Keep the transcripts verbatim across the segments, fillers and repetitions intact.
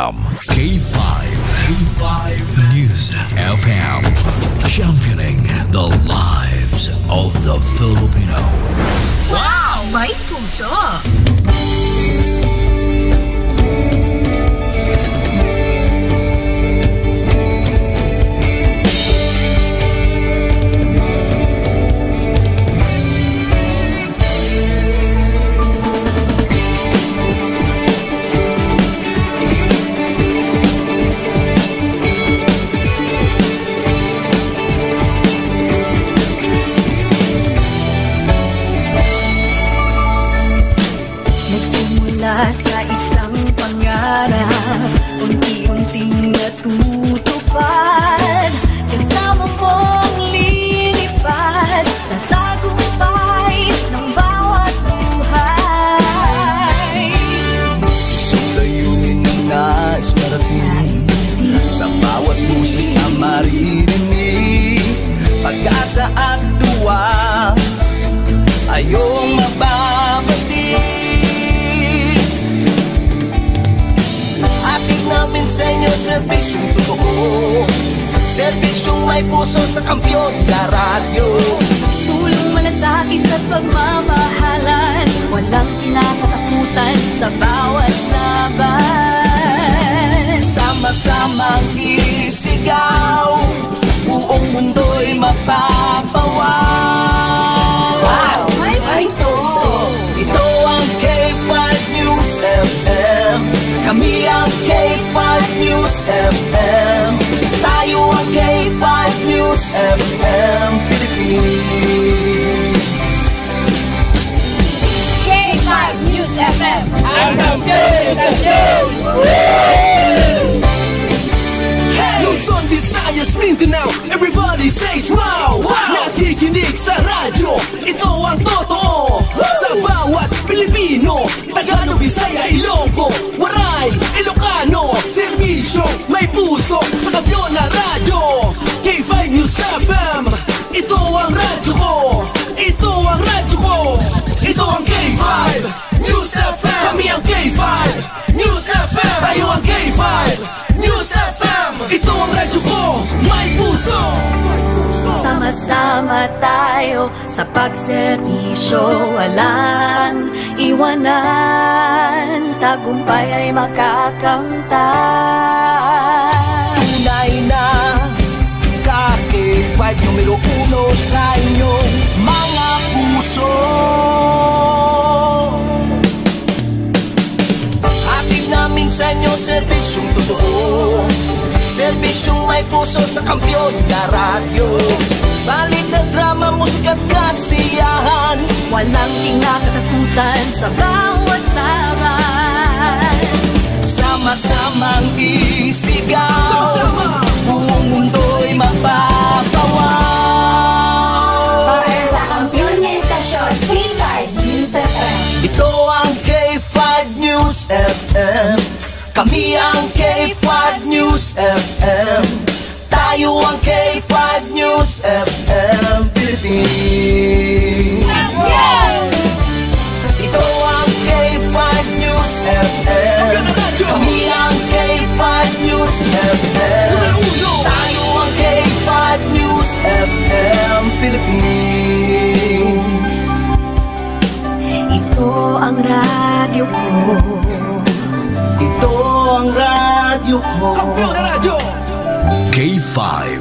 K five, K five News F M, championing the lives of the Filipino. Wow! May puso! Nagsimula sa isang pangarap, unti-unting natutupad. Kasama mong lilipad sa tagumpay ng bawat buhay. Isang layunin na nais marating. Sa bawat boses na maririnig, pag-asa at tuwa ay iyong mababati. Hatid namin sa inyo serbisyong totoo, serbisyong may puso sa Kampiyon na Radyo. Tulong, malasakit at pagmamahalan, walang kinakatakutan sa bawat laban. Sama-samang isigaw, buong mundo'y mapapawaw. Wow! May puso! Ito ang K five News F M. Kami ang K five News F M. Tayo ang K five News F M Philippines. K five News F M. Ang kampiyon sa show! Luzon, Visayas, Mindanao, everybody says wow! Wow! Nakikinig sa radyo, ito ang totoo. Sa bawat Pilipino, Tagalog, Bisaya, Ilonggo, Waray, Ilocano, serbisyo, may puso, sa Kampiyon na Radyo. K five News F M, ito ang radyo ko. Ito ang radyo ko. Ito ang K five News F M. Kami ang K five News F M. Tayo ang K five News F M. Ito ang radyo ko. May puso. Sama-sama tayo sa pagserbisyo, walang iwanan, tagumpay ay makakamtan. Tunay na ka K five numero uno sa inyong mga puso. Hatid namin sa inyo serbisyong totoo, serbisyong may puso sa Kampiyon na Radyo. Balita, drama, musika at kasiyahan, walang kinakatakutan sa bawat laban. Sama-samang isigaw, sama-sama, buong mundo'y mapapawaw. Para sa kampiyon nga istasyon, K five News F M. Ito ang K five News F M. Kami ang K five News F M. Tayo ang K five News F M Philippines. Ito ang K five News F M. Kami ang K five News F M. Tayo ang K five News F M Philippines. Ito ang radyo ko. Ito ang radyo ko. Kampiyon na radyo. K five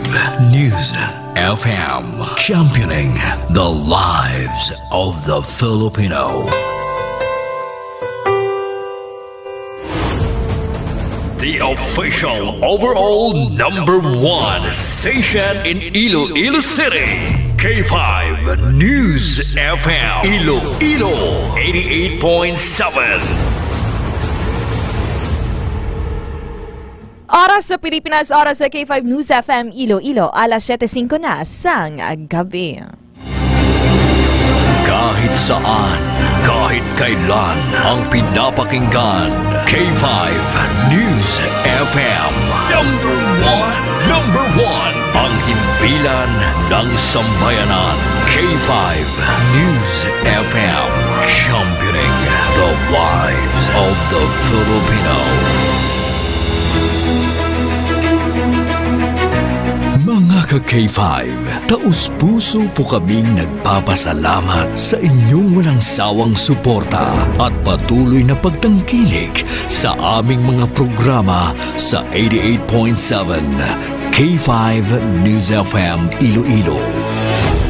News F M, championing the lives of the Filipino. The official overall number one station in Iloilo City, K five News F M Iloilo, eighty-eight point seven. Oras sa Pilipinas, oras sa K five News F M Iloilo, alas siyete singko na sang gabi. Kahit saan, kahit kailan, ang pinapakinggan, K five News F M. Number one, number one, ang himpilan ng sambayanan. K five News F M, championing the lives of the Filipino. Ka K five, taus-puso po kaming nagpapasalamat sa inyong walang sawang suporta at patuloy na pagtangkilik sa aming mga programa sa eighty-eight point seven K five News F M Iloilo.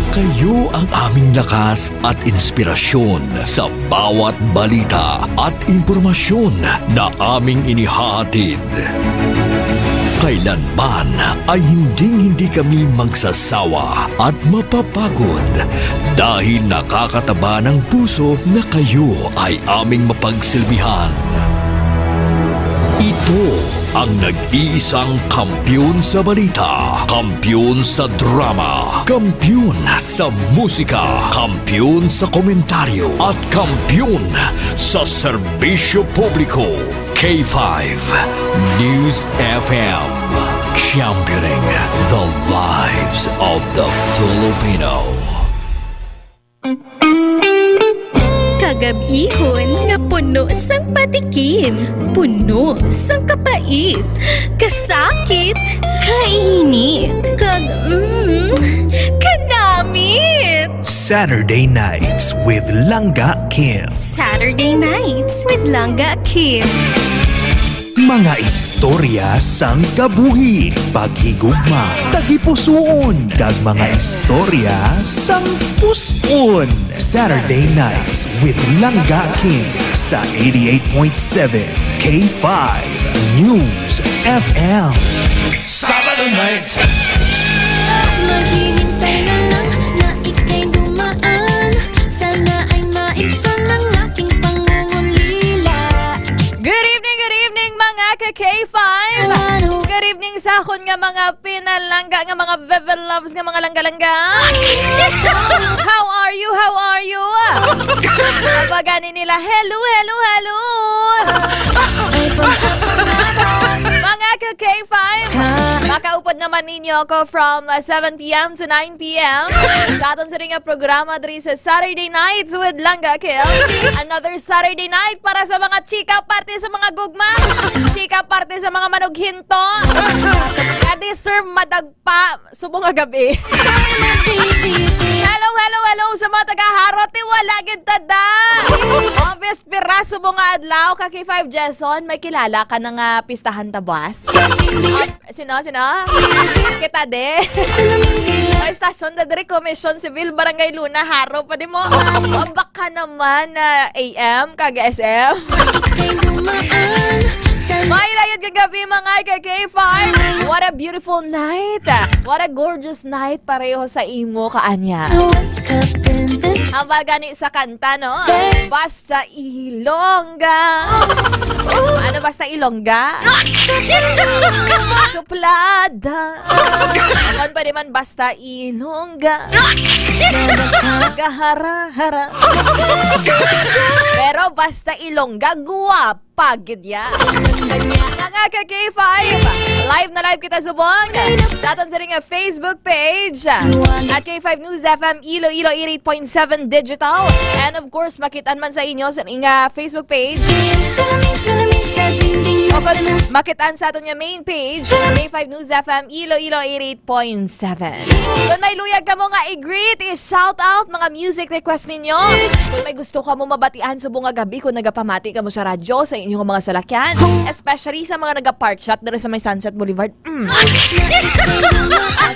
Kayo ang aming lakas at inspirasyon sa bawat balita at impormasyon na aming inihahatid. Kailanman ay hinding-hindi kami magsasawa at mapapagod dahil nakakataba ng puso na kayo ay aming mapagsilbihan. Ito ang nag-iisang kampiyon sa balita, kampiyon sa drama, kampiyon sa musika, kampiyon sa komentaryo, at kampiyon sa serbisyo publiko. K five News F M, championing the lives of the Filipino. Kagab-ihon nga puno sang patikim, puno sang kapait, kasakit, kainit, kag, mm, kanamit. Saturday Nights with Langga Kim. Saturday Nights with Langga Kim. Mga istorya sang kabuhi, paghigugma, tagipusoon, kag mga istorya sang pus-on. Saturday Nights with Langga King sa eighty-eight point seven K five News F M. Sabado Nights. Maghihintay na lang na ika'y dumaan. Sana ay maibsan ang aking pangungulila. Good evening, good evening, mga ka K five. Good evening sa akon nga mga pinalangga nga mga Viva Loves nga mga langga-langga. How are you? How are you? Aba gani nila, "Hello, hello, hello." Mga ka K five, makaupod naman ninyo ako from, uh, seven p m to nine p m sa aton sini nga programa diri sa Saturday Nights with Langga Kim. Another Saturday night para sa mga chika, parte sa mga gugma, chika, parte sa mga manughinto. Ka-deserve madagpa subong nga gabi. Hello, hello, hello sa mga taga Jaro, ti wala gid ta da. Obvious, pira subong nga adlaw, ka K five Jason, may kilala ka na nga pistahan ta buwas? Sino, sino? Kita de. May stasyon na diri, Commission Civil, Barangay Luna, Jaro pa di mo. Baka naman, ah, A M, kag S M. May layad kagabi, mga ka K five. What a beautiful night. What a gorgeous night pareho sa imo, kaanya. Ang bagani sa kanta, no? Basta Ilongga. Ano basta Ilongga? Suplada. Kon pwede man basta Ilongga. Gahara-hara. Pero basta Ilongga, guwapa gid ya. Mga ka K five, live na live kita subong sa aton sini nga Facebook page at K five News F M Iloilo eighty-eight point seven digital. And of course, makit-an man sa inyo sa nga Facebook page. O kung makit-an sa aton nga main page, K five News F M Iloilo eighty-eight point seven. Kung may luyag kamo nga i-greet, i-shout out, mga music request ninyo, kung may gusto kamo mabatian subong nga gabi, kung nagapamati kamo sa radyo, sa inyong mga salakyan, especially sa mga naga-park shot diri sa may Sunset Boulevard, Mm.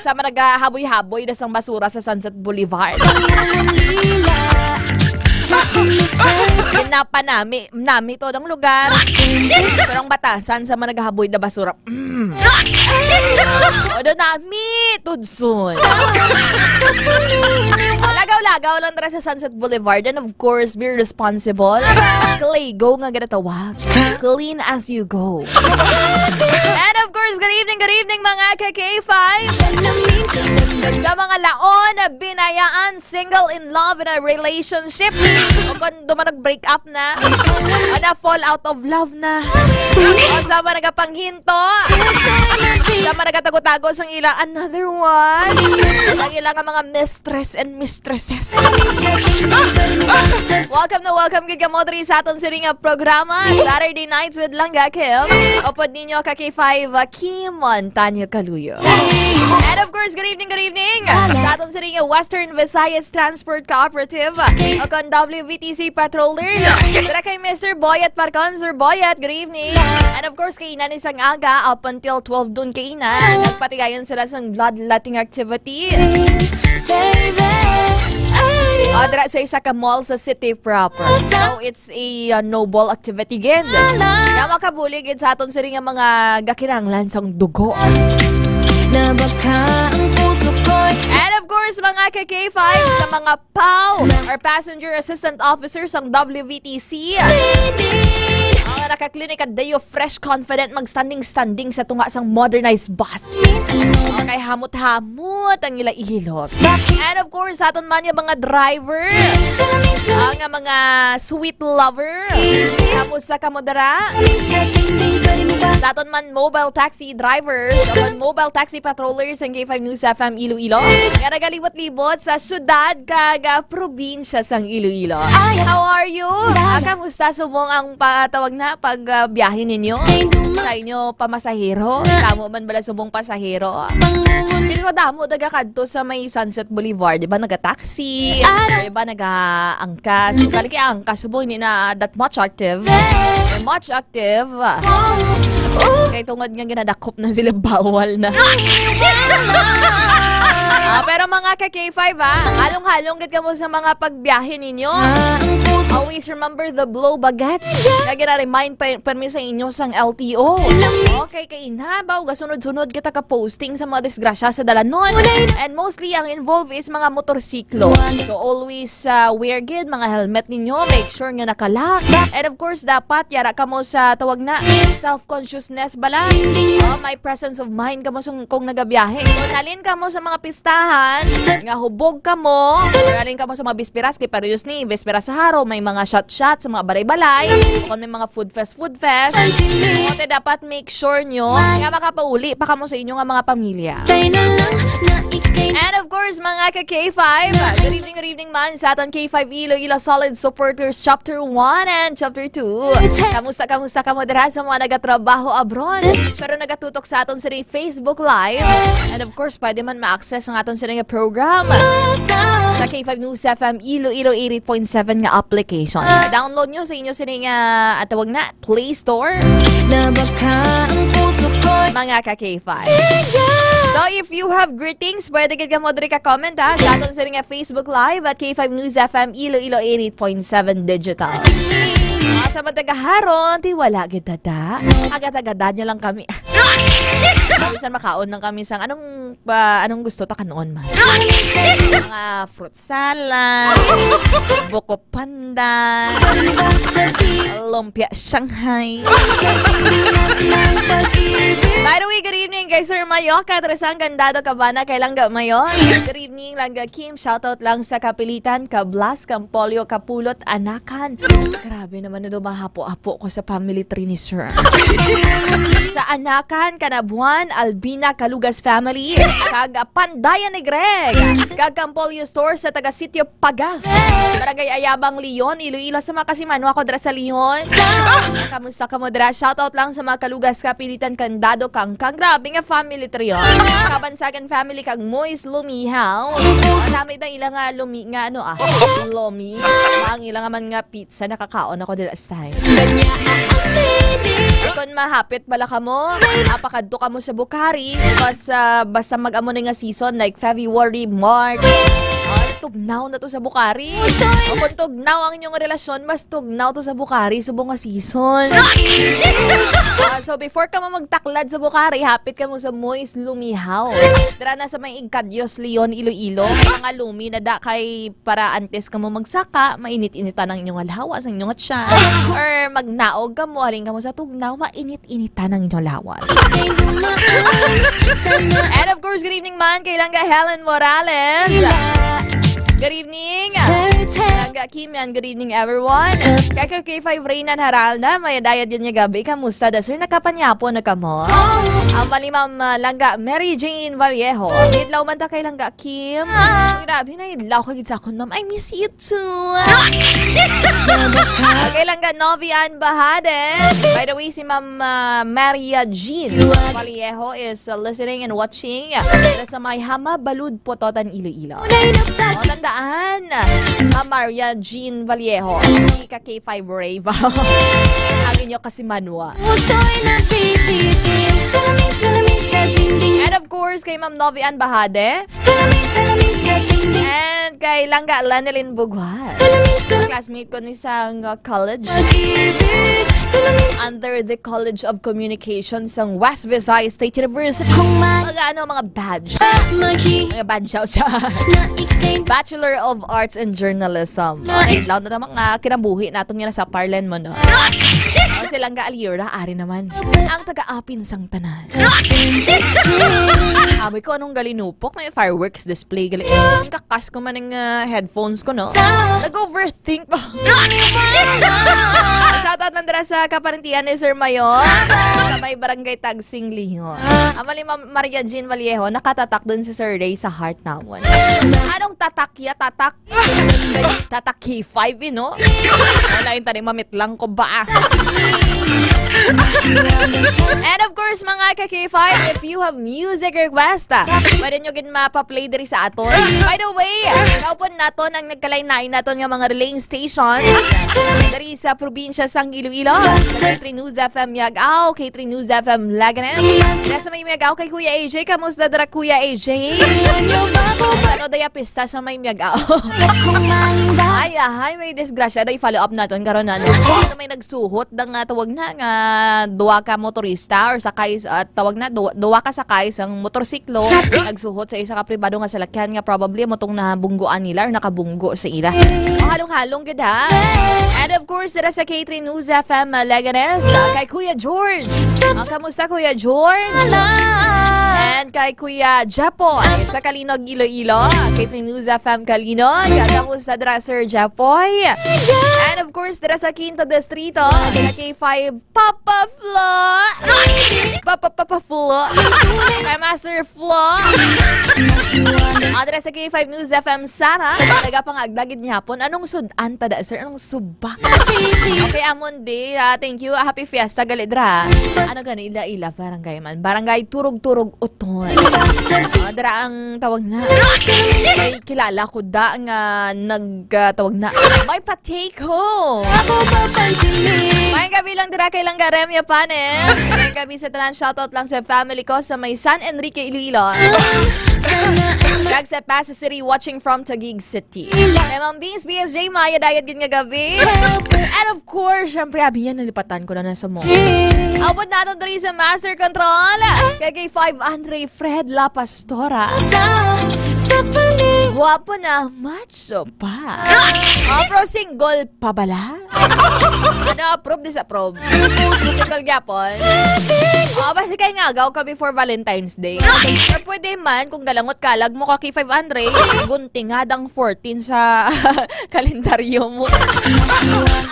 Sa mga nagahaboy-haboy na sang basura sa Sunset Boulevard. Pinapanami, nami to ang lugar. Pero ang batasan sa mga nagahaboy na basura. Mm. Odo nami, tudson. Lagaw-lagaw lang dira sa Sunset Boulevard. And of course, be responsible. Kligo nga ginatawag. Clean as you go. And of course, good evening, good evening, mga ka K five. Sa mga laon na binayaan, single, in love, in a relationship, o kung dumanog break up na, o na fall out of love na, o sa mga nagapanghinto, sa mga nagatago-tago sang ila another one, ang ila nga mga mistress and mistresses. Welcome na welcome gid kamo diri sa aton sini nga programa, Saturday Nights with Langga Kim. Upod ninyo ka K five, uh, Montaño Caluyo. And of course, good evening, good evening sa aton sining Western Visayas Transport Cooperative o kon W V T C Patrollers. Dira kay Mister Boyet Parcon, Sir Boyet, good evening. And of course, kay ina ni sang aga up until twelve dun kay ina. Nagpatigayon sila sang bloodletting activity. O, dira sa isa ka mall sa city proper. So, it's a uh, noble activity gid. Nga makabulig gid sa aton sini nga mga gakinahanglan sang dugo. Na baka ang puso ko'y And of course, mga ka K five, sa mga P A W or Passenger Assistant Officer sang W V T C. Ang naka-clinic at dayo fresh, confident, mag-standing-standing sa tunga sang modernized bus. Okay, hamot-hamot ang ila ihilot. And of course, sa aton man nga mga driver, ang mga sweet lover. Kamusta kamo dira? Sa aton man mobile taxi drivers, sa aton mobile taxi patrollers ang K five News F M Iloilo, nga nagaliwat-liwat sa syudad kag, ah, probinsya sang Iloilo. How are you? Ah, kamusta subong ang patawag na pag, ah, biyahe ninyo? Sa inyo pamasahero? Damo man bala subong pasahero? Pili ko damo daga kadto sa may Sunset Boulevard, di ba? Naga-taxi, di ba? Naga-angkas. Kali kay angkas subong hindi na that much active. Much active. Kay tungod nga ginadakop na sila, bawal na. Ah, pero mga ka K five, ah, halong-halong gid kamo sa mga pagbiyahe ninyo. Always remember the blow bagets. Nga gina-remind pa, permi sa inyo sang L T O. Okay, kay inhabaw, gasunod-sunod kita ka posting sa mga disgrasya sa dalanon. And mostly, ang involved is mga motorsiklo. So, always, ah, wear gid mga helmet ninyo. Make sure nga naka-lock. And of course, dapat yara kamo sa tawag na self-consciousness bala. Oh, may presence of mind kamo sa, kung nagabiyahe. Kung halin kamo sa mga pistahan, nga hubog kamo, or halin kamo sa mga bisperas, kay parehas ni bisperas sa Jaro, may mga shot-shot sa mga balay-balay, o kung may mga food fest, food fest. Kaya dapat make sure nyo nga makapauli pa kamo sa inyo nga mga pamilya. And of course, mga ka K five, good evening, good evening man sa aton K five Iloilo Solid Supporters Chapter one and Chapter two. Kamusta, kamusta kamo dira sa mga nagatrabaho abroad? Pero nagatutok sa aton sa Facebook Live. And of course, pwede man ma-access ang aton sini nga program sa K five News F M Iloilo eighty-eight point seven nga application. Download nyo sa inyo sini nga, ah, tawag na, Play Store. Na baka ang puso ko Mga ka K five. So, if you have greetings, pwede gid kamo diri ka comment, ha, sa aton sini nga Facebook Live at K five News F M Iloilo eighty-eight point seven Digital. Ah, sa mga taga Jaro, ti wala gid dada. Agad-agad nyo lang kami. Bisan makaon lang kami sang anong, ba, anong gusto ta kanon man. Mga fruit salad, buko pandan, lumpia Shanghai. By the way, good evening kay Sir Mayo, Katresang Candado Cabana, kay Langga Mayo. Good evening, Langga Kim. Shoutout lang sa Kapilitan, Kablas, Kampolyo, Kapulot, Anakan. Grabe naman na dumahapo-apo ko sa family tree ni Sir. Sa Anakan, Kanabuan, Albina, Kalugas family, kag, ah, Pandayan ni Greg, kag Kampolyo Store sa taga Sitio Pagas, Barangay Ayabang, Leon, Iloilo. Sa mga kasimanwa ko dira sa Leon. Kamusta kamo dira? Shoutout lang sa mga Kalugas, Kapilitan, Candado, Kangkang. Grabe nga family tree, oh. Kabansagan family kag Moist Lumihaw. Ang dami na ila nga lumi nga ano, ah. Lumi. Ang ila nga man nga pizza, nakakaon ako dira sa time. Kung mahapit bala kamo, apakadto kamo sa Bucari, basta, basta mag-amo na nga season, like February, March. Ah, tugnaw na to sa Bucari. O kung tugnaw ang inyong relasyon, mas tugnaw to sa Bucari subong nga season. Ah, so before kamo magtaklad sa Bucari, hapit kamo sa Moist Lumihaw. Dira na sa may Igcadios, Leon, Iloilo. Mga lumi na da kay para antes kamo magsaka, mainit-initan ang inyong lawas, ang inyong tiyan. Or magnaog kamo, halin kamo sa tugnaw, mainit-initan ang inyong lawas. And of course, good evening man kay Langga Helen Morales. Good evening. Langga Kim yan. Good evening, everyone. Kay K five Reynan Haralda, mayad-ayad yun nga gabi. Kamusta da, sir? Nakapanyapo na kamo? Ang mali, ma'am, ah, Langga Mary Jane Vallejo. Idlaw man ta kay Langga Kim. Uy, grabe na idlaw ka gid sa akon, ma'am. I miss you too. Okay, Langga Novian Bahade. By the way, si Ma'am, ah, Maria Jean Vallejo is, uh, listening and watching. Dira sa may Hama, Balud, Pototan, Iloilo. O, tandaan, Ma'am Maria Jean Vallejo, si ka K five Brave. Ang inyo kasi manwa. Puso'y napipitin, salamin, salamin sa dingding. And of course, kay Ma'am Novian Bahade. Salamin, salamin sa dingding. And kay Langga Lenelyn Bugwa. Salamin, salamin. Classmate ko ni sang, uh, college. Pag-ibig, salamin sa Under the College of Communication sang West Visayas State University. Kung man Mga ano, mga badge. Maghi- Mga badge siya. Na ikay Bachelor of Arts in Journalism. Nice. Okay, laon na naman nga kinabuhi naton nga nasa Parlen mo, no? O, si Langga Alira, ari naman. Ang taga-apin sang tanan. Sabi ko, anong galinupok? May fireworks display. Gali. Ang kakas ko man ng, ah, headphones ko, no? Nag-overthink ko. Shoutout lang dira sa kaparintihan ni Sir Mayor. Sa may barangay Tagsing, Lihon. Ang mali, Ma'am Maria Jean Vallejo, nakatatak dun si Sir Ray sa heart namon. Anong tatak ya? Tatak? Tatak K five, eh, no? Wala yung tani, mamitlang ko ba? And of course, mga ka K five, if you have music request, ah, pwede nyo gid mapa-play diri sa aton. By the way, kaupon naton ang nagkalain-lain naton nga mga relaying station diri sa probinsya sang Iloilo. Sa K three News F M Miag-ao, K three News F M Leganes. Sa may Miag-ao kay Kuya A J, kamusta dira, Kuya A J? Ano daya pista sa may Miag-ao? Ay, ahay, may disgrasya. Day, follow up naton karon, ano? Ito may nagsuhot da nga tawag na nga duwa ka motorista or sakay sa, at tawag na duwa, duwa ka sakay sang motorsiklo. Nagsuhot sa isa ka pribado nga salakyan nga probably mo tong nabungguan nila or nakabunggo sa ila. O, halong-halong gid, ha? And of course, dira sa K three News F M Leganes, uh, kay Kuya George. Uh, kamusta, Kuya George? And kay Kuya Jepo, uh, sa Calinog, Iloilo. K three News F M Calinog. Uh, kamusta dira, Sir Jepoy? And of course, dira sa Quinto Distrito, uh, kay K five Papa Flo. Papa, Papa Flo. Kay Master Flo. Adres sa K five News F M Sara. Nagapangagda gid ni hapon. Anong sud-an ta da, sir? Anong subak? Okay, amon di. Ah, thank you. Ah, happy fiesta, gali dra. Ano gani, ila-ila, barangay man. Barangay Turog-Turog Uton. Ah, dra ang tawag na. May kilala ko da nga nag, ah, tawag na. May take home. Ako papansinin. Maayong gabi lang dira kay Langga Remya Panes. Maayong gabi sa tanan. Shoutout lang sa family ko sa may San Enrique, Iloilo. Sana Kag sa Pasay City, watching from Taguig City. Kay Ma'am Beans, B S J, mayad-ayad gid nga gabi. And of course, syempre, abi yan, nalipatan ko na na sa mo. Abot nato diri sa Master Control. Kay K five Andre Fred La Pastora. Sa, sa panig- Guwapo na, macho pa. Oh, pero single pa bala? Ano, approve, disapprove? Single gyapon? Oh, basi kay nga, agaw ka before Valentine's Day. Pero pwede man, kung galangot ka, lag mo ka kay five hundred, gunting nga dang fourteen sa kalendaryo mo.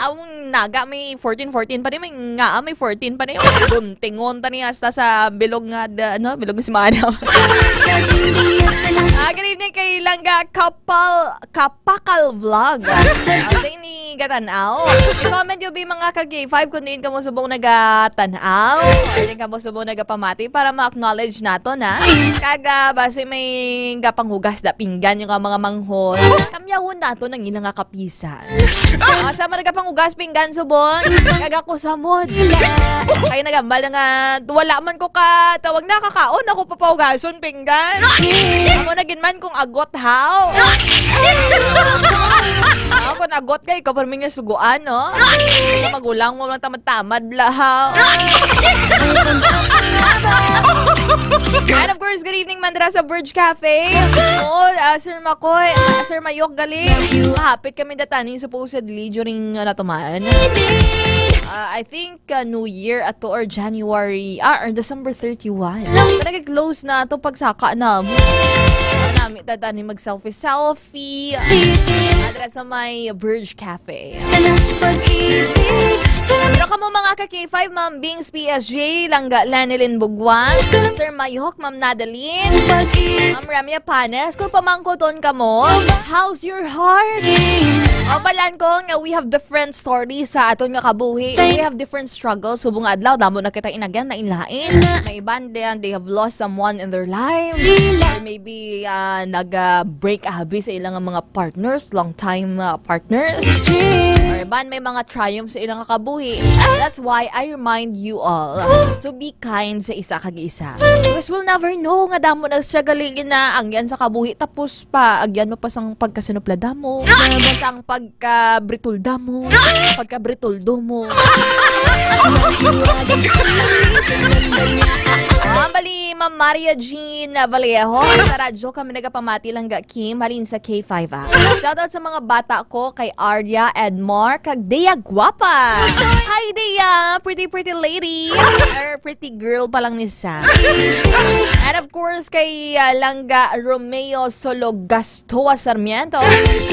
Ang naga may fourteen fourteen pa din, may nga may fourteen pa din. Guntingon ta ni hasta sa bilog nga, da, ano, bilog nga semana. Ah, good evening kay Langga Kapal, Kapakal Vlog. Ang day ni Gatanaw. Comment nyo, bi, mga ka K five, kung diin ka mo subong nagatan-aw. Pwede ka mo subong nagapamati para ma-acknowledge nato na. Kag, ah, basi may gapanghugas da pinggan yung mga manghod. Kamyawon nato nang ilang nga kapisan. Ah, sa mga nagapanghugas pinggan subong, kag ako sa mod. Kaya nagambal na nga, wala man ko ka, tawag na, kakaon ako papahugason pinggan. Amo na gid man kung agot, haw. Ako, kung agot kay ikaw, parang may nga suguan, no? Mga magulang mo lang tamad-tamad la, haw. And of course, good evening, Mandra sa Burj Cafe. Oo, ah, Sir Makoy, ah, Sir Mayok, galing. Mahapit kami datani supposedly during, ah, natuman. Ah, I think, ah, New Year ato or January, ah, or December thirty-one. Nag-close na to pagsaka na. May tata ni mag-selfie-selfie. Adra sa may Burj Cafe. Sa ng pag-ibig, sa ng Pero kamo mga ka K five, Ma'am Bings P S J, Langga Lenilyn Bugwan, Sir Mayok, Ma'am Nadalene, pag-ibig. Ma'am Ramya Panes, kung pamangkuton kamo, how's your heart? O, balan ko nga we have different stories sa aton nga kabuhi. We have different struggles. Subong nga adlaw, damo na kita inagyan na inlain. May iban din, they have lost someone in their lives. Or maybe, ah, nag-break abi sa ilang mga partners, long time, ah, partners. Or iban may mga triumphs sa ilang kabuhi. That's why I remind you all to be kind sa isa kag isa. Because we'll never know nga damo na siya galing na agyan sa kabuhi, tapos pa agyan mo pa sang pagkasinupla damo, sang pagkabritol damo, pagkabritol domo. Ah, bali, Ma'am Maria Jean Vallejo, sa radyo kami nagapamati lang ga Kim, halin sa K five, ah. Shoutout sa mga bata ko, kay Arya, Edmar, kag Dea Guapa. Hi, Dea! Pretty, pretty lady. Or pretty girl pa lang ni Sam. And of course, kay, ah, Langga Romeo Sologastoa Sarmiento.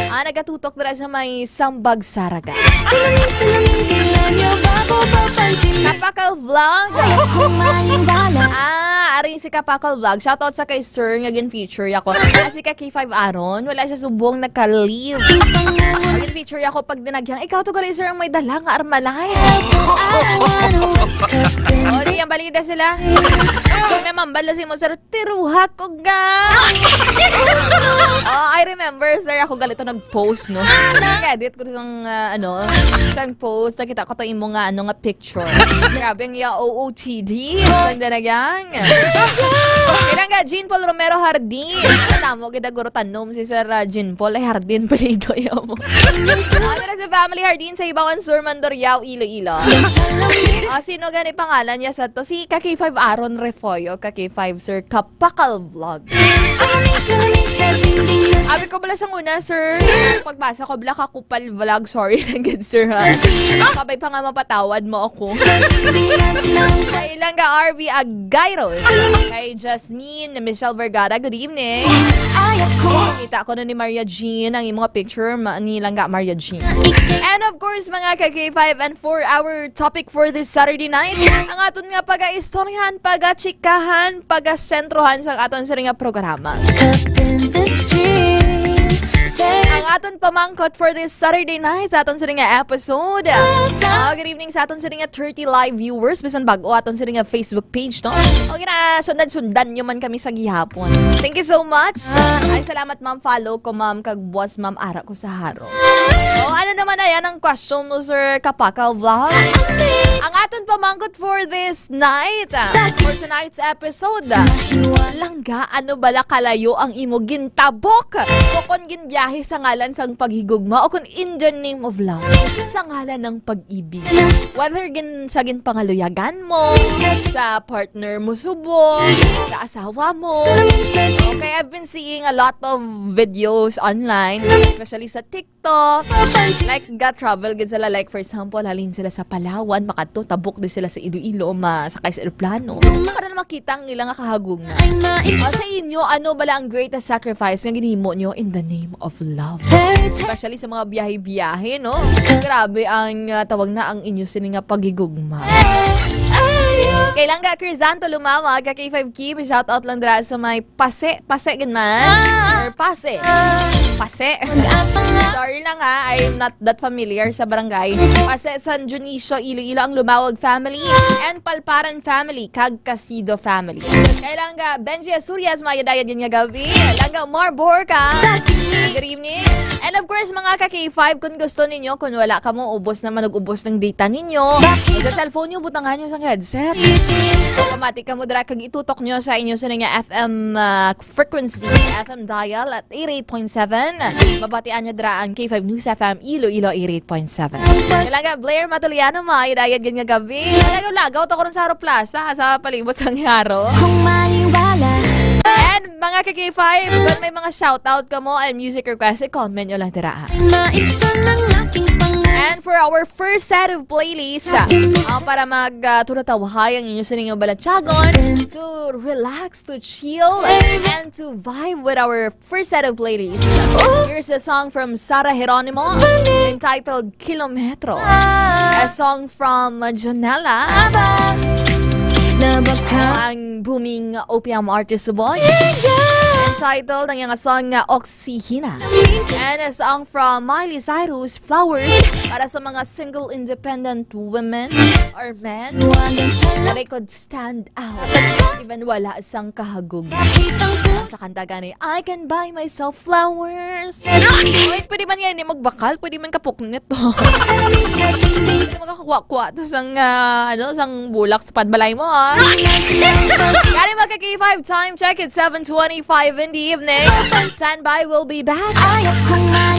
Ah, nagatutok dira sa may Sambag, Saraga. Salamin, salamin, kailan niyo ba ko papansinin? Kapakal Vlog. Kung maniwala. Ah, ari si Kapakal Vlog. Shoutout sa kay Sir nga gin-feature ako. Ah, si ka K five Aaron, wala siya subong naka-leave. Gin-feature ako pag dinagyang, "Ikaw to gali, sir, ang may dala nga armalay." Oh, di, ang balida sila. Kung namambal na si mo, sir, tiruha ko ga. Oh, I remember, sir, ako gali to nag-post, no? Nag-edit ko to sang, ah, ano, sang post, nakita ko to imo nga, ano, nga picture. Grabe ang iya O O T D. Ang danagang. Ilang ka, Jean Paul Romero Hardin. Sa namo, kita guro tanom si Sir, ah, Jean Paul. Ay, Hardin, paligo yaw mo. Ano na sa family Hardin sa Ibawan Sur, Mandurriao, Iloilo. Ah, sino gani pangalan niya sa to? Si ka K five Aaron Refollo, ka K five Sir Kapakal Vlog. Abi ko bala sang una, sir. Pagbasa ko bala ka Kupal Vlog, sorry lang gid, sir, ha. Kabay pa nga mapatawad mo ako. Kay Langga R V Agayros. Kay Jasmine Michelle Vergara, good evening. Kita ko na ni Maria Jean ang imong picture, ma-, ni Langga Maria Jean. And of course, mga ka K five, and for our topic for this Saturday night, ang aton nga pagaistoryahan, pagachikahan, pagasentrohan sa aton sini nga programa. Cup in the street, babe. Ang aton pamangkot for this Saturday night sa aton sini nga episode. Ah, good evening sa aton sini nga thirty live viewers, bisan bag-o aton sini nga Facebook page, no? Okay na, sundan-sundan nyo man kami sa gihapon. Thank you so much. Ay, salamat, ma'am. Follow ko, ma'am, kag buwas, ma'am, ara ko sa haro. Oh, ano naman na yan ang question mo, Sir Kapakal Vlog? Ang aton pamangkot for this night, ah, for tonight's episode, ah, Langga, ano bala kalayo ang imo gintabok? O kon ginbiyahe sa ngalan sang paghigugma, o kon in the name of love, sa ngalan ng pag-ibig. Whether gin-, sa ginpangaluyagan mo, sa partner mo subong, sa asawa mo. Okay, I've been seeing a lot of videos online, especially sa TikTok. Like, ga-travel gid sila. Like, for example, halin sila sa Palawan, makadto, tabok din sila sa Iloilo, masakay sa eroplano. Para na makita ang ilang kahagugma. O, sa inyo, ano bala ang greatest sacrifice nga ginhimo nyo in the name of love? Especially sa mga biyahe-biyahe, no? Grabe ang, ah, tawag na ang inyo sini nga paghigugma. Kay Langga Crisanto Lumawag, ka K five Kim, shout out lang dira sa may Pase, Pase gid man. Or Pase. Pase. Sorry lang ha, I'm not that familiar sa barangay. Pase, San Dionisio, Iloilo, ang Lumawag family and Palparan family, kag Casido family. Kay Langga Benji Asturias, mayad-ayad gid nga gabi. Langga Mar Borca, good evening. And of course, mga ka K five, kung gusto ninyo, kung wala kamo, ubos naman og ubos ng data ninyo. Sa cellphone nyo, butangan nyo sang headset. So, pamati kamo dira kag itutok nyo sa inyo sa nga F M, ah, frequency, F M dial at eighty-eight point seven. Mabatian nyo dira ang K five News F M Iloilo eighty-eight point seven. Kay Langga Blair Matuliano, mayad-ayad gid nga gabi. Lagaw-lagaw to karon sa Haro Plaza, ha, sa palibot sang Haro. Kung maniwala. And mga ka K five, kung may mga shoutout kamo and music request, i-comment nyo lang dira, ha. Maibsan ang aking pangarap. And for our first set of playlist, ah, para mag, ah, tunatawhay ang inyo sining balatyagon, to relax, to chill, and to vibe with our first set of playlist. Here's a song from Sarah Geronimo entitled Kilometro. A song from Jonella, ang booming O P M artist sa Cebu, entitled ang iyang song nga Oksihina. And a song from Miley Cyrus, Flowers, para sa mga single independent women or men. They could stand out even wala sang kahagog. Sa kanta gani, "I can buy myself flowers." Oy, pwede man yan, hindi magbakal, pwede man kapuknit to. Pwede makakuha-kuha to sang, ah, ano, sang bulak sa padbalay mo, ah. Gani, mga ka-K five, time check, it's seven twenty-five in the evening. Stand by, we'll be back.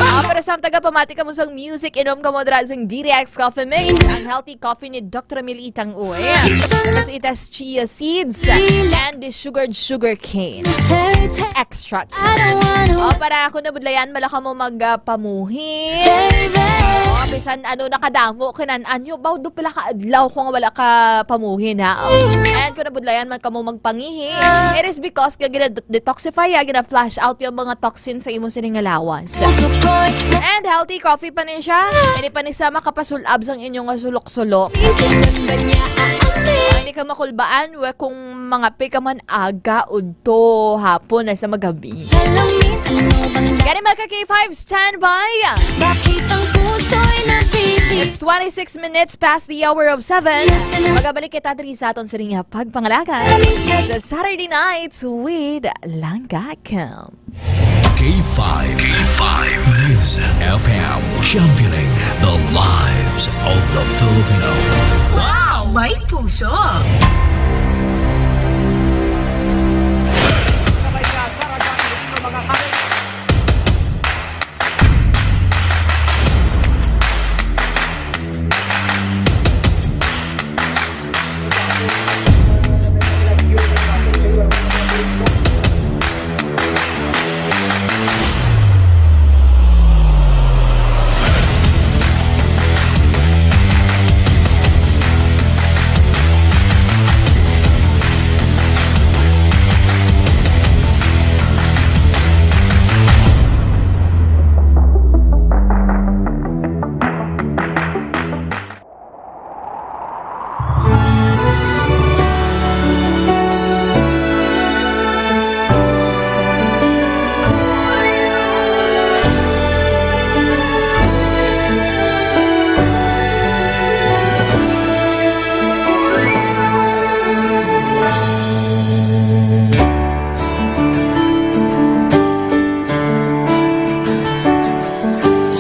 Ah, pero sa mga taga pamati ka mo sang music, inom ka mo dra sang D D X Coffee Mix, ang healthy coffee ni Doctor Emil Itang Uy. Tapos itas chia seeds and the sugared sugar cane extract. Oh, para ako na budlayan, mala ka mo mag, ah, pamuhi. Oh, bisan ano, nakadamo kinan anyo, baw do pila ka adlaw kung wala ka pamuhi na. And kung nabudlayan man ka mo magpangihi, it is because nga gina-detoxify, ah, gina-flush out yung mga toxin sa imo sining nga lawas. And healthy coffee pa ni siya. Hindi pa ni siya makapasulab sang inyo nga sulok-sulok. Ay, hindi ka makulbaan, we, kung mga pika man aga, udto, hapon, na sa magabi. Gani, mga ka-K five, stand by. Bakit ang puso'y nabibig? It's twenty-six minutes past the hour of seven. Magabalik kita diri sa aton sining pagpangalaga sa Saturday Nights with Langga Kim. K five, K five News F M, championing the lives of the Filipino. Wow! May puso!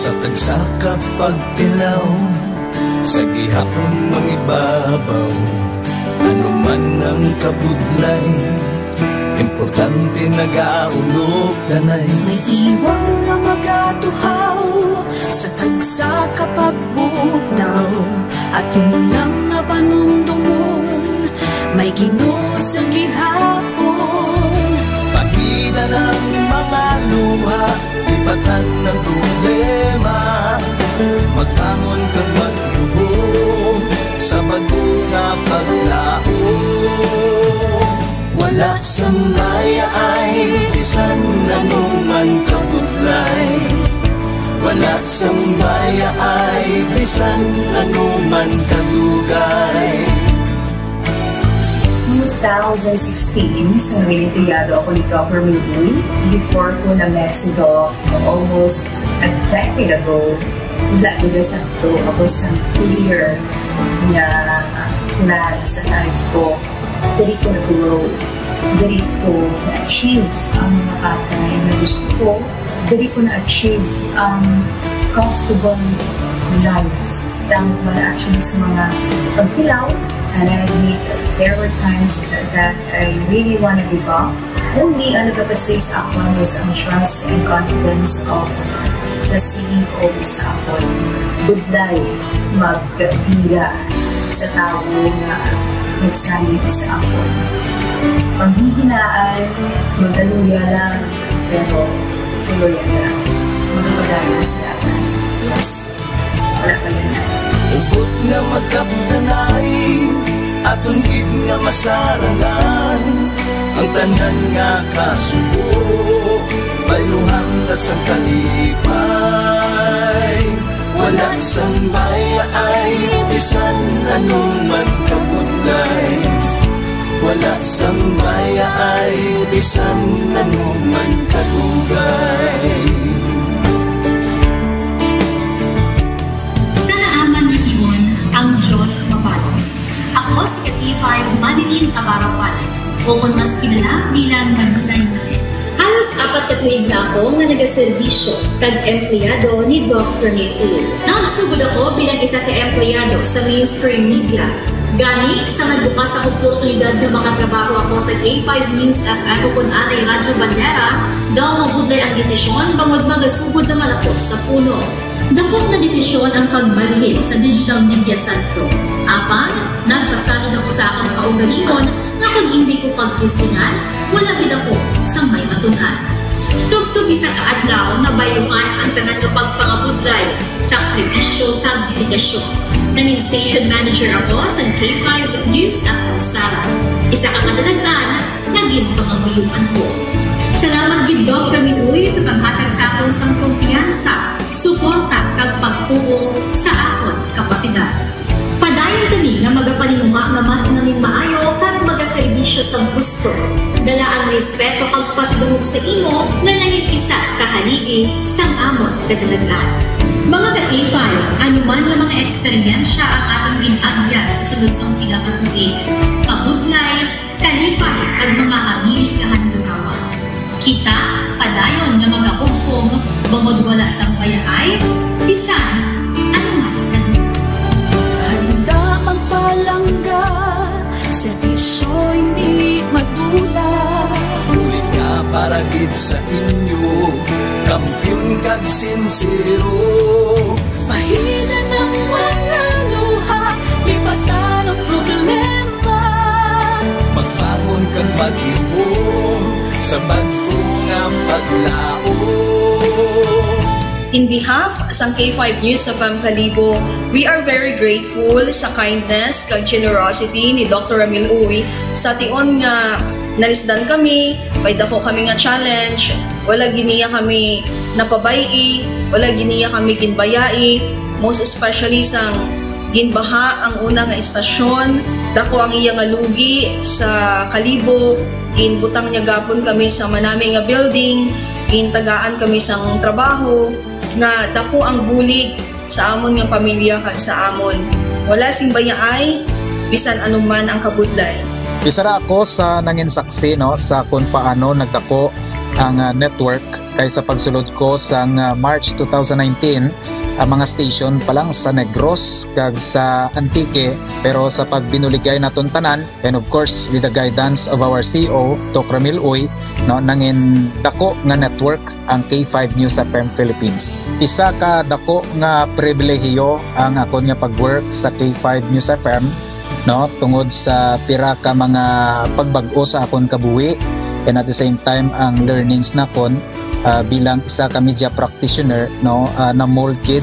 Sa tagsa ka pagtilaw, sa gihapon mangibabaw, ano man ang kabudlay, importante nagaulog danay. May iwang nga magatuhaw sa tagsa ka pagbutaw, aton lang nga panumdumon, may Ginoo sa gihapon. Pagida lang mga luha, ibatan ang problema. Magbangon kag magluhod sa bag-o nga paglaom. Wala sang mayaay bisan ano man kabudlay. Wala sang mayaay bisan ano man kadugay. Two thousand sixteen, sa Noelito Yado ako ni Governor Louie. Before ko na Mexico, almost a decade ago, wala ko na sakto ako sa clear nga plan sa life ko. Diri ko na-grow. Diri ko na-achieve ang mga bagay na gusto ko. Diri ko na-achieve ang comfortable life. Tama ba na actually sa mga pagkilaw? And I admit, there were times that I really wanna give up. Only ang nagapasay sa akon was ang trust and confidence of the C E O sa akon. Budlay magpila sa tawo nga nagsalig sa akon. Panghihinaan, magaluya lang, pero tuloy lang. Magpadayon sa akon. Yes. Hugot nga magkapdanay, aton gid nga masarangan ang tanan nga kasubo. Bayluhan ta sang kalipay, wala sang bayaay, bisan ano man kabudlay. Wala sang bayaay, bisan ano man kadugay. Sa naaman nga timon, ang Diyos mabalos. Ako si K five Manilyn Abarapan, o kon mas kilala bilang Manilay Manilyn. Halos apat ka tuig na ako nga nagaserbisyo kag empleyado ni Doc Rene Uy. Nagsugod ako bilang isa ka empleyado sa mainstream media. Gani, sa nagbukas ang oportunidad nga makatrabaho ako sa K five News F M o kon anay Radyo Bandera, daw mabudlay ang desisyon bangod magasugod naman ako sa puno. Dako nga desisyon ang pagbalhin sa digital media sentro. Apan, nagpasalig ako sa akon kaugalingon nga kon indi ko pagtistingan, wala gid ako sang may matun-an. Tubtob isa ka adlaw, nabayluhan ang tanan nga pagpangabudlay, sakripisyo, kag dedikasyon. Nangin station manager ako sa K five News F M Sara, isa ka kadalaghan nga ginpangamuyoan ko. Salamat gid, Doc Rene Uy, sa paghatag sa akon sang kumpiyansa, suporta, kag pagtuo sa akon kapasidad. Padayon kami nga magapaninguha nga mas nangin maayo kag magaserbisyo sa gusto. Dala ang respeto kag pasidungog sa imo nga nangin isa ka haligi sang amon kadalagan. Mga ka-K five, ano man nga mga eksperyensya ang atong gin-agyan sa sulod sang pila ka tuig, kabudlay, kalipay, kag mga hamili nga handurawan. Kita padayon nga magahugpong bangod wala sang bayaay bisan ano man kadugay. Handa magpalangga, serbisyo hindi madula. Bulig nga para gid sa inyo, kampiyon kag sinsero. Pahilan ang mga luha, lipatan ang problema. Magbangon kag maglihom sa bag-o nga paglaom. In behalf sang K five News F M Kalibo, we are very grateful sa kindness kag generosity ni Doctor Ramil Uy. Sa tion nga nalisdan kami, may dako kami nga challenge, wala gid niya kami napabay-i, wala gid niya kami ginbayai, most especially sang ginbaha ang una nga estasyon, dako ang iya nga lugi sa Kalibo, ginbutang niya gapon kami sa manami nga building, gintagaan kami sang trabaho, nga dako ang bulig sa amon nga pamilya kag sa amon. Wala sing bayaay, bisan ano man ang kabudlay. Isa ra ako sa nangin saksi, no, sa kung paano nagdako ang, ah, network, kay sa pagsulod ko sang, ah, March two thousand nineteen, ang mga station pa lang sa Negros kag sa Antique, pero sa pagbinuligay naton tanan, and of course, with the guidance of our C E O, Doc Ramil Uy, no, nangin dako nga network ang K five News F M Philippines. Isa ka dako nga pribilehiyo ang akon nga pag-work sa K five News F M, no, tungod sa pira ka mga pagbag-o sa akon kabuhi, and at the same time, ang learnings nakon, ah, bilang isa ka media practitioner, no, ah, na-mold gid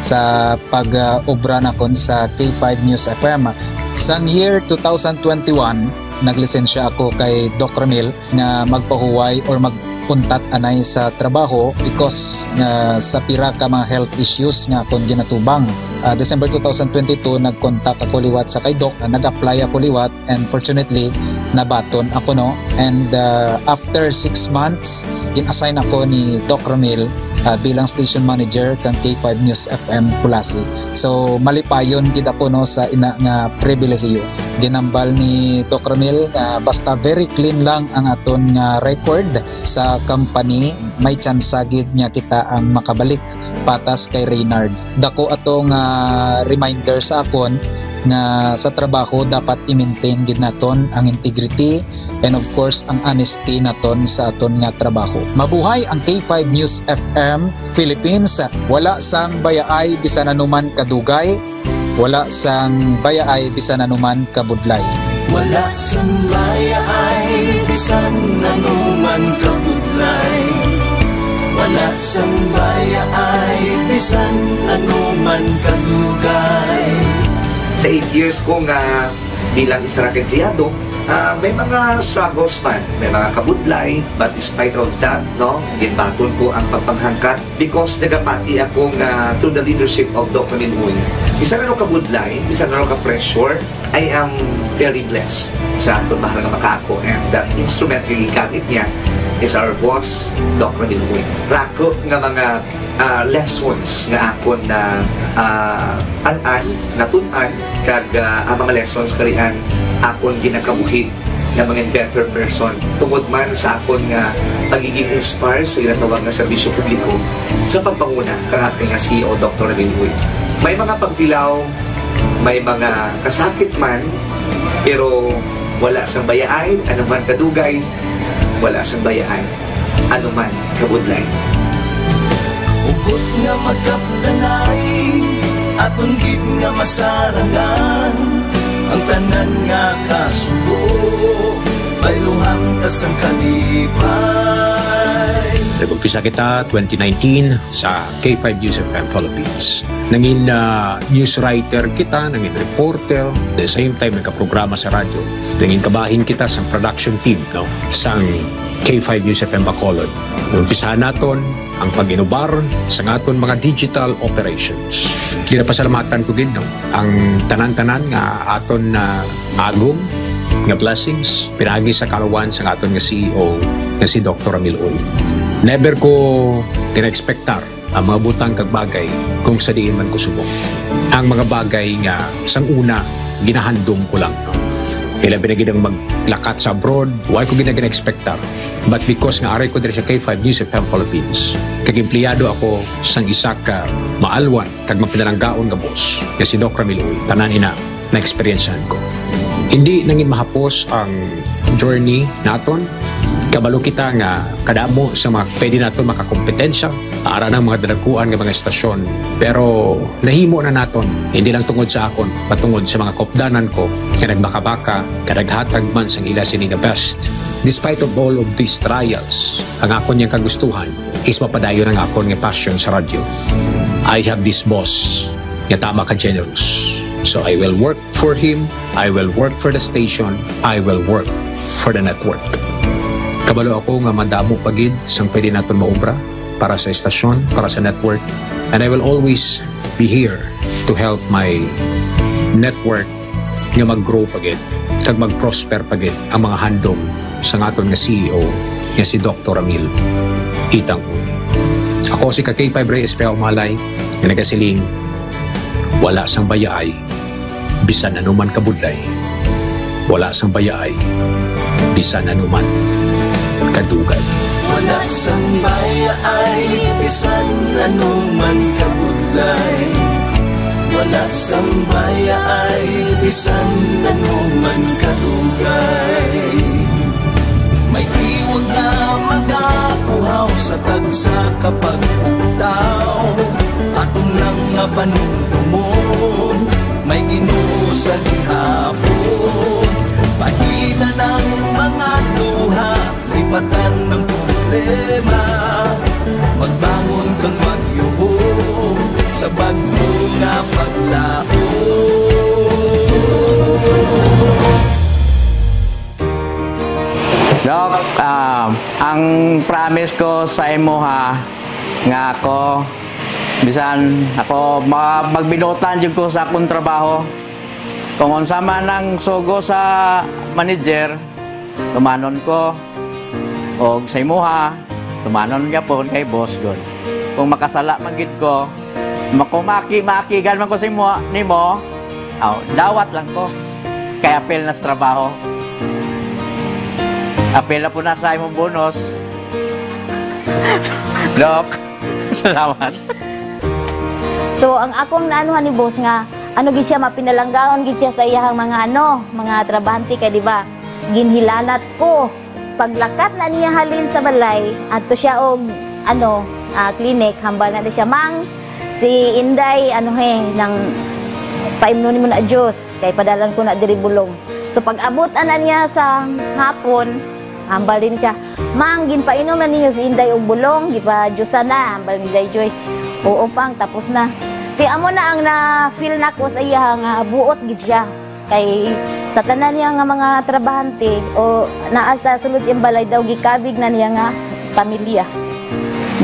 sa pag, ah, obra nakon sa K five News F M. Sang year two thousand twenty-one, naglisensya ako kay Doc Ramil nga magpahuway or mag-untat anay sa trabaho because nga sa pira ka mga health issues nga akon ginatubang. Ah, December two thousand twenty-two, nag-contact ako liwat sa kay Doc, ah, nag-apply ako liwat, and fortunately, nabaton ako, no? And, ah, after six months, gin-assign ako ni Doc Ramil, ah, bilang station manager kang K five News F M Culasi. So, malipayon gid ako, no, sa ina nga pribilehiyo. Ginambal ni Doc Ramil nga basta very clean lang ang aton nga record sa company, may tsansa gid nga kita ang makabalik patas kay Reynard. Dako ato nga reminder sa akon nga sa trabaho dapat i-maintain gid naton ang integrity and of course ang honesty naton sa aton nga trabaho. Mabuhay ang K five News F M Philippines. Wala sang bayaay bisan anuman kadugay, wala sang bayaay bisan anuman kabudlay. Wala sang bayaay bisan anuman kabudlay. Wala sang bayaay Bisan ano man kadugay. Sa eight years ko nga bilang isa ra ka empleyado, ah, may mga struggles man, may mga kabudlay, but despite of that, no, ginbaton ko ang pagpanghangkat because nagapati ako nga through the leadership of Doc Ramil Uy, bisan ano kabudlay, bisan ano ka pressure, I am very blessed sa akon mahal nga makaako, and that instrument nga gigamit niya is our boss, Doc Ramil Uy. Rako nga mga ah, lessons nga akon na, ah, an-an, natun-an, kag, ah, ang mga lessons karian akon ginakabuhi nga mga better person tungod man sa akon nga pagiging inspire sa ginatawag nga serbisyo publiko sa pagpanguna kang aton nga C E O, Doktor Ramil Uy. May mga pagtilaw, may mga kasakit man, pero wala sang bayaay, ano man kadugay, wala sang bayaay, ano man kabudlay. Hugot nga magkapdanay, aton gid nga masarangan, ang tanan nga kasubo, bayluhan ta sang kalipay. Nag-umpisa kita twenty nineteen sa K five News F M Philippines. Nangin, ah, news writer kita, nangin reporter, the same time nagkaprograma sa radyo. Nangin kabahin kita sang production team, no, sang K five News F M Bacolod. Umpisahan naton ang pag-inubar sa aton mga digital operations. Ginapasalamatan ko gid, no, ang tanan-tanan nga aton na agom nga blessings pinaagi sa kalawan sa aton nga C E O nga si Doktor Ramil Uy. Never ko gina-expectar ang mga butang kag bagay kung sa diin man ko subong. Ang mga bagay nga sang una ginahandom ko lang. Ilabi na gid ang maglakat sa abroad, wa ko gid na gina-expectar. But because nga aray ko diri sa K five News F M Philippines, kag empleyado ako sang isa ka maalwan kag mapinalanggaon nga boss nga si Doc Ramil Uy, tanan ina na-eksperyensyahan ko. Hindi nangin mahapos ang journey naton. Kabalo kita nga kadamo sa mga pwede naton makakompetensya para ng mga dalaguan nga mga estasyon. Pero nahimo na naton, hindi lang tungod sa akon, patungod sa mga kopdanan ko nga nagmakabaka, nga naghatag man sang ila sini nga best. Despite of all of these trials, ang akon yang kagustuhan is mapadayon ang akon nga passion sa radyo. I have this boss nga tama ka generous. So I will work for him, I will work for the station, I will work for the network. Kabalo ako nga madamo pa gid sang pwede naton maobra para sa estasyon, para sa network, and I will always be here to help my network nga mag-grow pa gid kag mag-prosper pa gid ang mga handom sang aton nga C E O nga si Doktor Ramil Itang Uy. Ako si ka K five Rey Espejo Malay nga nagasiling, wala sang bayaay bisan ano man kabudlay, wala sang bayaay bisan ano man kadugay. Wala sang bayaay bisan ano man kabudlay, wala sang bayaay bisan ano man kadugay. May tiwag nga magakuhaw sa tagsa ka pagpugtaw, aton lang nga panumdumon, may Ginoo sa gihapon. Pahitan ang mga luha, lipatan ang problema, magbangon kag magyubo sa bag-o nga paglaom. Doc, ah, ang promise ko sa imuha nga ako, bisan ako ma-, magbinuotan jud ko sa akong trabaho. Kung unsa man ang sugo sa manager, tumanon ko. Og sa imuha, tumanon gyapon kay boss gud. Kung makasala man gid ko, makumaki-makigan man ko sa imo, nimo, aw, dawat lang ko. Kay apil na sa trabaho. Apil na po na sa imong bonus. Doc, salamat. So, ang akong naanuhan ni boss nga, ano gid siya, mapinalanggaon gid siya sa iyahang mga ano, mga trabahante kay, di ba, ginhilanat ko. Paglakat na niya halin sa balay, adto siya og, ano, ah, clinic, hambal na di siya, "Mang, si Inday, ano he, nang paimnon nimo na juice, kay padalan ko na diri bulong." So, pag-abot ana niya sa hapon, hambal din siya, "Mang, ginpainom na ninyo si Inday og bulong, gipa-juice na," hambal ni Day Joy. Oo, Pang, tapos na. Kay amo na ang na-feel nako sa iya nga buot gid siya. Kay sa tanan niya nga mga trabahante o naa sa sulod sa iyang balay daw, gikabig na niya nga pamilya.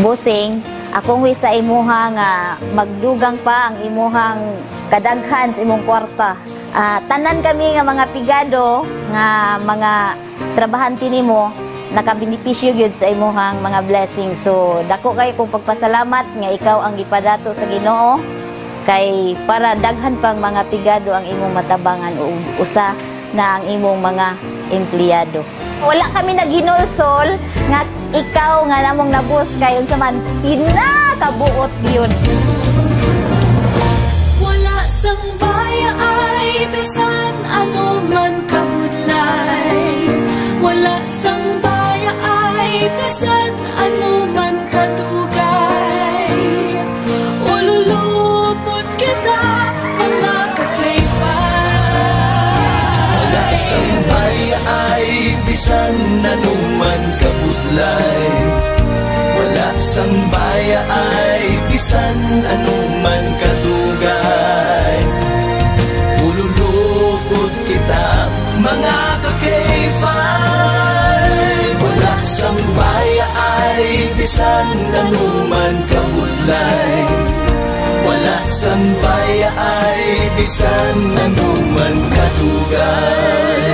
Bossing, akong wish sa imuha nga magdugang pa ang imuhang kadaghan sa imong kwarta. Ah, tanan kami nga mga pigado nga mga trabahante nimo, nakabenepisyo gyud sa imuhang mga blessings. So, dako kayo kong pagpasalamat nga ikaw ang gipadato sa Ginoo, kay para daghan pang mga pigado ang imong matabangan ug usa na ang imong mga empleyado. Wala kami naghinulsol nga ikaw nga namong nabus kay unsa man pinakabuot gyud. Wala sang bayay bisan ano man kabudlay. Wala sang bayay bisan ano man kadugay. Ululupot kita, mga kakayfan. Wala sang bayay bisan ano man kabudlay. Wala sang bayay bisan ano man kadugay. Ululupot kita, mga kakayfan. Wala sang bayay bisan ano man kabudlay. Wala sang bayay bisan ano man kadugay.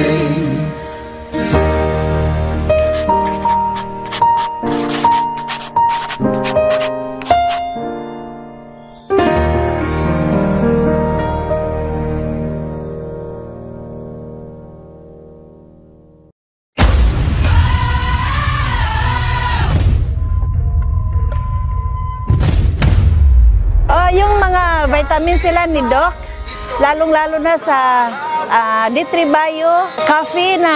Oh, yung mga vitamin sila ni Doc, lalong-lalo na sa, ah, D three Bio, coffee na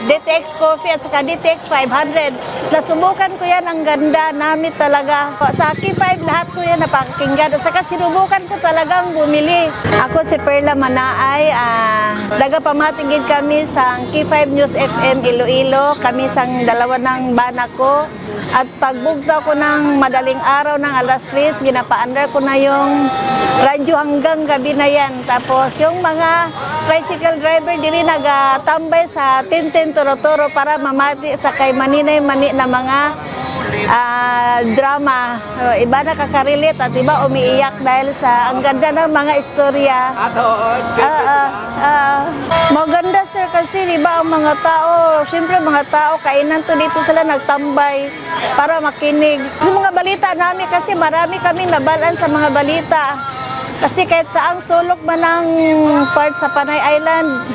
D T X coffee at saka D T X five hundred. Nasubukan ko yan, ang ganda, namit talaga. Sa K five, lahat ko yan napakinggan. At saka sinubukan ko talagang bumili. Ako si Perla Manaay, ah, nagapamati gid kami sa K five News F M Iloilo, kami sang dalawa ng bana ko. At pagbugtaw ko ng madaling araw ng alas tres, ginapaandar ko na yung radyo hanggang gabi na yan. Tapos yung mga tricycle driver diri nagatambay sa Tintin Toro-Toro para mamati sa kay maninay mani na mga, ah, drama. O, iba nakaka-relate at iba umiiyak dahil sa ang ganda ng mga istorya. Ato, oo, oo. Maganda, sir, kasi, di ba, ang mga tao, siyempre, mga tao, kainan to, dito sila nagtambay para makinig. Yung mga balita namin, kasi marami kaming nabalaan sa mga balita. Kasi kahit saang sulok man ang part sa Panay Island,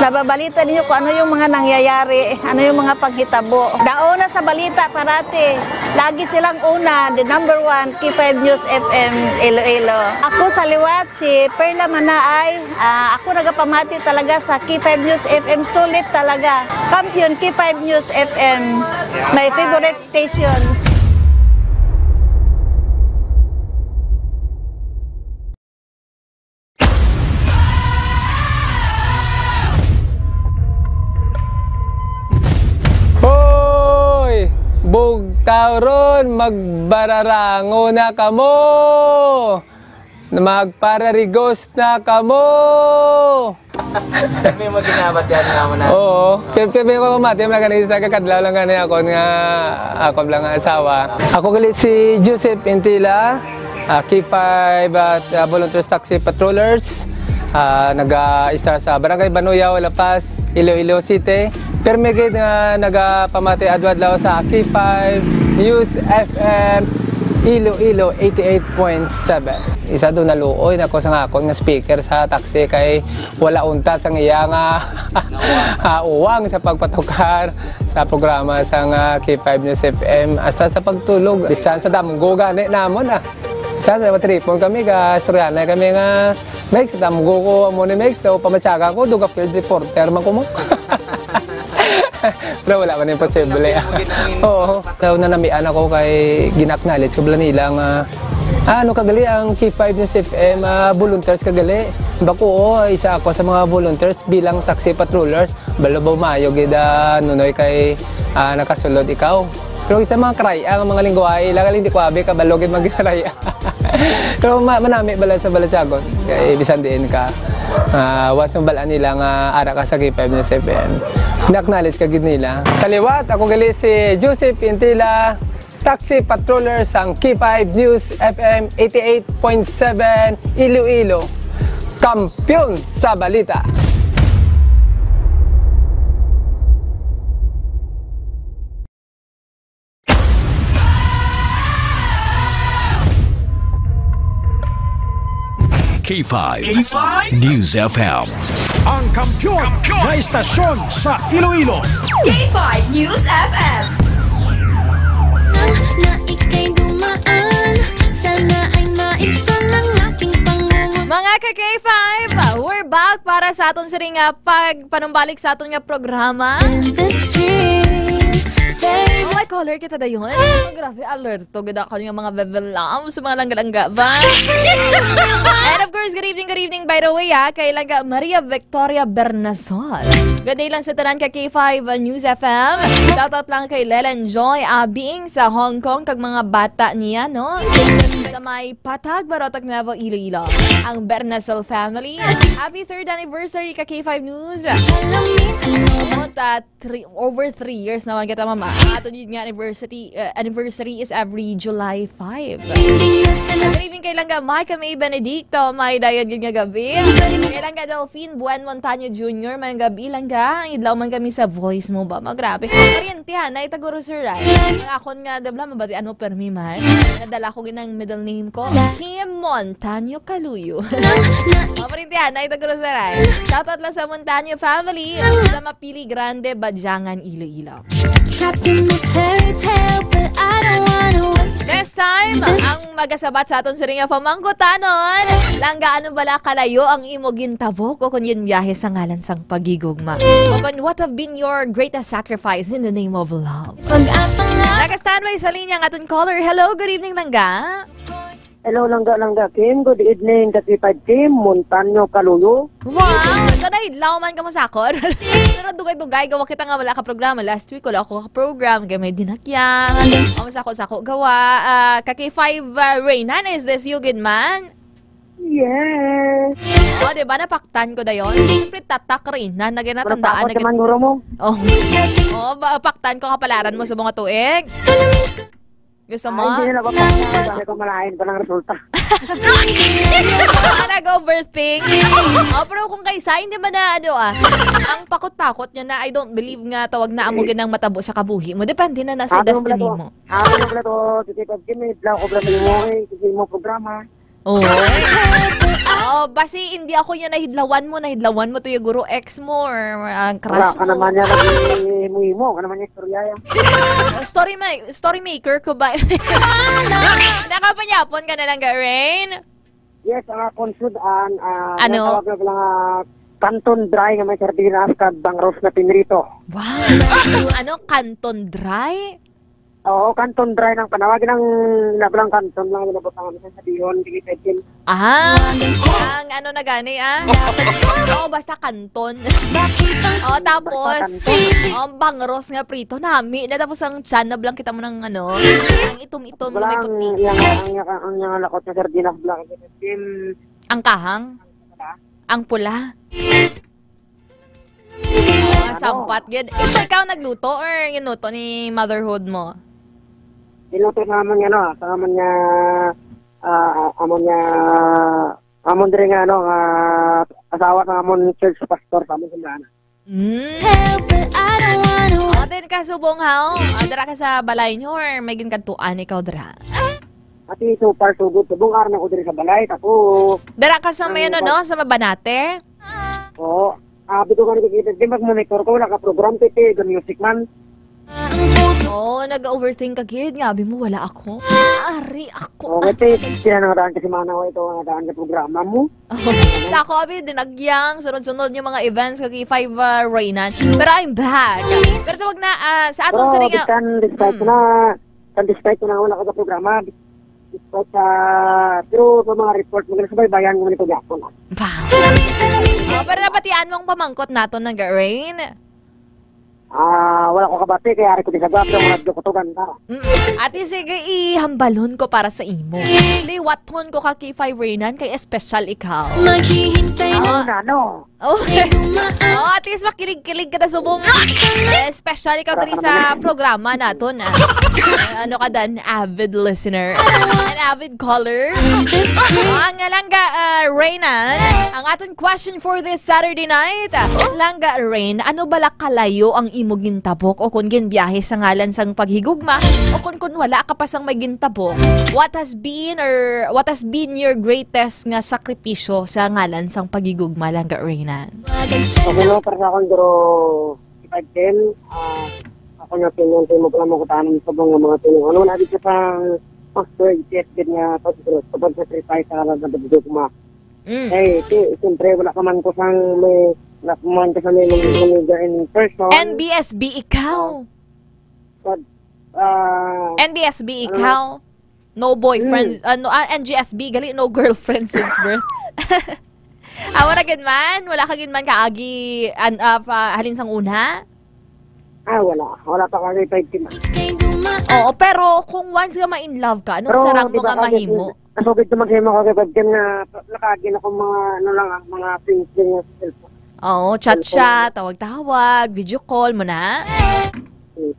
nababalita ninyo kung ano yung mga nangyayari, ano yung mga panghitabo. Nauna sa balita parati, lagi silang una, the number one, K five News F M Iloilo. Ako sa liwat, si Perla Manaay, ah, ako nagapamati talaga sa K five News F M, sulit talaga. Kampiyon K five News F M, my favorite station. Hoy! Bugtaw ron, magbararango na kamo! Magpararigos na kamo! May mga ginabat yan nga mo na. Oo. Kaya, kaya may mga mati, mga ganito sa kakadlaw lang gani ako nga, ako lang nga asawa. Ako gali si Joseph Intila, ah, K five at, ah, Volunteers Taxi Patrollers. Ah, naga-istar sa Barangay Banuyaw, La Paz, Iloilo City. Permi gid nga nagapamati adlaw-adlaw sa K five News F M Iloilo eighty-eight point seven. Isa do naluoy na ko sa akon nga speaker sa taxi kay wala unta sang iya nga, ah, uwang sa pagpatukar sa programa sang K five News F M. Hasta sa pagtulog, bisan sa damgo gani namon, ah. Bisan sa matripon kami, ga-istoryahanay kami nga, "Megs, damgo ko amo ni Megs, so pamatyaga ko, duga field reporter man ko mo." Pero wala man imposible. Oo. Daw nanamian ako kay gina-acknowledge ko bala nila nga, "Ah, ano ka gali ang K five News F M, ah, volunteers ka gali?" Bako, oo, isa ako sa mga volunteers bilang taxi patrollers. Balo ba maayo gid, ah, Nunoy, kay, ah, nakasulod ikaw? Pero sa mga Karay-a, ang mga lingwahe, ila galing di ko abi, kabalo gid mag-Karay-a. Pero ma-, manami bala sa Balasagon. Kay bisan diin ka, ah, once mabalaan nila nga ara ka sa K five News F M, na-acknowledge ka gid nila. Sa liwat, ako gali si Joseph Intila, taxi patroller sang K five News F M eighty-eight point seven Iloilo. Kampiyon sa balita. K five K five News F M. Ang kampiyon na istasyon sa Iloilo. K five News F M. Na, na ika'y dumaan, sana ay maibsan ang aking pangungunahan. Mga ka K five, we're back para sa aton siring nga pagpanumbalik sa aton nga programa. In the street, baby. Oh, may caller kita dayon. Oh, grabe, alerto gid ako nga mga bebe love sa mga langga-langga ba? And of course, good evening, good evening, by the way, ah, kay langga Maria Victoria Bernasol. Good day lang sa tanan ka K five News F M. Shoutout lang kay Lelen Joy Abing sa Hong Kong kag mga bata niya, no? Sa may Patag, Barotac, Nuevo Iloilo. Ang Bernasol family. Happy third anniversary ka K five News. Salamin. Oh, ta-, three, over three years naman kita, mama. Ato yun nga anniversary, uh, anniversary is every July five. Good evening kay langga Micah May Benedicto, may dayon yun nga gabi. Kay langga Delphine Buen Montaño Junior, may gabi langga. Idlaw man kami sa voice mo ba? Magrabe. Pariente ha, na itaguro sir, right? Ang akon nga, di ba, mabatian mo permi man. Nadala ko ginang middle name ko. Kim Montaño Kaluyo. Oh, pariente ha, na itaguro sir, right? Shoutout lang sa Montaño family, sa Mapili Grande, Badyangan, Iloilo. Trapped in this fairy tale, but I don't wanna wait. Next time, ang magasabat sa aton siring nga pamangkutanon, langga, ano bala kalayo ang imo gintabok o kun ginbiyahe sa ngalan sang paghigugma? O kun, what have been your greatest sacrifice in the name of love? Pag-asa nga. Naka-standby sa linya ang aton caller. Hello, good evening, langga. Hello, langga, langga, Kim. Good evening, ka K five Kim, Montaño Kaluyo. Wow! Kanay adlaw man ka masakod. Pero dugay-dugay, gawa kita nga wala ka programa. Last week, wala ako ka program. Kaya may dinakyang. Ang sako-sako gawa. Ah, ka K five, ah, Reynan, is this you, good man? Yes. Oh, di ba? Napaktan ko dayon. Siyempre, tatak Reynan. Nagay na Pero tandaan takot na gid. Naman, guro mo. Oh. Oh, ba, paktan ko kapalaran mo sa mga tuig. Gusto mo? Ay, hindi na napapaktan. Sabi ko, malain pa ng resulta. Ah, nag-overthink. Oh, pero kung kay sa, hindi man na, ano, ah, ang pakot-pakot niya na, I don't believe nga tawag na amo ginang matabo sa kabuhi mo. Depende na na sa Sabi mo destiny pala to. mo. Ako na pala to, si Tito Jimmy, blanco pala mo, eh, kasi mo programa. Oh. Oh, basi hindi ako yung nahidlawan mo, nahidlawan mo to yung guro ex mo or ang Wala crush ka mo. naman yan, nag-himo-himo ka naman yung istorya yan. Oh, story ma-, story maker ko ba? Nakapanyapon ka na lang, ga Rain? Yes, ang akong sudan, ah, Ano? natawag na lang, ah, Canton Dry nga may sardinas kag bangros na pinrito. Wow! Ano, Canton Dry? Oo, Canton Dry nang panawag ng nabalang Canton lang yung nabutang namin sa Dion, di kita din. Ah, ang ano na gani, ah? Oo, basta kanton. Oh, tapos, oh, bangros nga prito, nami na, tapos ang tiyan na blang kita mo ng ano, ang itom-itom na may Wala ang, puti. Ang, ang, ang, ang lakot na sardinas blanco. Ang kahang? Ang pula? Ah, sampat gid. Ikaw nagluto or ginuto ni motherhood mo? Ginuto sa amon nga, ano, sa amon nga, ah, amon nga, amon diri nga, ano, nga asawa sa amon church pastor sa amon simbahan. Mm. O, din ka subong, ha? O, dira ka sa balay niyo or may ginkadtuan ikaw dira? Ati, so far, so good. Subong, aron ako diri sa balay, tapos Dira ka sa may, ano, no? Sa Mabanate? Oo. Ah, bito ka nakikita. Di mag-monitor ko, wala ka program, titi, the music man. Oh, nag-overthink ka gid. Nga, abi mo, wala ako. Ari ako. Okay, te, sila nang daan kasi mga nawa ito, ang daan sa programa mo. Sa ako, abi, dinagyang, sunod-sunod yung mga events, kaki five, ah, Reynan. Pero I'm back. Pero tawag na, ah, sa aton Pero, sa ringa. Bisan, despite Mm. na, kan despite ko na wala ka sa programa, despite sa, pero sa mga report, mga nasubaybayan mo nito gyapon, ah. Ba? Oh, pero napatian mo ang pamangkot naton, nag-rain? Ah, wala ko kabati, kay ari ko di sa gwapo, ang radyo ko to ganda. Mm. Ate, sige, ihambalon ko para sa imo. Liwaton ko ka, K five Reynan, kay espesyal ikaw. Maghihintay. Ano Ah. na, no? Okay. Oh, at least makilig-kilig ka na subong. Espesyal ikaw diri sa programa naton, ah. Ano ka dan, avid listener, an avid caller. Oh, ang langga, ah, Reynan, ang aton question for this Saturday night. Langga Rain, ano bala kalayo ang imo gintabok o kon ginbiyahe sa ngalan sang paghigugma o kon, kon wala ka pa sang may gintabok? What has been or what has been your greatest nga sakripisyo sa ngalan sang paghigugma, Langga Reynan? Ano, para sa akon, bro, five ten, ah, ako nga opinion sa imo pala mo kutanan sa mga, mga tulo. Ano, wala di ka sa pag-, pag-, nga pag-, pag-sacrifice sa ngalan sang paghigugma. Mm. Eh, si-, siyempre, wala ka man ko sang may, wala ka man ko sa may mga amiga in person. N B S B ikaw. Ah, but, ah, N B S B ano? Ikaw. No boyfriend, Mm. ano, ah, N G S B, gali, no girlfriend since birth. Ah, wala gid man? Wala ka gid man kaagi, an-, ah, pa-, halin sang una? Ah, wala. Wala pa kami five ten. Oo, pero kung once nga ma-in love ka, anong Pero, sarang di mo ba, nga kasi mahimo? Nasugid ko maghimo ka kay Badyan nga nakaagi na kong mga, ano lang, ah, mga pink-pink nga sa cellphone. Oo, chat-chat, tawag-tawag, video call mo na. Hmm.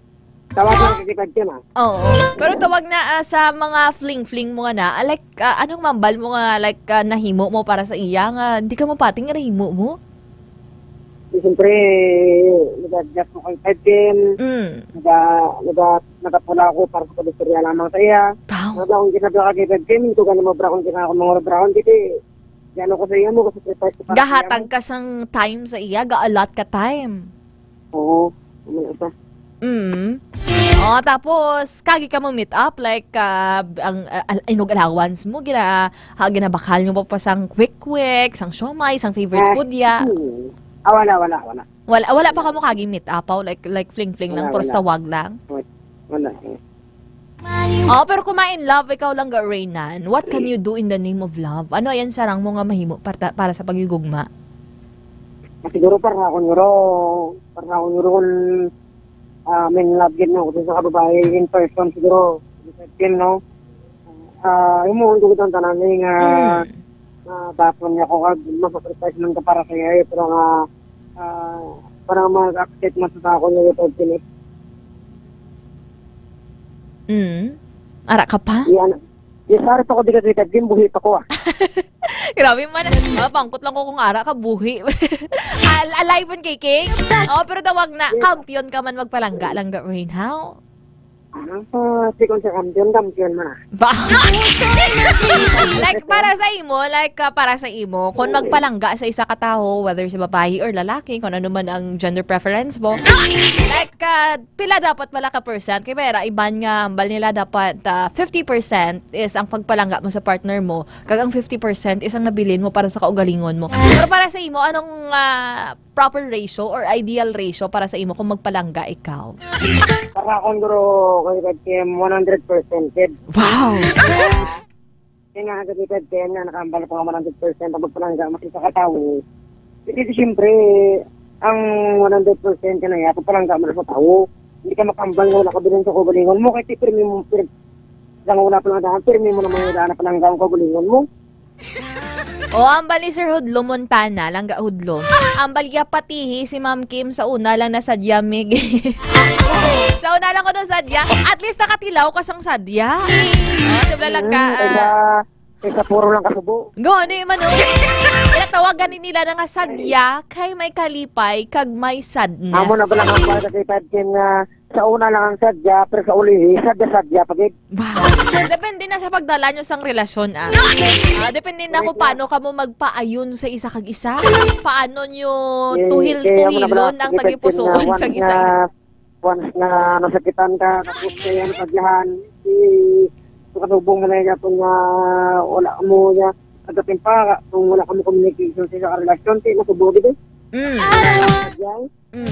Tawag lang kay Badyan, ah. Oo. Pero tawag na, ah, sa mga fling-fling mo nga na, ah, like, ah, anong mambal mo nga, like, ah, nahimo mo para sa iya nga di ka mapati nga nahimo mo? Di, siyempre, nag-adjust ko kay Badyan. Mm. Naga-, naga-, nagapula ako para sa pag-istorya lamang sa iya. Wow. Wala akong ginagawa kay Badyan, ito ka na mabra akong ginagawa, mga obra akong giti. Gano ko sa iya mo, kasi prepared ko para sa iya Gahatag mo. Ka sang time sa iya, ga-allot ka time. Oo, ano ito? Mm. Oh, tapos, kagi ka mo meet up, like, ah, ang, ah, al-, inog allowance mo, gina-, ha, ginabakal nyo pa, pa sang quick-quick, sang siomay, sang favorite Ah, food ya. hmm. Ah, wala, wala, wala. Wala, wala pa kamo kagi meet up, aw? Like, like, fling-fling lang, Wala, puros wala. Tawag lang? Wala, wala. Oh, pero kung ma-in love ikaw lang, ga Reynan, what can you do in the name of love? Ano ayan sarang mo nga mahimo para, para sa paghigugma? Ah, siguro para ako, siguro, para ako, siguro, kung, ah, ma-in love gid mo, kung sa kababae, in person, siguro, in person, no? Ah, imo, ang dugot ang tanan, eh, nga, Mm. ah, dapat niya ko kag masacrifice man ka para sa iya, eh, pero nga, ah, parang mag-accept man sa ako nga ito, Pilipinas. Mm. Ara ka pa? Yan. Yes, sorry pa ko, di ka kita, Jim, buhi pa ko, ah. Grabe man. Ah, pangkot lang ko kung ara ka, buhi. Al-, alive on kay King. Oh, pero tawag na, Yes. Kampiyon ka man magpalangga lang, ga Rain, how? Ah, di ko sa kampiyon, kampiyon man, ah. Ba? Like, para sa imo, like, ah, para sa imo, kung magpalangga sa isa ka tawo, whether sa babayi or lalaki, kung ano man ang gender preference mo, like, ah, pila dapat pala ka percent? Kay may ra iban nga hambal nila dapat, ah, fifty percent is ang pagpalangga mo sa partner mo, kag ang fifty percent is ang nabilin mo para sa kaugalingon mo. Pero para sa imo, anong, ah, proper ratio or ideal ratio para sa imo kung magpalangga ikaw? Para akong guro, kay Red Kim, one hundred percent, kid. Wow! Kaya nga, kasi Red Kim, nga nakahambal ko nga one hundred percent ang magpalangga, mas isa ka tawo. Kasi, siyempre, ang one hundred percent ka na yan, pagpalangga mo na sa tawo. Hindi ka makahambal nga wala ka bilin sa kaugalingon mo, kahit pirmi mo, pir-, lang wala pa lang daan, pirmi mo naman yung daan na palangga ang kaugalingon mo. O, ambal ni Sir Hudlo Montana, langga Hudlo. Ambal ya patihi si Ma'am Kim sa una lang na sadya, mig. Sa una lang ko nung sadya. At least nakatilaw ka sang sadya. O, di ba lang ka, Mm, ah, kaysa, kaysa puro lang kasubo. Gani man, o. Pinatawagan ni nila na nga sadya, kay may kalipay, kag may sadness. Amo na ba lang ang para sa Kim nga sa una lang ang sadya, pero sa ulihi, sadya-sadya pa gid. Wow. Depende na sa pagdala nyo sang relasyon, ah. Ah, depende na kung paano kamo magpaayon sa isa kag isa. Paano nyo Eh, tuhil-tuhilon ang tagipusoon sang isa. Once nga nasakitan ka, tapos kaya nasadyahan, si, sa kasubong mo na yun, kung, ah, wala mo niya, pagdating pa, kung wala kamo communication sa isa ka relasyon, di masubo, di ba? Mm. Sadyang, Mm.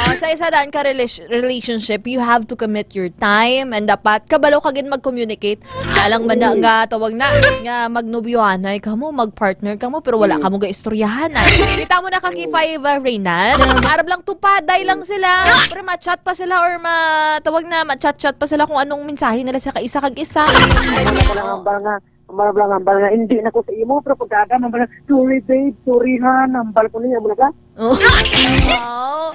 Oh, sa isa daan ka relis-, relationship, you have to commit your time and dapat kabalo ka gid mag-communicate. Alang man na nga tawag na nga magnobyohanay ka mo, mag-partner ka mo, pero wala ka mo gaistoryahan. Kita mo na ka K five, uh, Reynan. Arab lang tupaday lang sila. Pero ma-chat pa sila or ma-, tawag na, ma-chat-chat pa sila kung anong mensahe nila sa kaisa kag isa. Wala ka lang hambal nga, hambal lang, hambal nga, "Hindi na ko sa imo," pero pagkada, hambal nga, "Sorry, babe, sorry, ha," hambal ko niya, muna ka? Oh. Wow.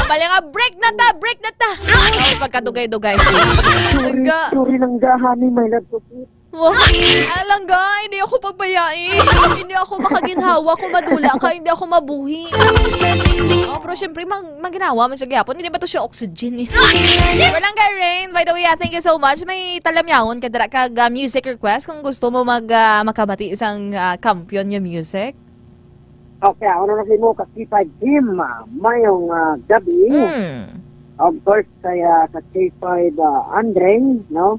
Hambal nga, "Break na ta, break na ta." Ay, pagkadugay-dugay. Sorry, Nga. sorry lang ga, honey, my love ko. Wow. Alang ga, hindi ako pagbayai. Hindi ako makaginhawa kung madula ka, hindi ako mabuhi. Oh, pero syempre, mag-, maginhawa man siya gyapon. Hindi ba to siya oxygen eh? Walang ga, Rain. By the way, ah, thank you so much. May talamyahon ka dira kag, ah, music request kung gusto mo mag, ah, makabati isang, ah, kampiyon nga music. Okay, ako na lang mo, ka K five team, ah, mayong, ah, gabi. Mm. Of course, kaya sa K five, ah, Andre, no?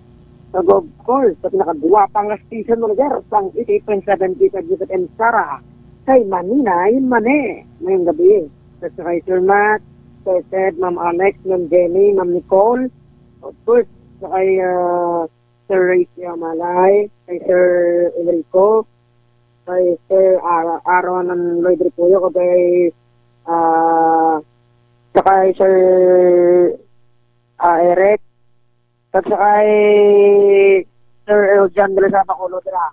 So, of course, sa pinakagwapang nga station mo na, sir, sang eighty-eight point seven K five News F M Sara, kay Maninay Mane, mayong gabi. Sa, sa kay Sir Matt, Sir Ted, Ma'am Alex, Ma'am Jenny, Ma'am Nicole, of course, sa kay, ah, Sir Ray Siamalay, kay Sir Enrico, kay Sir Ara-, Aaron and Lloyd Repuyo, kay, ah, sa kay Sir, ah, Eric, kag sa kay Sir Eljan de la Saba Colodra.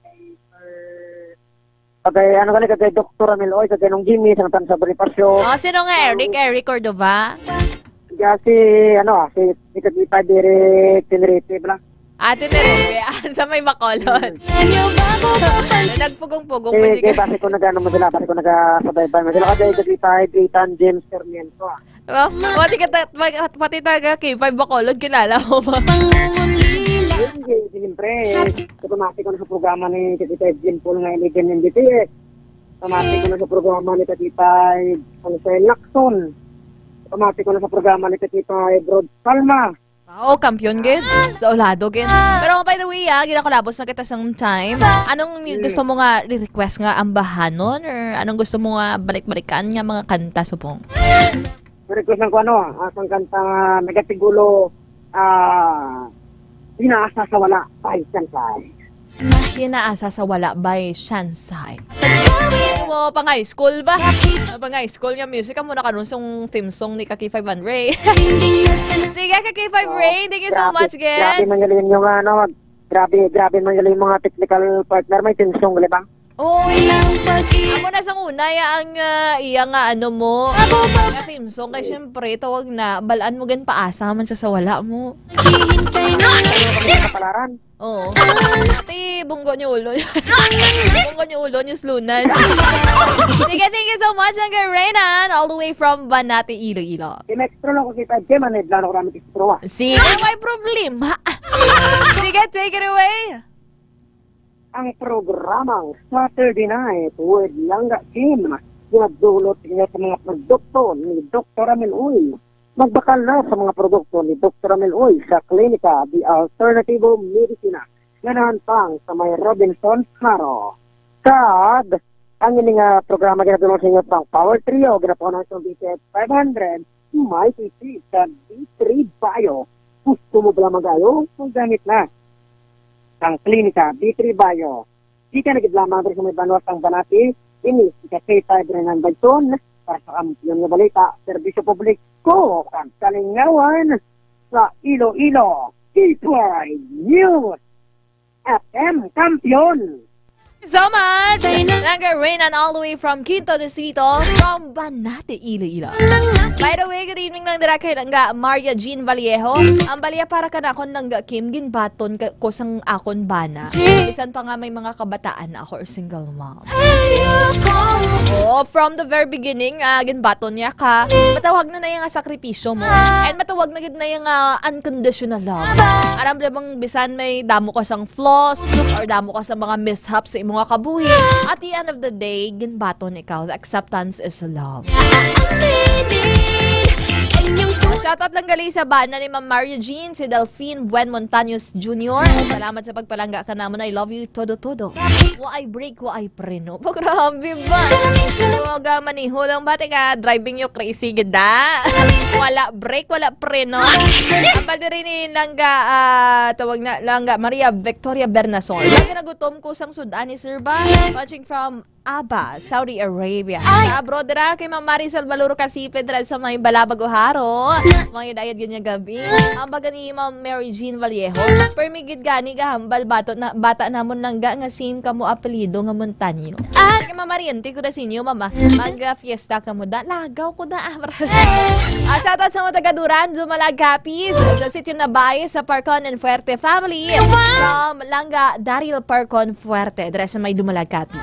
Kay Sir, kay, ano gali, kay Doktor Amil Oy, kay Nong Jimmy, sang Tansa Bonifacio. Oh, sino nga Eric? Eric Cordova? Kaya si, ano, ah, si, si Kagipa Derek Tenerife, bala. Ah, Tenerife. Ah, sa may Bacolod. Mm. Nagpugong-pugong mo, Eh, sige. Kaya base ko nag-ano mo sila, base ko nag-, ah, sabay-bay mo sila. Kasi Kagipa, Ethan, James, Sarmiento, ah. Oh, pati ka ta-, pag-, pati taga K five Bacolod, kilala mo ba? Hindi, siyempre. Automatic ko na sa programa ni Tita Edwin Paul nga eleven M D P S. Automatic ko na sa programa ni Tita Edwin Paul. Automatic ko na sa programa ni Tita Edwin Paul. Salma. Wow, kampiyon gid. Sa ulado gid. Pero by the way, ah, ginakulabos na kita sang time. Anong mi-, Mm. gusto mo nga i-request nga ambahanon? Or anong gusto mo nga balik-balikan nga mga kanta, subong? Request lang ko, ano, ah, sang kanta nga nagatigulo, ah, Hinaasa sa Wala by Shansai. Hinaasa sa Wala by Shansai. Ano mo, pang high school ba? Ano, pang high school nga music, amo na karon sang theme song ni ka K five Andre. Sige, ka K five Ray, thank you so Grabe, much, grabe Gen. man gali yung, ano, grabe, grabe man gali yung mga technical partner, may theme song, di ba? Oh, amo na sang una, ya, ang, ah, iya nga, ano mo, nga theme song, kay syempre, tawag na, balaan mo, gan paasa man siya sa wala mo. Kapalaran. Oo. Ate, bunggo niyo ulo. Bunggo niyo ulo, niyo slunan. Sige, thank you so much, Angga Renan, all the way from Banate, Iloilo. Kinextra lang ko si Ted Jem, ano, iblano ko namin si Pro, ah. Sige, may problema. Sige, take it away. Ang programang Saturday Night with Langga Kim, ginadulot niya sa mga produkto ni Doktor Amil Uy. Magbakal na sa mga produkto ni Doktor Amil Uy sa Klinika de Alternativo Medicina, ganahan pang sa may Robinson Haro. Kag ang ini nga programa ginadulong sa inyo pang Power Trio, ginapunan sa B T F five hundred, may T C sa B three Bio. Gusto mo bala magayo? Maggamit na. Ang Klinika B three Bio. Di ka na gid lamang diri sa may banwa sang Banati, ini si ka K five Renan Bagton para sa Kampiyon nga Balita, Serbisyo Publiko, kag Kalingawan sa Iloilo. K five News F M, Kampiyon. So much! Langga Renan all the way from Quinto Distrito, from Banate, Iloilo. By the way, good evening lang dira kay Langga Maria Jean Vallejo. Ang balya para kanakon, Langga Kim, ginbaton ka, ko sang akon bana. Bisan pa nga may mga kabataan na ako or single mom. Oh, from the very beginning, ah, ginbaton niya ka. Matawag na na yung sakripisyo mo. And matawag na gid na yung, ah, unconditional love. Aram bala bang bisan may damo ka sang flaws or damo ka sa mga mishap sa imong kabuhi, at the end of the day, ginbaton ikaw. Acceptance is love. Shoutout lang gali sa bana ni Ma'am Mario Jean, si Delphine Buen Montaños Junior. Salamat sa pagpalangga ka namon. I love you, todo, todo. Wa ay break, wa ay preno. Grabe ba? Huwag ka maniho lang. Bati ka, driving you crazy, gida. Wala break, wala preno. Ang pala rin ni Langga, ah, tawag na, Langga Maria Victoria Bernason. Lagi nagutom ko sang sudan ni Sir ba? Watching from Aba, Saudi Arabia. Ay! Sa abroad ra kay Ma'am Marisol Valor Kasipe dira sa may Balabag, Oharo. Mga dayad gid nga gabi. Ang baga ni Ma'am Mary Jean Vallejo. Permi gid gani gahambal bato na, bata namon langga nga same kamo apelyido nga Montaño. Ay! Kay Ma'am Mariente ko na sa inyo, Mama. Mag-fiesta kamo da. Lagaw ko da. Ah, shoutout sa mga taga Duran, Dumalag Capiz, sa Sitio Nabay, sa Parcon and Fuerte family. From Langga, Daryl Parcon Fuerte, dira sa may Dumalag Capiz.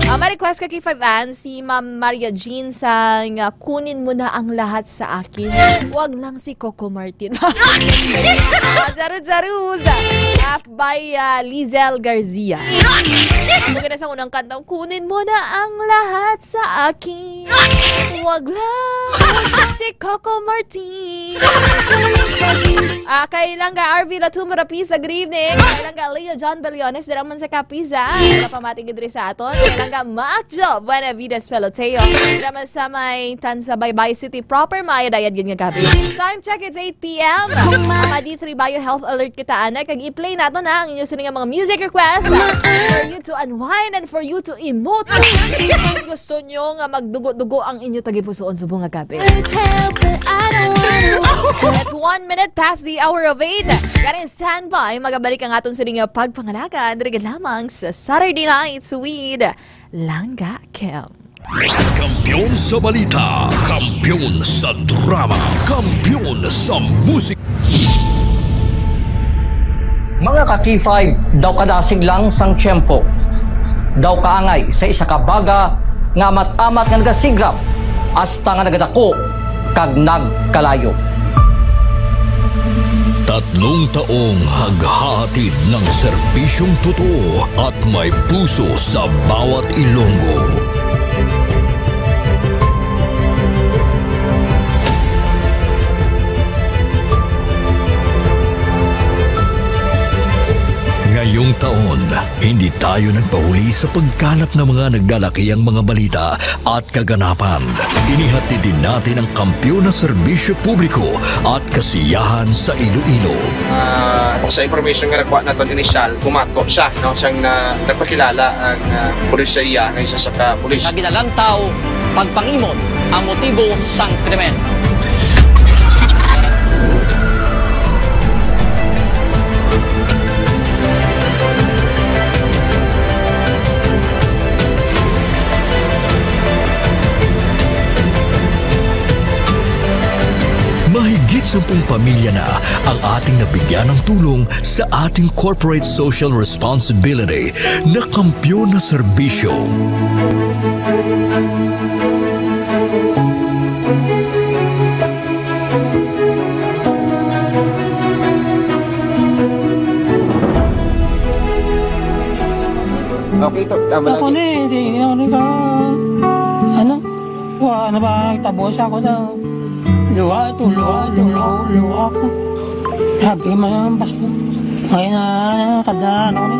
Ah, may request ka kay Five Ann, si Ma'am Maria Jean sa nga, "Kunin mo na ang lahat sa akin. Wag lang si Coco Martin." Ah, charot, charot. Ah, by, ah, Lizelle Garcia. Ako gina sa unang kanta, "Kunin mo na ang lahat sa akin. Wag lang si Coco Martin." Ah, kay Langga R V Latumura, peace, good evening. Kay Langga Leo John Bellones, dira man sa Capiz, ah. Kapamati gid diri sa aton. Kay Langga Mac Jo Buenavides Peloteo, dira man sa may Tansa, Baybay City proper, maayad-ayad gid nga gabi. Time check, it's eight p m. Mga D three Bio Health Alert kita, ana, kag i-play nato na ang inyo sini nga mga music request, ah, for you to unwind and for you to emote. Kung gusto nyo nga magdugo-dugo ang inyo tagipusoon subong nga gabi. It's one minute past the hour of eight. Karon, standby, magabalik ang aton sini nga pagpangalaga diri gid lamang sa Saturday Nights with Langga Kim. Kampiyon sa balita, kampiyon sa drama, kampiyon sa musika. Mga ka-K five, daw kadasig lang sang tiyempo, daw kaangay sa isa ka baga nga amat-amat nga nagasigrap hasta nga nagadako kag nagkalayo. Tatlong taong naghahatid ng serbisyong totoo at may puso sa bawat Ilonggo. Ngayong taon, hindi tayo nagpahuli sa pagkalap ng mga nagdalakiang mga balita at kaganapan. Inihatid din natin ang kampiyon na serbisyo publiko at kasiyahan sa Iloilo. Ah, sa information nga nakuha naton inisyal, bumato siya, no, siyang na, nagpakilala ang, ah, pulis sa iya nga isa sa ka pulis. Sa ginalantaw, pagpangimon ang motibo sang krimen. Mahigit sampung pamilya na ang ating nabigyan ng tulong sa ating corporate social responsibility na kampiyon na serbisyo. Okay, to, tama Ako lagi. Ni, di, ako ni ka, ano? Wa, ano ba, tabo sa ako daw. Luha ito, luha ito, luha, luha ako. Sabi man ang pasbo. Ngayon na, kada ano ni.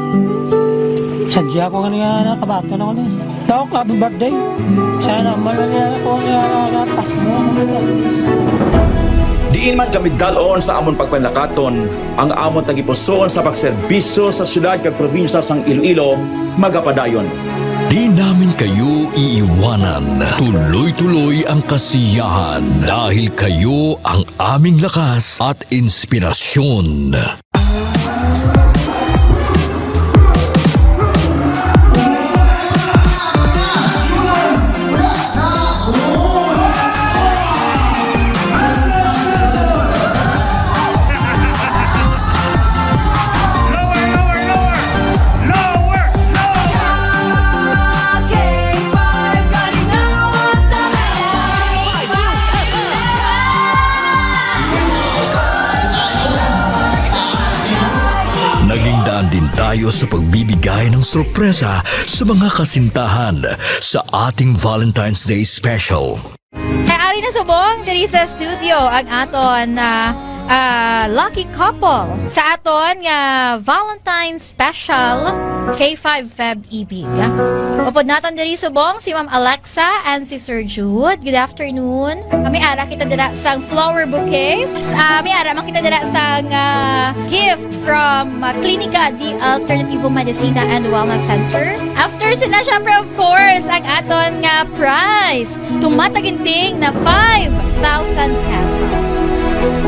Sadya ko nga niya, nakabato na ako ni. Tawag ka, happy birthday. Sana malala ko nga pasbo. Diin man kami dalon sa amon pagpanlakaton, ang amon tagipusoon sa pagserbisyo sa siyudad kag probinsya sang Iloilo magapadayon. Di namin kayo iiwanan. Tuloy-tuloy ang kasiyahan dahil kayo ang aming lakas at inspirasyon. Naging daan din tayo sa pagbibigay ng sorpresa sa mga kasintahan sa ating Valentine's Day special. Ari na subong diri sa studio ang aton na, ah, lucky couple sa aton nga Valentine's Special K five Feb Ibig. Upod naton diri subong si Ma'am Alexa and si Sir Jude. Good afternoon. May ara kita dira sang flower bouquet. Ah, may ara man kita dira sang, ah, gift from, ah, Klinika di Alternativo Medicina and Wellness Center. After sina, syempre, of course, ang aton nga prize. Tumataginting na five thousand pesos.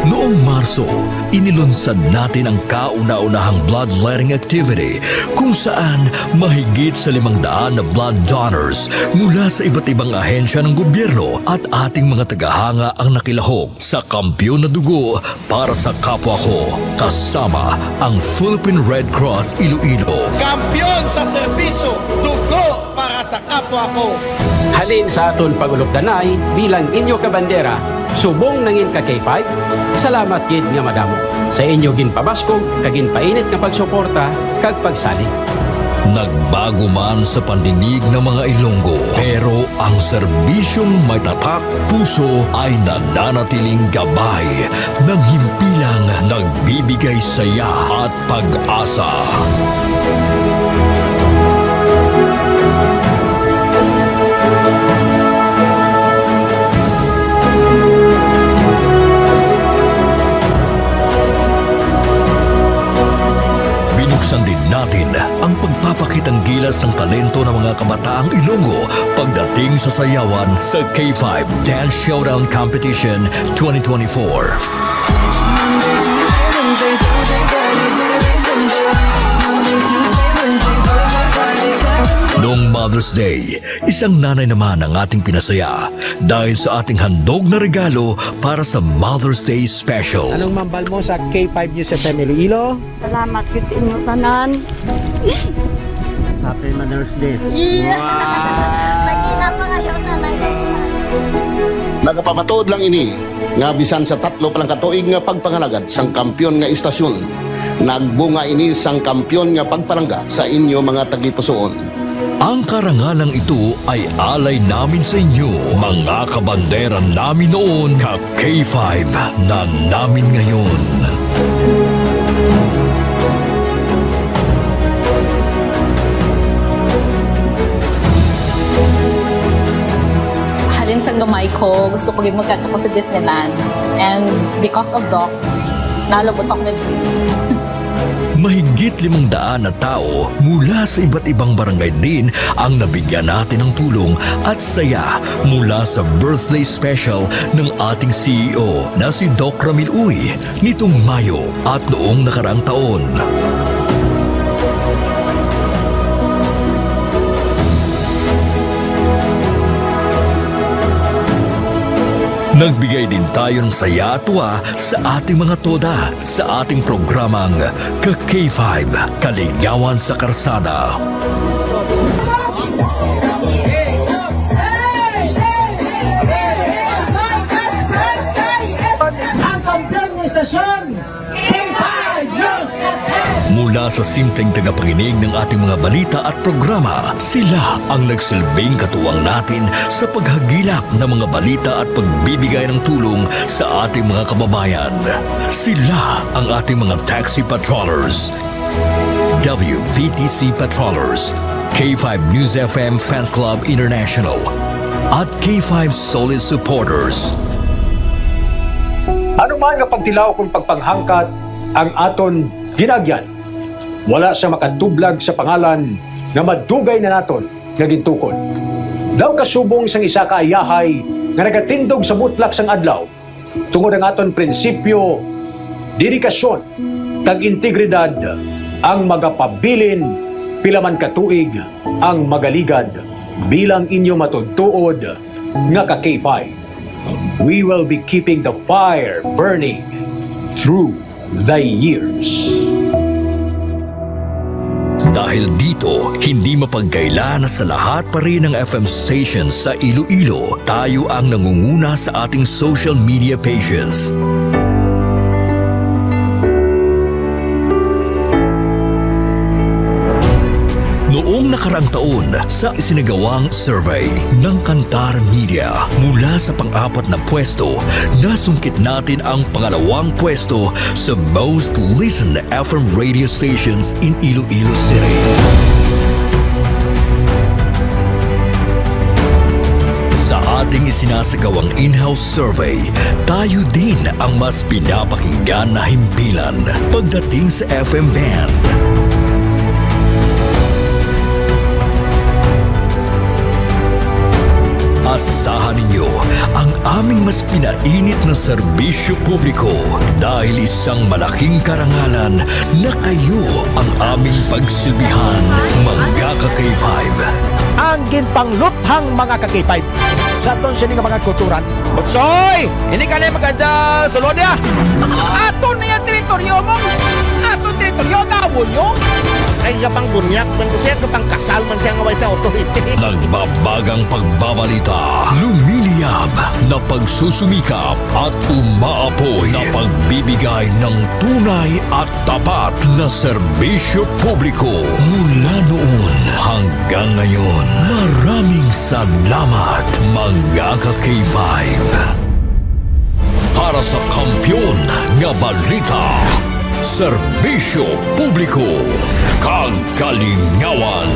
Noong Marso, inilunsad natin ang kauna-unahang bloodletting activity kung saan mahigit sa limang daan na blood donors mula sa iba't ibang ahensya ng gobyerno at ating mga tagahanga ang nakilahok sa Kampiyon na Dugo para sa Kapwa Ko, kasama ang Philippine Red Cross Iloilo. Kampiyon sa serbisyo, dugo para sa kapwa ko. Halin sa aton pag-ulokdanay bilang inyo kabandera, subong nangin ka K five, salamat gid nga madamo sa inyo ginpabaskog kag ginpainit nga pagsuporta kag pagsalig. Nagbago man sa pandinig ng mga Ilonggo, pero ang serbisyong may tatak puso ay nananatiling gabay ng himpilang nagbibigay saya at pag-asa. Binuksan din natin ang pagpapakitang gilas ng talento ng mga kabataang Ilonggo pagdating sa sayawan sa K five Dance Showdown Competition twenty twenty-four. Noong Mother's Day, isang nanay naman ang ating pinasaya dahil sa ating handog na regalo para sa Mother's Day Special. Anong mambal mo sa K five News F M Iloilo? Salamat gid sa inyo tanan. Happy Mother's Day. Yeah. Wow. Magina pa nga siya sa nanay. Nagapamatuod lang ini nga bisan sa tatlo pa lang ka tuig nga pagpangalagad sang kampiyon nga istasyon, nagbunga ini sang kampiyon nga pagpalangga sa inyo mga tagipusoon. Ang karangalang ito ay alay namin sa inyo, mga kabandera namin noon, ka K five na namin ngayon. Halin sang gamay ko, gusto ko gid magkadto ko sa Disneyland. And because of Doc, nalabot ako nag-free. Mahigit limang daan na tao mula sa iba't ibang barangay din ang nabigyan natin ng tulong at saya mula sa birthday special ng ating C E O na si Doc Ramil Uy nitong Mayo at noong nakaraang taon. Nagbigay din tayo ng saya at tuwa sa ating mga toda sa ating programang Ka K five, Kaligawan sa Karsada. Ang kampiyon ng istasyon, K five News F M. Mula sa simpleng tagapakinig ng ating mga balita at programa, sila ang nagsilbing katuwang natin sa paghagilap ng mga balita at pagbibigay ng tulong sa ating mga kababayan. Sila ang ating mga taxi patrollers, W V T C patrollers, K five News F M Fans Club International, at K five solid supporters. Ano man nga pagtilaw kon pagpanghangkat ang aton ginagyan, wala sia makatublag sa pangalan nga madugay na naton nga gintukod. Daw kasubong sang isa ka ayahay nga nagatindog sa butlak sang adlaw, tungod ang aton prinsipyo, dedikasyon, kag integridad ang magapabilin pila man ka tuig ang magaligad bilang inyo matuodtuod nga ka K five. We will be keeping the fire burning through the years. Dahil dito, hindi mapagkaila na sa lahat pa rin ng F M stations sa Iloilo, tayo ang nangunguna sa ating social media pages. Noong Noong nakaraang taon, sa isinagawang survey ng Kantar Media, mula sa pang-apat na pwesto, nasungkit natin ang pangalawang pwesto sa most listened F M radio stations in Iloilo City. Sa ating isinasagawang in-house survey, tayo din ang mas pinapakinggan na himpilan pagdating sa F M band. Asahan ninyo ang aming mas pinainit na serbisyo publiko dahil isang malaking karangalan na kayo ang aming pagsilbihan, mga ka-K five. Ang ginpangluthang, mga ka-K five. Sa aton sini nga mga kulturan. Butsoy! Hindi ka na maganda sulod niya. Aton na yung teritoryo mo. Aton teritoryo, gawon nyo. Ay, kapang bunyak, man ko siya, kapang kasal man siya nga way sa authority. Nagbabagang pagbabalita, lumiliyab na pagsusumikap at umaapoy na pagbibigay ng tunay at tapat na serbisyo publiko mula noon hanggang ngayon. Maraming salamat, mga ka-K five. Para sa kampiyon nga balita, serbisyo publiko, kag kalingawan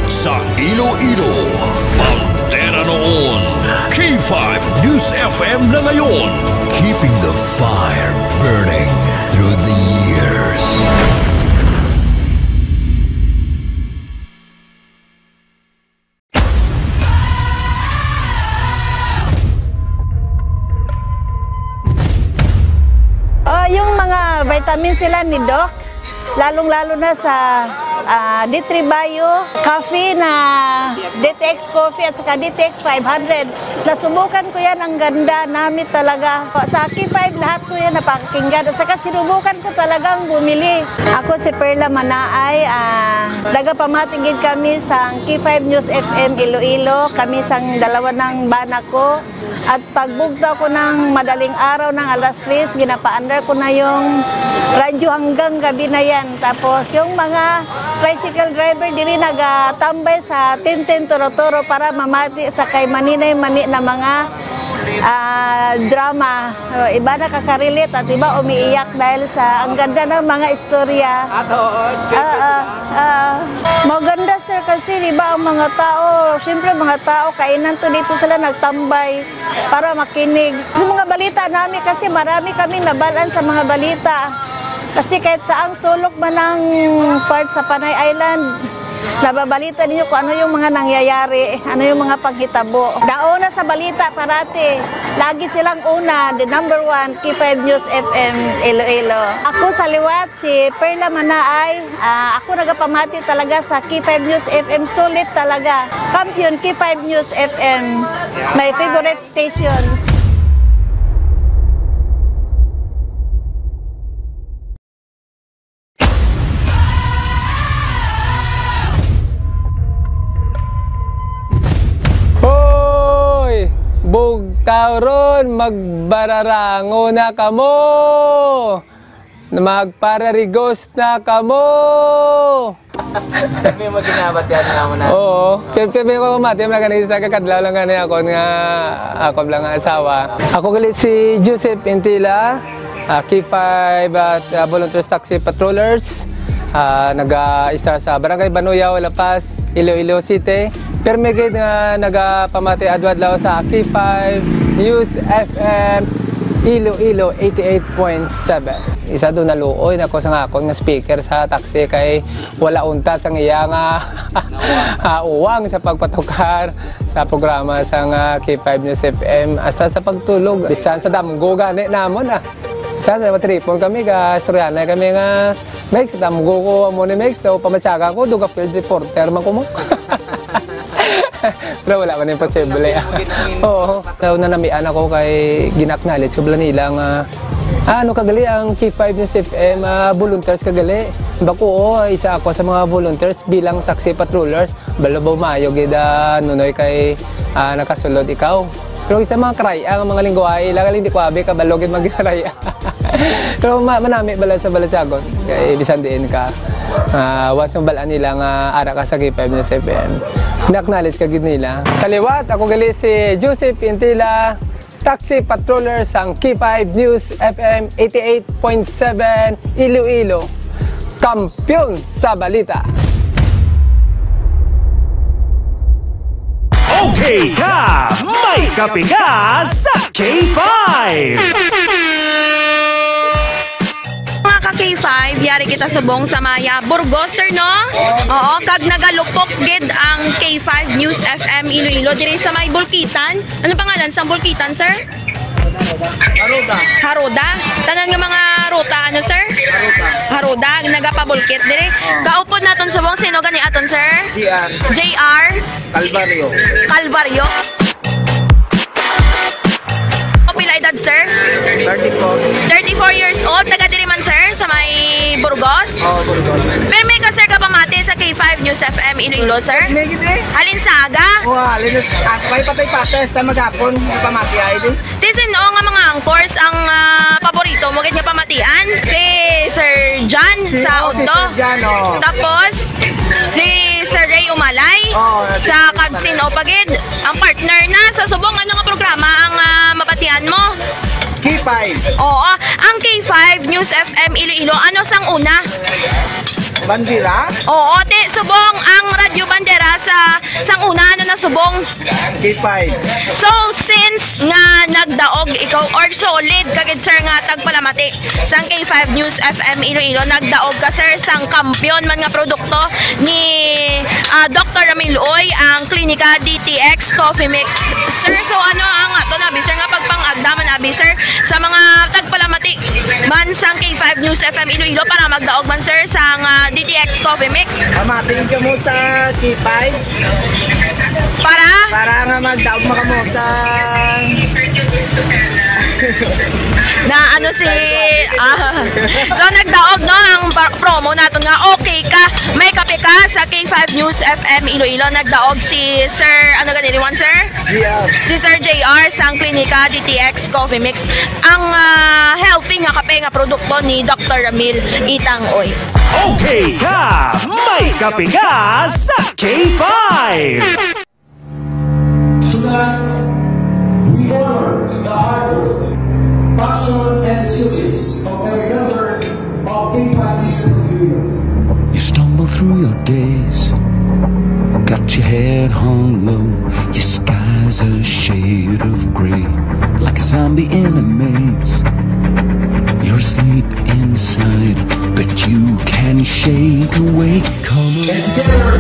sa Iloilo, bandera noon, K five News F M na ngayon. Keeping the fire burning through the years. Oh, yung mga vitamin sila ni Doc, lalong-lalo na sa, ah, D three Bio, coffee na D T X coffee at saka D T X five hundred. Nasubukan ko yan, ang ganda, namit talaga. Sa K five, lahat ko yan napakinggan. At saka sinubukan ko talagang bumili. Ako si Perla Manaay, ah, nagapamati gid kami sa K five News F M Iloilo, kami sang dalawa ng bana ko. At pagbugtaw ko ng madaling araw ng alas tres, ginapaandar ko na yung radyo hanggang gabi na yan. Tapos yung mga tricycle driver diri nagatambay sa Tintin Turo-Turo para mamati sa kay maninay mani na mga, ah, drama. Uh, iba nakaka-relate at iba umiiyak dahil sa ang ganda ng mga istorya. Ato, ah, ah, ah. Maganda, sir, kasi, di ba, ang mga tao, siyempre, mga tao, kainan to, dito sila nagtambay para makinig. Yung mga balita namin, kasi marami kaming nabalaan sa mga balita. Kasi kahit saang sulok man ang part sa Panay Island, nababalita ninyo kung ano yung mga nangyayari, ano yung mga panghitabo. Nauna sa balita parati, lagi silang una, the number one, K five News F M Iloilo. Ako sa liwat, si Perla Manaay. Ah, ako nagapamati talaga sa K five News F M, sulit talaga. Kampiyon, K five News F M, my favorite station. Hoy! Bugtaw ron, magbararango na kamo! Magpararigos na kamo! May maginabat yan nga mo na. Oo. Pero, pero may ko mati, wala ka na isa, kakadlaw lang gani ako nga, ako lang nga asawa. Ako gali si Joseph Intila, ah, K five at, ah, Volunteers Taxi Patrollers. Ah, naga-istar sa Barangay Banuyaw, La Paz, Iloilo City. Pero may gid nga nagapamati adlaw-adlaw sa K five News F M Iloilo eighty-eight point seven. Isa doon naluoy na ko sa akon nga speaker sa taxi kay wala unta sang iya nga, ah, uwang sa pagpatukar sa programa sang, ah, K five News F M. Hasta sa pagtulog, bisan sa damgo gani namon, ah. Bisan sa matripon kami, ga-istoryahanay kami nga, "Mex, damgo ko amo ni Mex, daw pamatyagan ko, duga field reporter man ko mo." Pero wala man imposible. Oo. Sa una namian ako kay gina-acknowledge ko bala nila nga, "Ah, ano ka gali ang K five News F M, ah, volunteers ka gali?" Bako, "Oo, isa ako sa mga volunteers bilang taxi patrollers." "Balo ba maayo gid, ah, Nunoy, kay, ah, nakasulod ikaw?" Pero isa mga karay-a nga mga lingwahe, ila gali hindi ko abi kabalo gid magkaray-a. Pero ma-, manami bala sa balatyagon. Kay bisan diin ka, Ah, what's ang balaan nila nga ara ka sa K five News F M? Acknowledge ka gid nila. Sa liwat, ako gali si Joseph Intila, taxi patroller sang K five News F M eighty-eight point seven Iloilo. Kampiyon sa balita. Okay ka, may kape ka sa K five. Mga ka K five, yari kita subong sa Maya, Burgos, sir, no? Oo, kag nagalupok gid ang K five News F M Iloilo diri sa may Bulkitan. Ano pangalan sang Bulkitan, sir? Haruda. Haruda? Tanan nga mga ruta, ano, sir? Haruda. Haruda, nagapabulkit diri. Oo. Kaupod naton subong, sino gani aton, sir? J R. J R. Calvario. Calvario. O, pila edad, sir? Thirty-four. Thirty-four years old. Taga diri man, sir, sa may Burgos? Oo, Burgos. Pirmi ka, sir, kapamati sa K five News F M Iloilo, sir? May gid eh. Halin sa aga? Oo, halin. Ah, may patay patas na maghapon, kapamati ay din. Ti sin-o nga mga anchors ang, ah, paborito mo gid nga pamatian? Si Sir John. Si, sa oh, si Okto. Sir John, oh. Tapos, si Sir Ray Umalay. Oh, sa si Ray Umalay. Kag sin-o pa gid ang partner na sa subong, ano nga programa ang, ah, mabatian mo? K five. Oo, ang K five News F M Iloilo. Ano sang una? Bandera? Oo, ti, subong ang Radyo Bandera sa, sang una, ano na subong? K five. So, since nga nagdaog ikaw or solid ka gid, sir, nga tagpalamati sang K five News F M Iloilo, nagdaog ka, sir, sang kampiyon man nga produkto ni, ah, Doktor Ramil Uy, ang Klinika D T X Coffee Mix. Sir, so ano ang ato na, abi, sir, nga pagpang-agda man, abi, sir, sa mga tagpalamati man sang K five News F M Iloilo para magdaog man, sir, sang, ah, D T X Coffee Mix? Pamati gid kamo sa K five. Para? Para nga magdaog mo kamo sa na ano si, ah, so nagdaog, no, ang pa-, promo naton nga okay ka, may kape ka sa K five News F M Iloilo. Nagdaog si Sir, ano gani ni one, sir? J R. Si Sir J R sang Klinika D T X Coffee Mix, ang, ah, healthy nga kape nga produkto ni Doktor Ramil Itang Uy. Okay ka, may kape ka sa K five. Tonight, we honor the hard work, passion, and resilience of every member of K five News F M Iloilo. You stumble through your days, got your head hung low, your sky's a shade of gray, like a zombie in a maze. You're asleep inside, but you can shake awake. Come on. And together,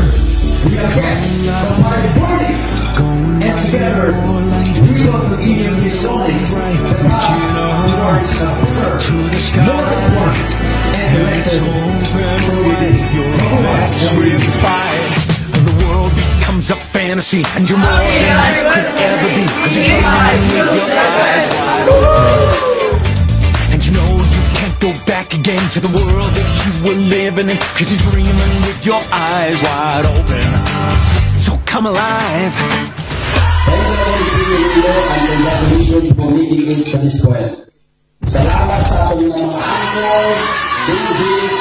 we are back. The party burning. And together, we will continue this morning. The path towards a better, more important, and better community. Come on. And the world becomes a fantasy, and you're more than you could ever be. 'Cause you're dreaming with your eyes wide open. And you know you can't go back again to the world that you were living in. 'Cause you're dreaming with your eyes wide open. So come alive. Thank you, Lord, and congratulations for making it to this point. Salamat sa aton nga mga anchors, D Js,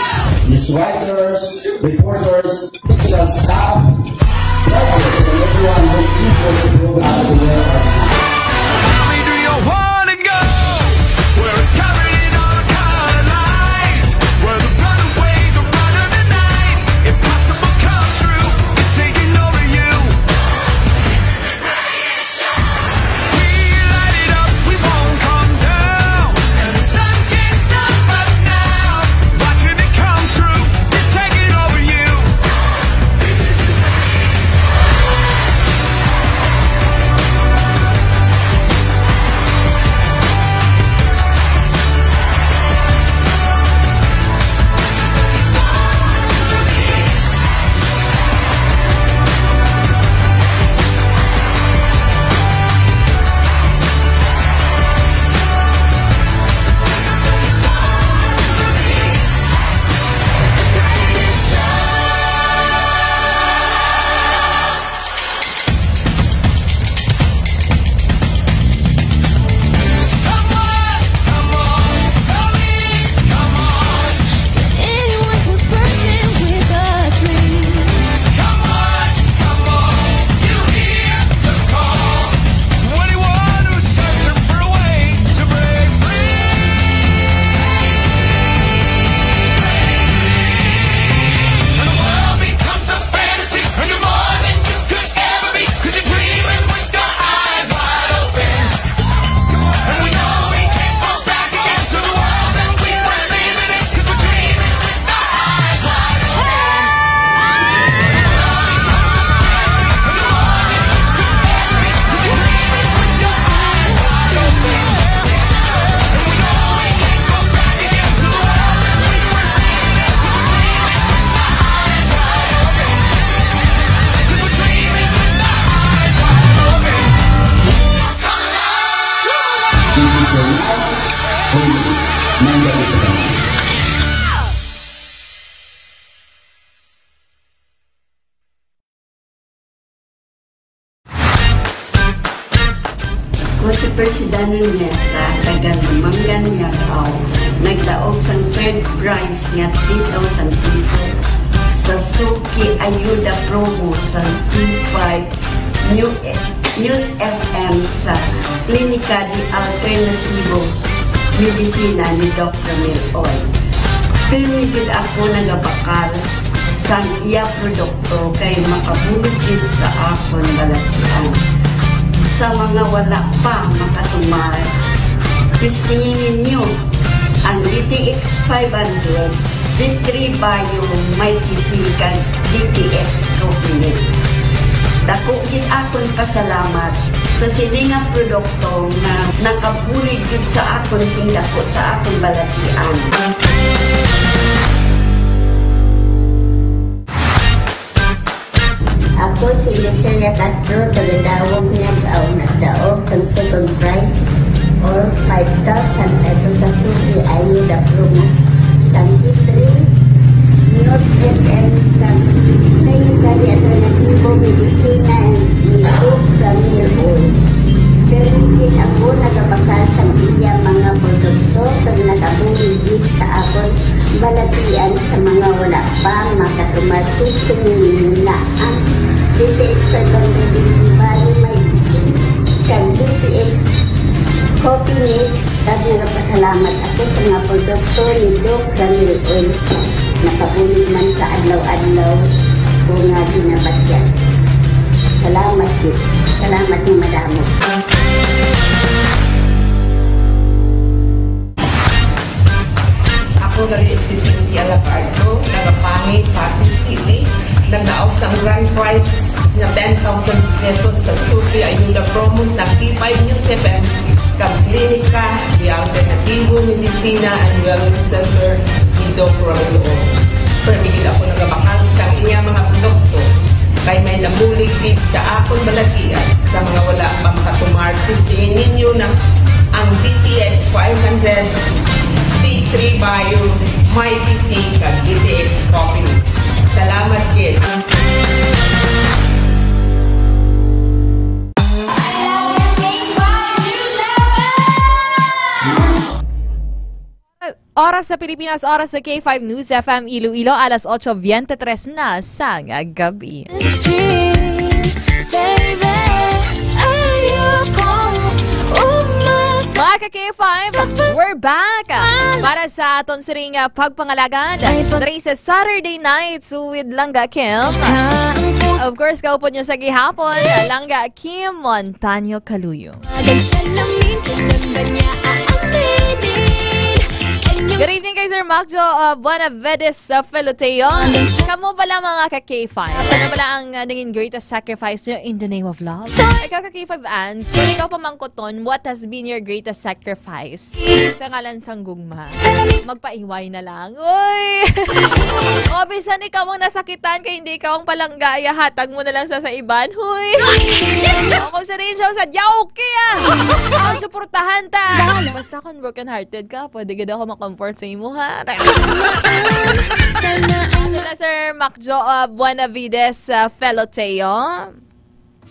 news writers, reporters, technical staff, drivers, and everyone whose efforts drove us to where we are now. Tell me, do you wanna go where it's covered in all color lines, where the runaways are running the night? Impossible comes true, it's taking over you. We light it up, we won't come down. And the sun can't stop us now. Watching it come true, it's taking over you. Mangga Isabel. Ako si Persidano Niesa, taga Lumangan, Yagao. Nagdaog sang third prize nga three thousand piso sa Suki Ayuda Promo sa T five New, News F M sa Klinika de Alternativo Medisina ni Doc Ramil Oy. Pirmi gid ako nagabakal sang iya produkto kay makabulig gid sa akon balatian. Sa mga wala pa makatumar, testingi ninyo ang D T X five hundred, D three Bio, Mighty C, kag D T X Coffee Mix. Dako gid akon pasalamat sa sini nga produkto nga nakabulig gid sa akon sing dako sa akon balatian. Ako si Lucía Castro, taga Dawag, Yagao, nagdaog sang second prize or five thousand pesos sa Suki Ayuda Promo sang D three News F M kag Klinika de Alternativo Medisina ni Doc Ramil Oy. Pirmi gid ako nagabakal sang iya mga produkto kag nakabulig gid sa akon balatian. Sa mga wala pa makatumar, testingi ninyo na ang D T X five hundred Delivery Mighty C kag D T X Coffee Mix. Kag nagapasalamat ako sa mga produkto ni Doc Ramil Oy. Nakabulig man sa adlaw-adlaw ko nga ginabatyan. Salamat gid. Salamat nga madamo. Ako gali si Cynthia Lacardo, taga Pangi, Pasig City. Nagdaog sang grand prize nga ten thousand pesos sa Suki Ayuda Promo sa P five News F M kag Klinika de Alternativo Medicina and Wellness Center ni Doc Romel O. Pirmi gid ako nagabakal sa iya mga produkto kay may nabulig gid sa akon balatian. Sa mga wala pa makatumar, testingi ninyo na ang D T X five hundred, D three Bio, Mighty C, kag D T X Coffee Mix. Salamat gid. Oras sa Pilipinas, oras sa K five News F M Iloilo, alas otso bente tres na sang gabi. Screen, baby, ayokong umasa. Mga ka K five, we're back! Para sa aton siring, ah, pagpangalagad, diri sa Saturday Nights with Langga Kim. Of course, kaupod nyo sa gihapon, Langga Kim Montaño Caluyo. Good evening kay Sir Macjo, uh, Buenavides, uh, Feloteo. Kamo bala, mga ka K five, ano bala ang, uh, naging greatest sacrifice nyo in the name of love? Ikaw ka K five Ans, kung ikaw pamangkuton, what has been your greatest sacrifice sa ngalan sang gugma? Magpaiway na lang. Uy! O, bisan ikaw ang nasakitan kay hindi ikaw ang palangga, ihatag mo na lang sa, sa iban. Huy! O, kung sa rin siya, sadya, okay, ah! Ang suportahan ta! Basta kung broken hearted ka, pwede gid ako makomfort sa imo, ha? Sana ang Ano na, Sir Macjo, uh, Buenavides, uh, Feloteo?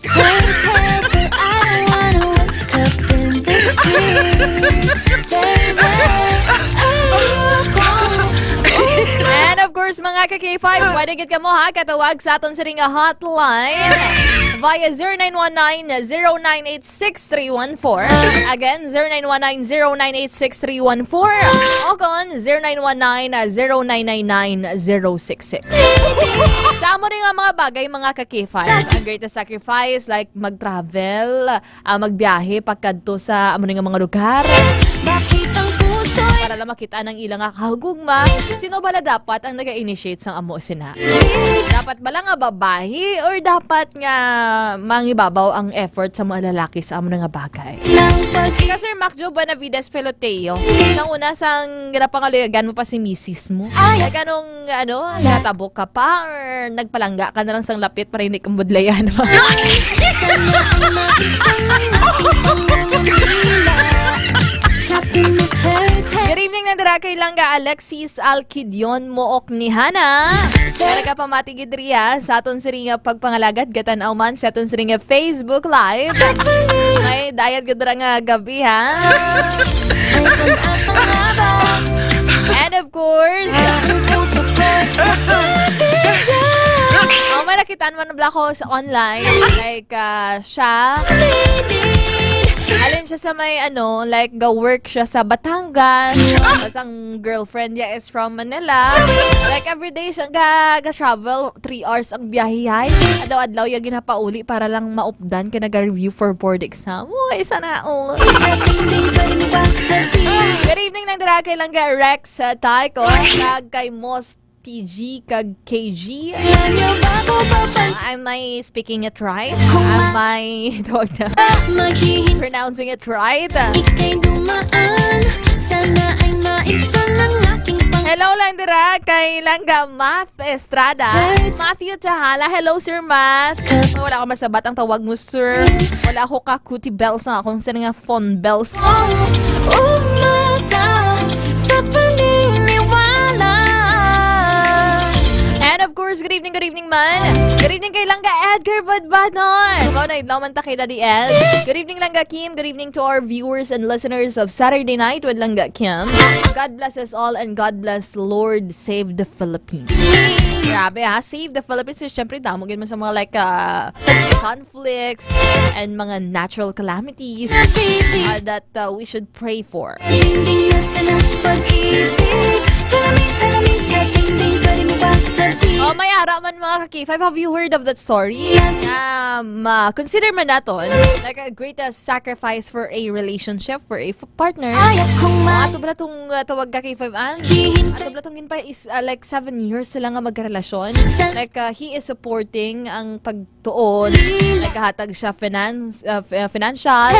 Later, but I don't wanna wake up in this fear, baby. Ayoko. And of course, mga ka K five, pwede gid kamo, ha, katawag sa aton siring nga hotline via zero nine one nine, zero nine eight six three one four. Again, zero nine one nine, zero nine eight six three one four. O kon zero nine one nine, zero nine nine nine, zero six six. Sa amo ni nga mga bagay, mga ka K five, ang greatest sacrifice, like mag-travel, ah, magbiyahe, pagkadto sa amo ni nga mga lugar. Bakit ang puso Para lang makita ang ila nga kahugugma. Sino bala dapat ang naga-initiate sang amo sina? Dapat bala nga babayi or dapat nga mangibabaw ang effort sa mga lalaki sa amo na nga bagay? Nang pag- Ikaw, Sir Macjo Benavides Feloteo, sang una, sang ginapangaluyagan mo pa si misis mo? Ay. Ay, kanong, ano, natabok ka pa or nagpalangga ka na lang sang lapit para hindi ka mabudlayan? Sana ang maisang ang pangungulila. Trapped in this fairy tale. Good Ning nandira kay Langga Alexis Alquidion Mook ni Hana. Kaya nagapamati gid riya sa aton siring nga pagpangalagad, gatan-aw man sa aton siring nga Facebook Live. May dayat gid ra nga gabi, ha? And of course, oh, may nakitaan man bala ko sa online. Like, ah, siya. Alin siya sa may, ano, like, ga-work siya sa Batangas. Tapos ang girlfriend niya is from Manila. Like, everyday siya ga, ga-travel, three hours ang biyahe, hay. Adlaw-adlaw iya ginapauli para lang maupdan kay naga-review for board exam. Uy, sana all. Good evening lang dira kay Langga Rex, uh, Taiko, kag kay Mos T G kag K G. Am I speaking it right? Am I, tawag na, pronouncing it right? Ikay dumaan, sana ay maibsan ang aking pang- Hello lang dira kay Langga Math Estrada. Matthew Chahala. Hello, Sir Math. Wala ka masabat ang tawag mo, sir. Wala ako ka cutie bells nga akong sila nga phone bells. Umasa sa paniniwala. And of course, good evening, good evening man. Good evening kay Langga Edgar Badbanon. Mao na, idlaw man ta kay Daddy Ed. Good evening, Langga Kim. Good evening to our viewers and listeners of Saturday Night with Langga Kim. God bless us all and God bless, Lord, save the Philippines. Grabe ha, save the Philippines. So, syempre, damo gid man sa mga, like, uh, conflicts and mga natural calamities, uh, that, uh, we should pray for. Dingding na sana pag-ibig. Salamin, salamin sa dingding. Pwede mo ba sabihin? Oh, may ara man, mga ka-K five. Have you heard of that story? Yes. Um, uh, consider man naton like a greatest sacrifice for a relationship, for a f-, partner. Ayaw kong Ato bala tong, uh, tawag ka-K five, ah? Ato bala tong ginpa is, uh, like, seven years sila nga magkarelasyon. Like, uh, he is supporting ang pagtuon. Naghahatag siya finance, uh, f-, uh, financial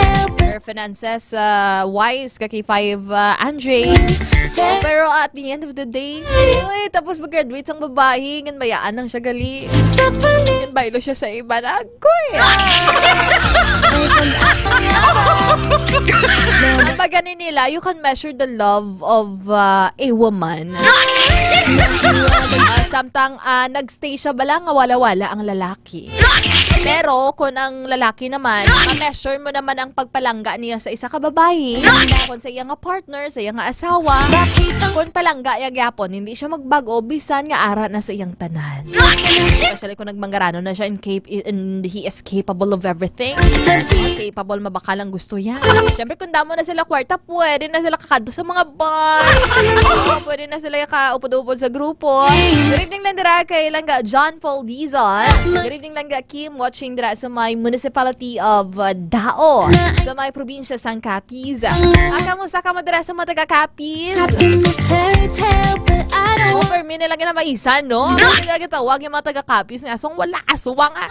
or finances, uh, wise ka-K five, uh, Andre. Pero at the end of the day, uy, tapos mag-graduate sang babae, ngan bayaan lang siya gali. Ngan baylo siya sa iba na, agoy! Ang pag-asa nga ba? Ang pagani nila, you can measure the love of, uh, a woman. Ah, samtang, ah, nagstay siya bala nga wala-wala ang lalaki. Pero kung ang lalaki naman, ma-measure mo naman ang pagpalangga niya sa isa ka babayi, kung sa iya nga partner, sa iya nga asawa, kung palangga niya gyapon, hindi siya magbago, bisan nga ara na sa iyang tanan. Especially kung nagmangarano na siya and cap-, and he is capable of everything. Capable mabakal ang gusto niya. Siyempre, kung damo na sila kwarta, pwede na sila kakadto sa mga bar. Oo, pwede na sila kaupod-upod sa grupo. Good evening lang dira kay Langga John Paul Dizon. Good evening, Langga Kim, watching dira sa may municipality of, uh, Dao, sa may probinsya sang Capiz. Ah, kamusta ka mo dira sa mga taga Capiz? Happiness fairy tale, but I don't Oh, for me nila ginamaisan, no? Hindi nila gitawag yung mga taga Capiz nga aswang, wala aswang, ah.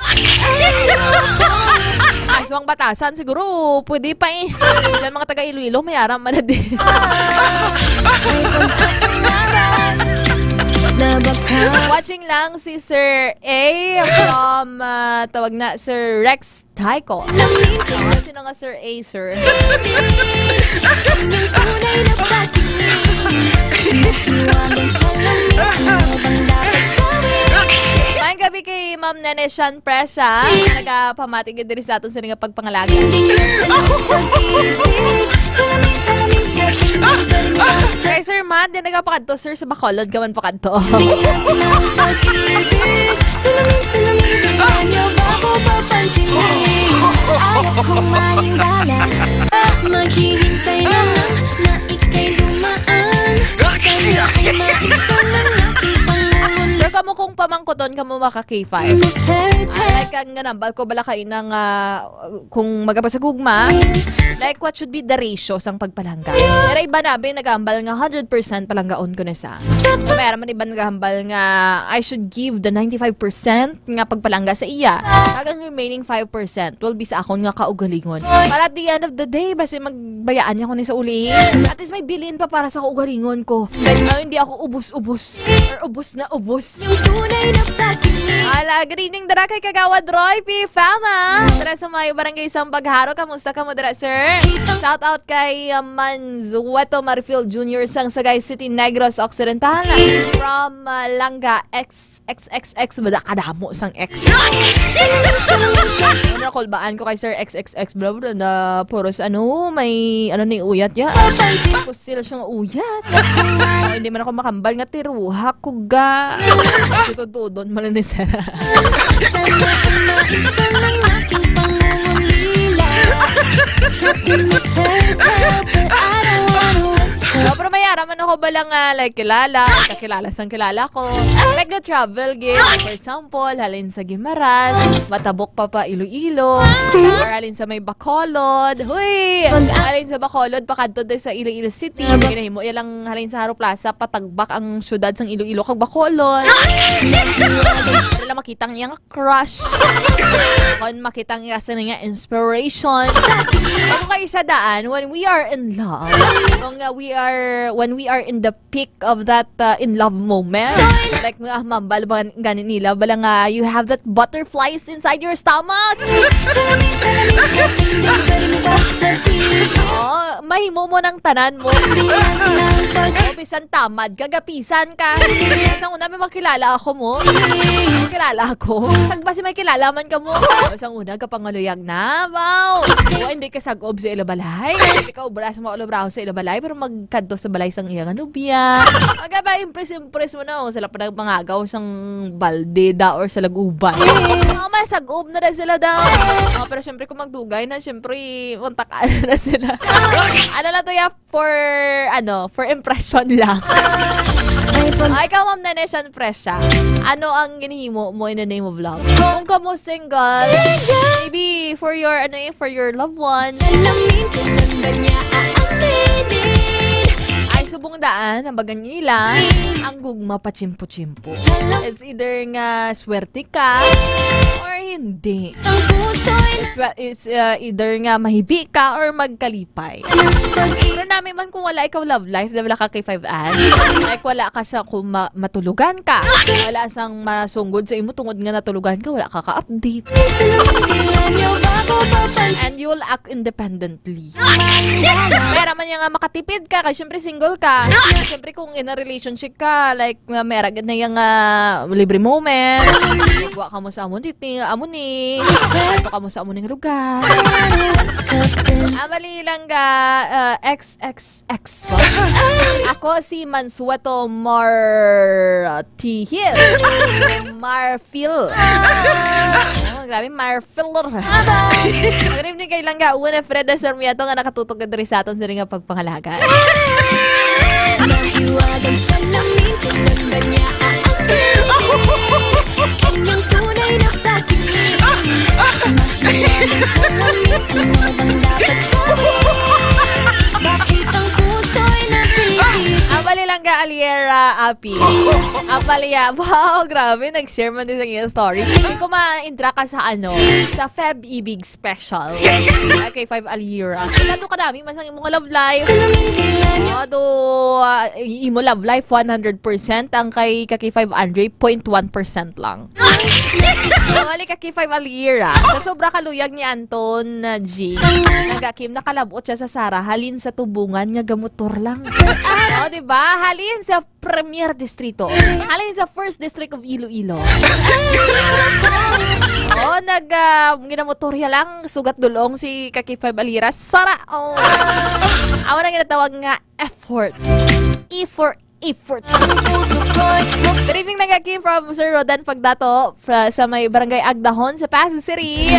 Aswang Batasan, siguro pwede pa eh. Diyan mga taga Iloilo, may aram man na din. Watching lang si Sir A from, ah, tawag na, Sir Rex Taiko. Sino nga Sir A, sir? Ang tunay na pagtingin. Hiwagang salamin, ano bang dapat gawin? Maayong gabi kay Ma'am Nene Shan Presha, nga nagapamati gid diri sa aton sa nga pagpangalagad. Dingding na sa pag-ibig. Salamin, salamin sa dingding, galing lang sa Kay Sir Matt, di nagapakadto, sir, sa Bacolod ka man pakadto. Dingding na sa pag-ibig. Salamin, salamin, kaya niyo ba ako papansinin? Ayaw kong maniwala. Maghihintay na lang na ika'y dumaan. Sana ay maibsan ang aking pangungulit. Pero kamo kung pamangkuton kamo, mga ka-K five. Most fairy tale. Ah, like, ang nga nambal ko bala kayo ng, ah, kung magapasagugma, like, what should be the ratio sang pagpalangga? Pero iba na, be, nagahambal nga hundred percent palanggaon ko na sa. Sa pa- May araman iba nagahambal nga I should give the ninety-five percent nga pagpalangga sa iya. Kag ang remaining five percent will be sa akon nga kaugalingon. Para at the end of the day, basi magbayaan niya ko ni sa uli. At least may bilin pa para sa kaugalingon ko. Nga hindi ako ubos-ubos. Or ubos na ubos. Ala, good evening dira kay Kagawad Roy P. Fama. Dira sa may barangay Sambagharo. Kamusta ka mo dira, sir? Shout out kay, uh, Manzueto Marfil Junior sang Sagay City, Negros Occidental. From, uh, Langga, X X X X, bada kadamo sang X. Ano, kulbaan ko kay Sir X X X, bla, bla, na puros, ano, may, ano, ni uyat ya. Kusil siyang uyat. Oh, hindi man ako makambal nga tiruha ko ga. Kasi tudon man ni sir. Sana ang nausan ang aking pangungulila. Siya pinaswerte, pero I don't wanna wake up. Oh, pero may ara man ako bala nga, like, kilala, kakilala sang kilala ko. Like, ga-travel gid. For example, halin sa Guimaras, matabok pa pa Iloilo, or halin sa may Bacolod. Huy! Halin sa Bacolod, pakadto din sa Iloilo City. Ginahimo iya lang halin sa Haro Plaza, patagbak ang syudad sang Iloilo kag Bacolod. Wala makita ang iyang crush. Kon makita ang iya sa niya inspiration. Ako kay sa daan, when we are in love, kung, uh, we are, when we are in the peak of that, uh, in love moment, like, mga mambal ba gani nila, bala nga, you have that butterflies inside your stomach. Salamin, salamin sa dingding, galing ba sa dibdib? Oh, mahimo mo ng tanan mo. Bilas ng pag- O, bisan tamad ka, gapisan ka. Isang una, may makilala ako mo. Makilala ako. Kag basi may kilala man ka mo. Isang una, kapangaluyag na. Wow! O, hindi ka sag-ob sa ila balay. Hindi ka obra sa mga ulabraho sa ila balay, pero magkadto sa balay sang iya nga nobya. Aga ba, impress, impress mo na, oh. Sila pa nagmangagaw sang balde da or sa laguban. Oh, masag-ob na rin sila daw. Oh, pero syempre, kung magdugay na, syempre, untak na sila. Ano lang to, ya? For, ano, for impression lang. Ay, pag- Ay, ikaw, Ma'am Nene, siyempre siya. Ano ang ginhimo mo in the name of love? Kung ka mo single, maybe for your, ano eh, for your loved ones. Salamin, kailan ba niya aaminin? Ay, subong daan, ang bagang ila, ang gugma pachimpo-chimpo. Salam- It's either nga swerte ka or hindi. Ang puso'y It's, wa- it's, uh, either nga mahibi ka or magkalipay. Pero nami man kung wala ikaw love life, di wala ka kay five an. Like, wala ka sa kung ma- matulugan ka. Wala sang masunggod sa imo tungod nga natulugan ka, wala ka ka-update. Salamin, kailan niyo ba ko papansin? And you'll act independently. Pero man niya nga makatipid ka, kay syempre single ka. Syempre kung in a relationship ka, like, may, may aragad na yung, ah, libre moment. Magwa ka mo sa amo ni, amo ni. Ato ka mo sa amo ning lugar. Ah, mali lang ga, ah, X X X po. Ako si Mansueto Martihil. Marfil. Oh, grabe, Marfil. Good evening kay Langga Una Freda Sarmiento nga nakatutok diri sa aton sa ring nga pagpangalaga. Mahiwagang salamin, kailan ba niya aaminin? Kanyang tunay na pagtingin. Mahiwagang salamin, ano bang dapat gawin? Bakit ang puso'y napipili? Abali lang ka, Aliera Api. Abali, ah. Wow, grabe. Nag-share man din sa iyang story. Hindi ko ma-intra ka sa ano, sa Feb Ibig Special. Okay, five Alira. Kilala ka namin, masang imong love life. Although, ah, imo love life, one hundred percent, ang kay Kaki five Andre, point one percent lang. Wali Kaki five Alira. Sa sobra kaluyag ni Anton, ah, G, nagakim, nakalabot siya sa Sara, halin sa tubungan nga gamotor lang. Oh, di ba? Halin sa Premier Distrito. Halin sa First District of Iloilo. Oh, nag, ah, ginamotorya lang, sugat dulong si Kaki five Alira. Sara! Oh. Awa na ginatawag nga effort. E for effort. Good evening, Nagaki, from Sir Rodan Pagdato, fra-, sa may Barangay Agdahon sa Pasig City.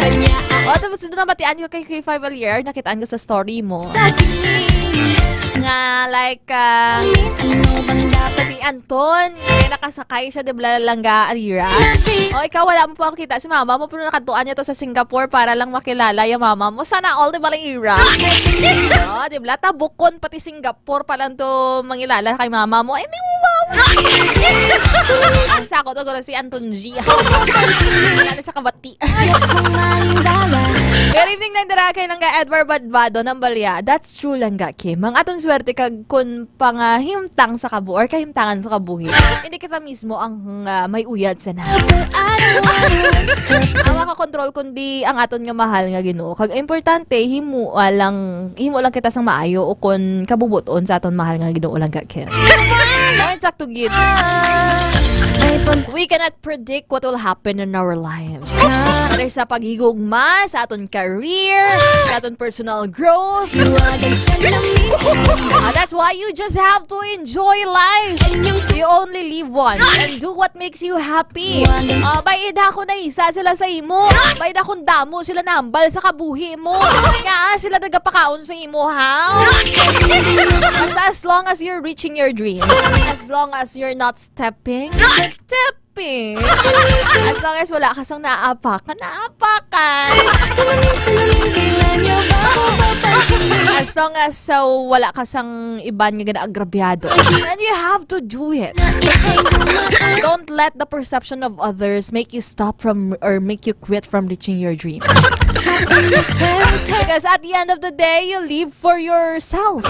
O, tapos doon nabatian ko kay K five Alira, nakitaan ko sa story mo. Nga, like, ah, si Anton, may nakasakay siya, di ba, Langga Alira? O, ikaw, wala mo pa makita si mama mo, pero nakatuan niya to sa Singapore para lang makilala yung mama mo. Sana all, di ba, Alira? O, di ba? Tabukon, pati Singapore pa lang to mangilala kay mama mo. Ay, may mama Ang sako to, guro si Anton G. Ano siya kabati? Good evening, nandara kay Langga Edward Badbado ng Balya. That's true, Langga Kim. Ang aton swerte kag kun pangahimtang sa kabu-, or kahimtangan sa kabuhi, hindi kita mismo ang, ah, may uyad sa na. Ang makakontrol kundi ang aton nga mahal nga Ginoo. Kag importante, himo lang, himo lang kita sang maayo o kon kabubot-on sa aton mahal nga Ginoo, Langga Kim. Ay, sakto gid. We cannot predict what will happen in our lives. Whether sa paghigugma, sa aton career, sa aton personal growth. Ah, that's why you just have to enjoy life. You only live once and do what makes you happy. Ah, bay-id ha kon naisa sila sa imo. Bay-id ha kon damo sila nahambal sa kabuhi mo. Nga sila nagapakaon sa imo, ha? Basta as long as you're reaching your dreams, as long as you're not stepping, stepping. As long as wala ka sang naapakan, naapakan. As long as, uh, wala ka sang iban nga ginaagrabyado, then you have to do it. Don't let the perception of others make you stop from, or make you quit from reaching your dreams. Because at the end of the day, you live for yourself,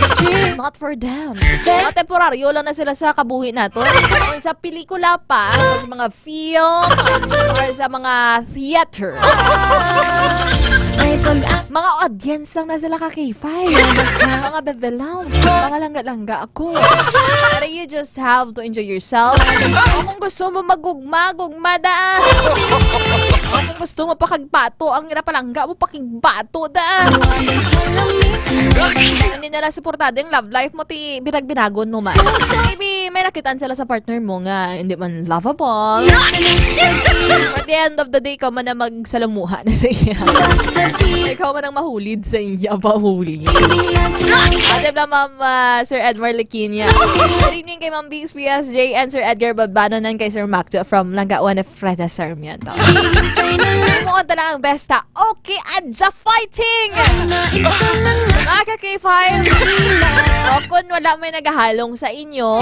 not for them. Mga temporaryo lang na sila sa kabuhi nato. Kung sa pelikula pa, kung sa mga film, or sa mga theater. Mga audience lang na sila ka K five. Mga bebelounds, mga langga-langga ako. Pero you just have to enjoy yourself. O kung gusto mo magugma, gugma da. O kung gusto mo pakigbato, ang ginapalangga mo, pakigbato da. Hindi nila suportado yung love life mo, ti binag-binagon mo man. Maybe may nakitaan sila sa partner mo nga hindi man lovable. At the end of the day, ikaw man ang magsalamuha na sa iya. Ikaw man ang mahulid sa iya, pahuli. Ate Bla, Ma'am, ah, Sir Edmar Liquinia. Good evening kay Ma'am Biggs, P S J, and Sir Edgar Babano, nan kay Sir Macjo from Langga One, Freda Sarmiento. Mo talaga ang besta. Okay, adya fighting! Mga ka-K five, o kung wala may nagahalong sa inyo,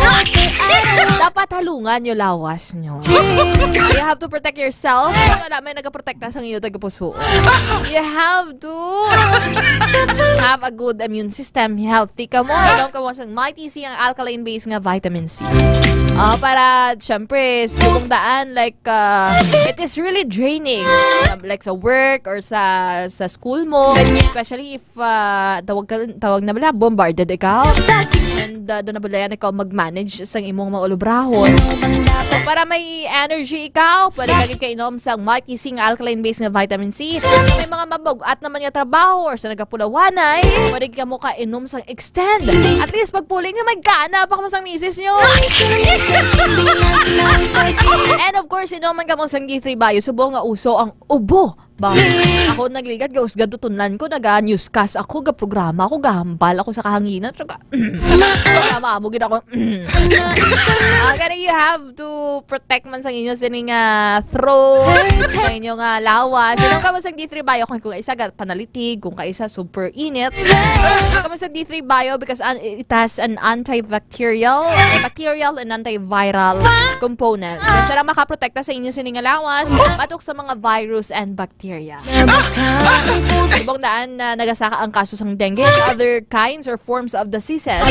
dapat halungan nyo lawas nyo. You have to protect yourself. Wala may nagaprotekta sa inyo, taga-puso. You have to have a good immune system. Healthy ka mo. Inom ka mo sang Mighty C, ang alkaline base nga vitamin C. Ah, para, syempre, subong daan, like, uh, it is really draining. Sa, like, sa work or sa sa school mo, especially if, uh, tawag ka, tawag na bala, bombarded ikaw. And, uh, doon na bala yan ikaw mag-manage sa imong mga ulubrahon. Para may energy ikaw, pwede ka gid kainom sa Mighty C nga alkaline base nga vitamin C. May mga mabug-at naman nga trabaho or sa nagapulawanay, pwede ka mo kainom sa extend. At least pagpuli nga may gana pa kamo sang misis nyo. And of course, inuman kamo sang D three Bio. Subong nga uso ang ubo. Ba, ako nagligad, gausgad tutunlan ko, naga-newscast ako, ga-programa ako, gahambal ako sa kahanginan. Tsaka, tama mo gid ako. Ah, gani, you have to protect man sang inyo sini nga throat, sa inyo nga lawas. Kung kamo sang D three Bio, kung, kung isa ga panalitig, kung kaisa super init. Kung kamo sang D three Bio because an-, it has an antibacterial, bacterial and antiviral components. So, sila makaprotekta sa inyo sini nga lawas, batok sa mga virus and bacteria. Subong daan na nagasaka ang kaso sang dengue and other kinds or forms of diseases.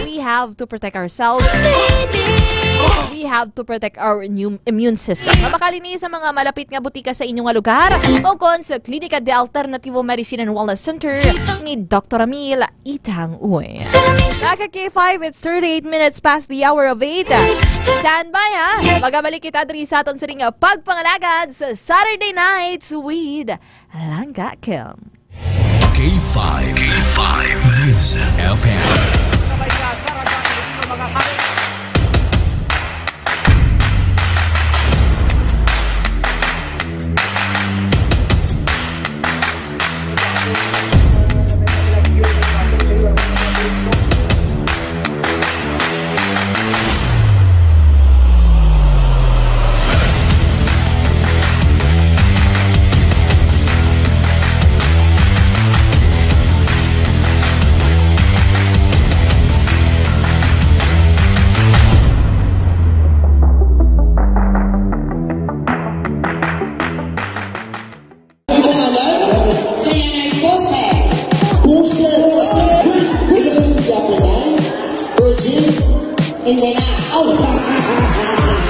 We have to protect ourselves. We have to protect our immune, immune system. Mabakal ini sa mga malapit nga butika sa inyo nga lugar o kon sa Klinika de Alternativo Medicine and Wellness Center ni Doktor Amil Itang Uy. Mga ka-K five, it's thirty-eight minutes past the hour of eight. Stand by, ha? Magabalik kita diri sa aton sining pagpangalagad sa Saturday Nights with Langga Kim. K five, K five News F M.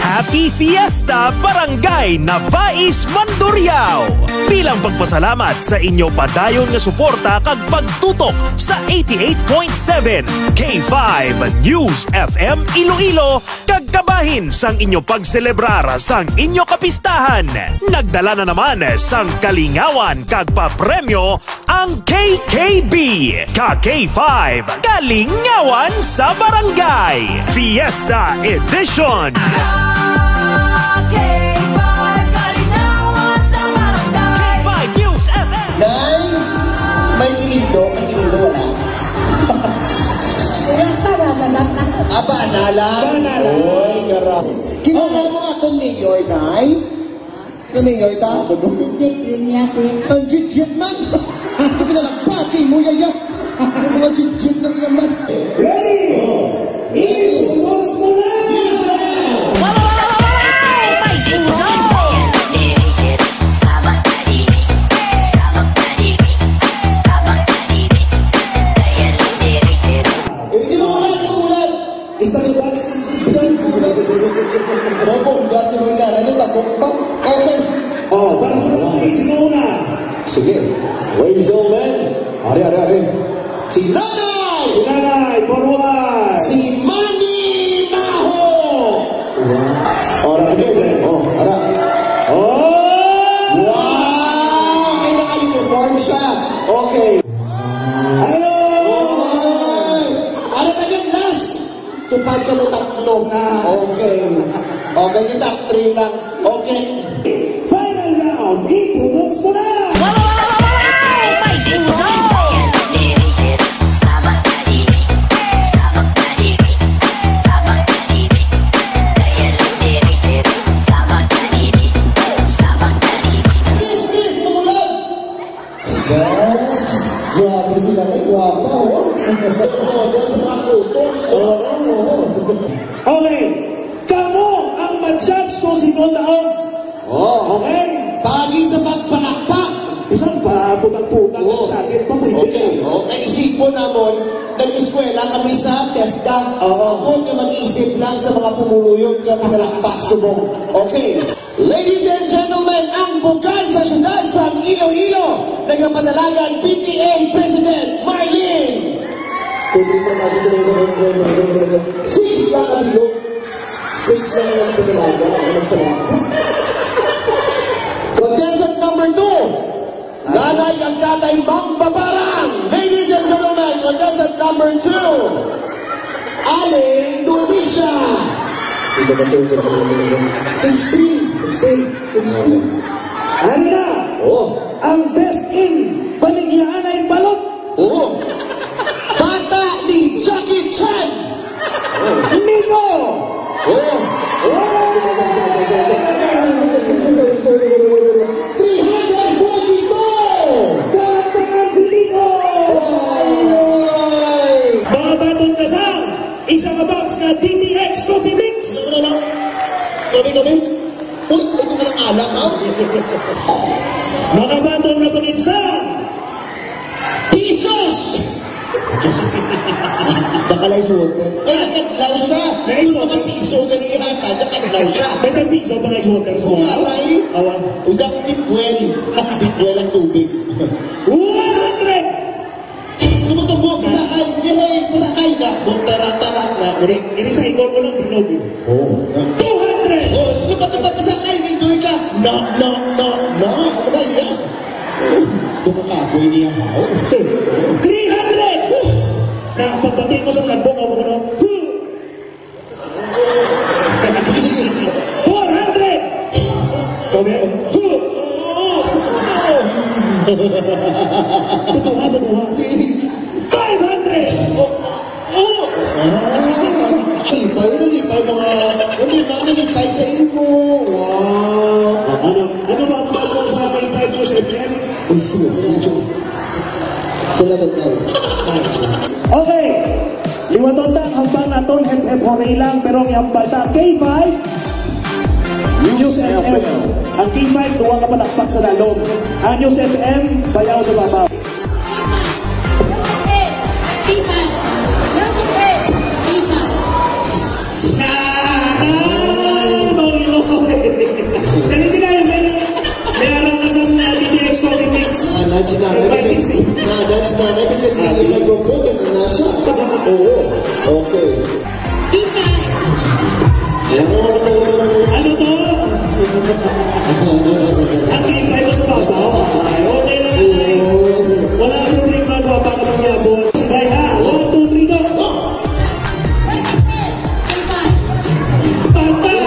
Happy Fiesta, Barangay Nabais, Mandurriao! Bilang pagpasalamat sa inyo padayon nga suporta kag pagtutok sa eighty-eight point seven K five News F M Iloilo, kag kabahin sang inyo pagselebrar sang inyo kapistahan, nagdala na naman sang kalingawan kag papremyo ang K K B, ka K five, Kalingawan sa Barangay, Fiesta Edition. K five News F M. Nay, may kinido, may kinido, wala. Wala pa, naganap na. Aba, na lang. Ba na lang. Oy, gara. Kilala mo akong mayor, Nay? Ano yung ita? Ang jit-jit man! Ang pinalakpakin mo, yaya! Ang mga jit-jit na naman! Ready? Ibulos mo na! Eh, ibulan, ibulan! Istorya dance. Dance muna. Opo, dance muna. Ano, takot pa? Okay. Oh, para sa mga kids, sino una? Sige. Ladies and gentlemen. Ari, ari, ari. Si Nanay! Si Nanay, forward! Si Manny Maho! Ora, again, eh. Oh, ara. Oh! Wow! May naka-uniform siya. Okay. Hello! Oy! Ara, again, last! Tupad ka mo tatlo. Ah. Okay. Okay, di top three lang. Okay. Final round, ibulos mo na! Yes, yes, mamulan! Grabe sila, may gwapa, oh. Oo, doon sa mga kutos. Oo, oo. Okay. Kamo ang ma-judge kung sino taon. Oh. Okay? Pagi sa pagpalakpak. Isang pa, putang-putang Oo. Sa akin, pa, pwede. Okay, okay. Isipon namon, nag-eskwela kami sa TESDA. Oo. Ako nga mag-iisip lang sa mga pumuluyon nga pinalakpak subong. Okay. Ladies and gentlemen, ang bugay sa siyudad sang Iloilo, nagapadalagan P T A President Marlene. Six lang ang bilog. Six lang ang pinalaga. Contestant number two. Nanay kag Tatay Magpaparang. Ladies and gentlemen, contestant number two, Aling Numisha. Sixteen. Sixteen. Sixteen. Ano na? Oh. Ang best in Baligyaanay Balot. Oh. Bata ni Jackie Chan. Nino! Oh! Oh! Three hundred forty-two! Kanta si Nino! Ay! Mga baton na sa isa ka box nga D P X Coffee Mix! Ano, ano, ano? Kami, kami? Uy, ito na lang alak, ha? Mga baton na pangitsa! Pisos! Baka lang ice water. Ay, nakadlaw siya. Nakadlaw. Gusto ka piso, ganiha ka, nakadlaw siya. May tag-piso pa nga ice water sa mga. Aray. Awa. Udak tipwel. Tipwel ang tubig. One hundred! Tumutubo, pasakay. Yan ay, pasakay na. Tara, tara na. Uri, iri sa ikon mo lang bilog, eh. Oh. Two hundred! Oh, lupa-lupa, pasakay. Enjoy ka. No, no, no, no. Ano ba yan? Baka kapoy niya, hao. Three hundred! Na, pagbati mo sa nagbo, ako mo, no? Four hundred! Kami, tutuha, tutuha. Five hundred! Oh! Lipay, lipay, mga, lipay, mga lipay sa imo. Wow. Ano, ano ba ang tawag mo sa aking five years F M? Salamat, Tay. Okay. Liwaton ta ang hambal naton, hep, hep, hooray lang, pero ang hambal ta, K five News F M. Ang K five, duwa ka palakpak sa lalom. Ang News F M, bayaw sa babaw. K five. K five. Ano to? Ang K five sa babaw? Ay, okay lang yan, ay. Wala ang problema, gwapa ka mangyabon. Sige, ha? One, two, three, go! Patay!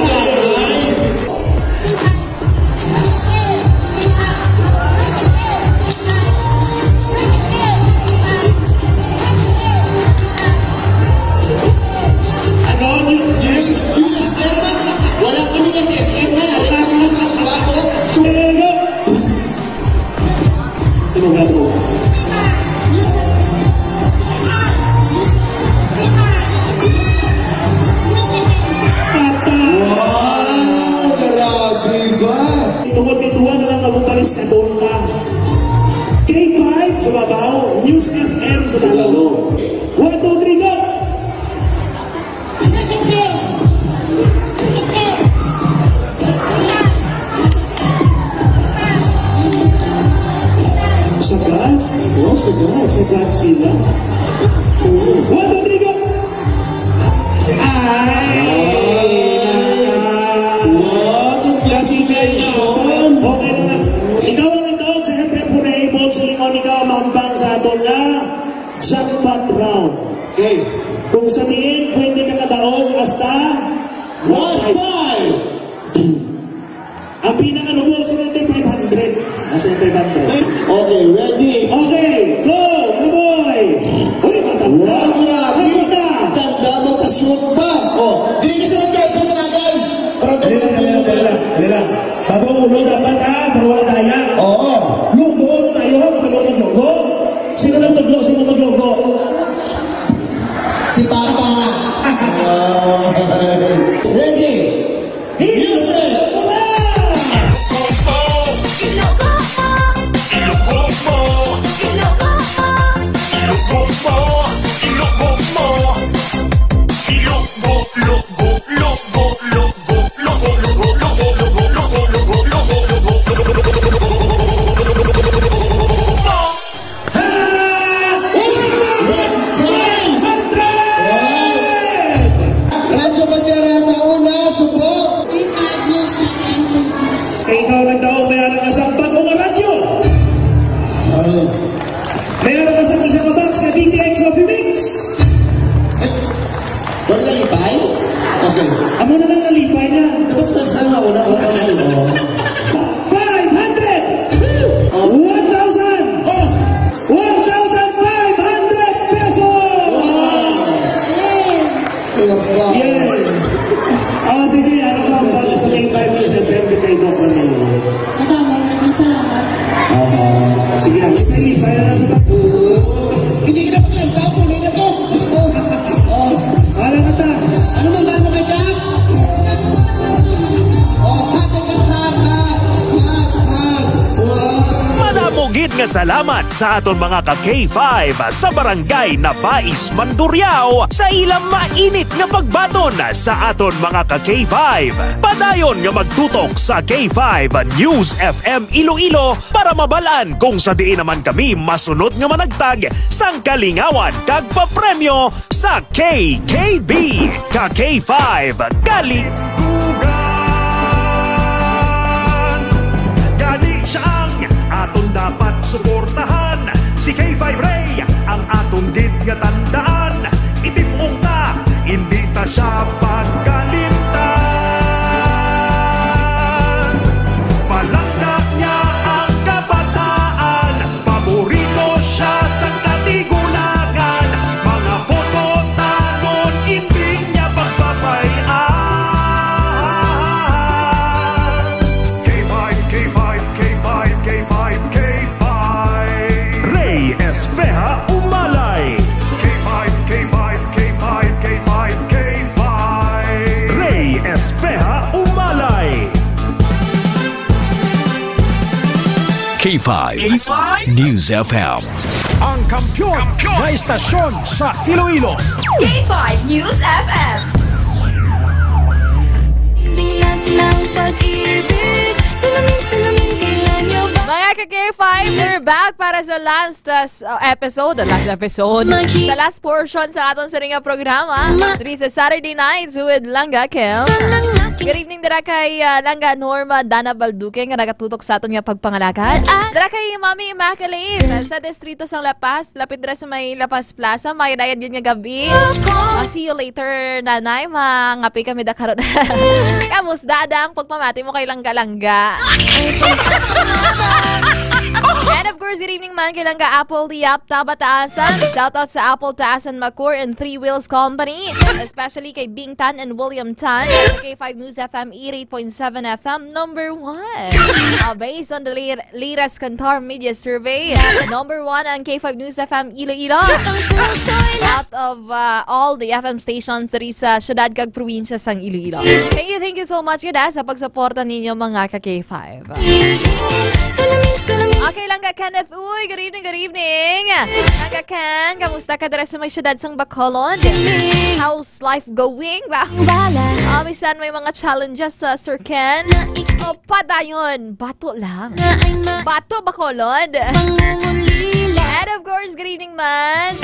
Ano? Yes, yes, yes. Wala kami nga sa S M na. Wala kami sa Suato. Sumagot. Tulungan mo. Patay. Wow! Grabe ba? Tungod kay duha na lang nabupalis na tonta. K five sa babaw, News F M sa lalo. One, two, three, go! Sagad? Oh, sagad. Sagad sila. Oo. One, two, three, go! Ay! Wow, congratulations! Okay na. Ikaw ang ito, siyempre, po na ibon sa lingon, ikaw, maambang sa aton nga jackpot round. Okay. Kung sa diin, pwede ka kadaog hasta one five. Ang pinakalubo, sa five hundred. Nasa five hundred. Okay, ready? Okay, go! Ano, boy? Uy, matanda! Wow, grabe! Matanda! Tanda mo, pa-shoot pa! Oh, dili ka sa nagkapit na agad! Para Dali lang, dali lang, dali lang, dali lang. Bago ang ulo, dapat, ha? Para wala daya. Oo. Lugo, ano tayo, ha? Kapag lugo, lugo. Sino nagtudlo? Sino maglugo? Si Papa. Ready? Music! Radyo Bandera sa una, subo. Kay ikaw nagdaog, may ara ka sa bagong radyo. May ara ka sa isa ka box sa D T X Coffee Mix. Wala nalipay? Okay. Amo na lang nalipay na. Tapos na sa una, mas ano, oh. Five hundred! Oh. One thousand! Oh. One thousand five hundred pesos! Wow! Kaya ba? Yeah. Ah, sige, ano pa ang bago sa K five News F M kay Doc Ramiro? Madamo, maraming salamat. Aha. Sige, ang ipinipaya na ito. Hindi ka na paglantaw, kunin na to. Oh. Wala na ta. Ano bang bago kay Doc? Oh, hug, hug, hug, hug, hug, hug. Wow. Madamo gid nga salamat sa aton mga ka K five sa Barangay Nabais, Mandurriao, sa ilang mainit nga pagbaton sa aton mga ka K five. Padayon nga magtutok sa K five News F M Iloilo para mabal-an kung sa diin naman kami masunod nga managtag sang kalingawan kag papremyo sa K K B, ka K five, Kali- Dugan. Gani siya ang aton dapat suportahan. Si K five Ray ang aton gid nga tandaan. Itipong ta, hindi ta siya pagkalimtan. Palangga niya ang kabataan. Paborito siya sa katigulangan, mga photo tanon, hindi niya pagpapay-an. K five, K five, K five, K five, K five. Ray Espeha Umalay. K five, K five, K five, K five, K five. Ray Espeha Umalay. K five K five News F M. Ang kampiyon Kampiyon. Na istasyon sa Iloilo. K five News F M. Dingnas ng pag-ibig, salamin, salamin, kailan niyo ba? Mga ka K five, we're back para sa last, uh, s-, uh, episode, uh, last episode, sa last portion sa aton sa ring programa, diri sa Saturday Nights with Langga Kim. Good evening dira kay, uh, Langga Norma Dana Balduque nga nagatutok sa aton nga pagpangalagad. Dira kay Mami Immaculate, uh, sa distrito sang La Paz, lapit dira sa may La Paz Plaza, may dayan yun nga gabi. Uh, see you later, Nanay. Mangapi kami da karon. Kamusta, Dang? Pagpamati mo kay Langga-Langga. And of course, good evening man kay Langga Apple Diap, Tabataasan. Shout out sa Apple Taasan Macor and Three Wheels Company, especially kay Bing Tan and William Tan sa K five News F M eighty-eight point seven F M number one. Uh, based on the lat-, latest Kantar Media Survey, number one ang K five News F M Iloilo. Out of, uh, all the F M stations diri sa syudad kag probinsya sang Iloilo. Thank you, thank you so much gid, ah, sa pagsuporta ninyo, mga ka K five. Salamin, salamin. Okay, Langga Kenneth. Uy, good evening, good evening. Langga Ken, kamusta ka dira sa may syudad sang Bacolod? How's life going? Ba? Ah, bisan may mga challenges sa Sir Ken. O, padayon, bato lang. Bato, Bacolod. And of course, good evening man.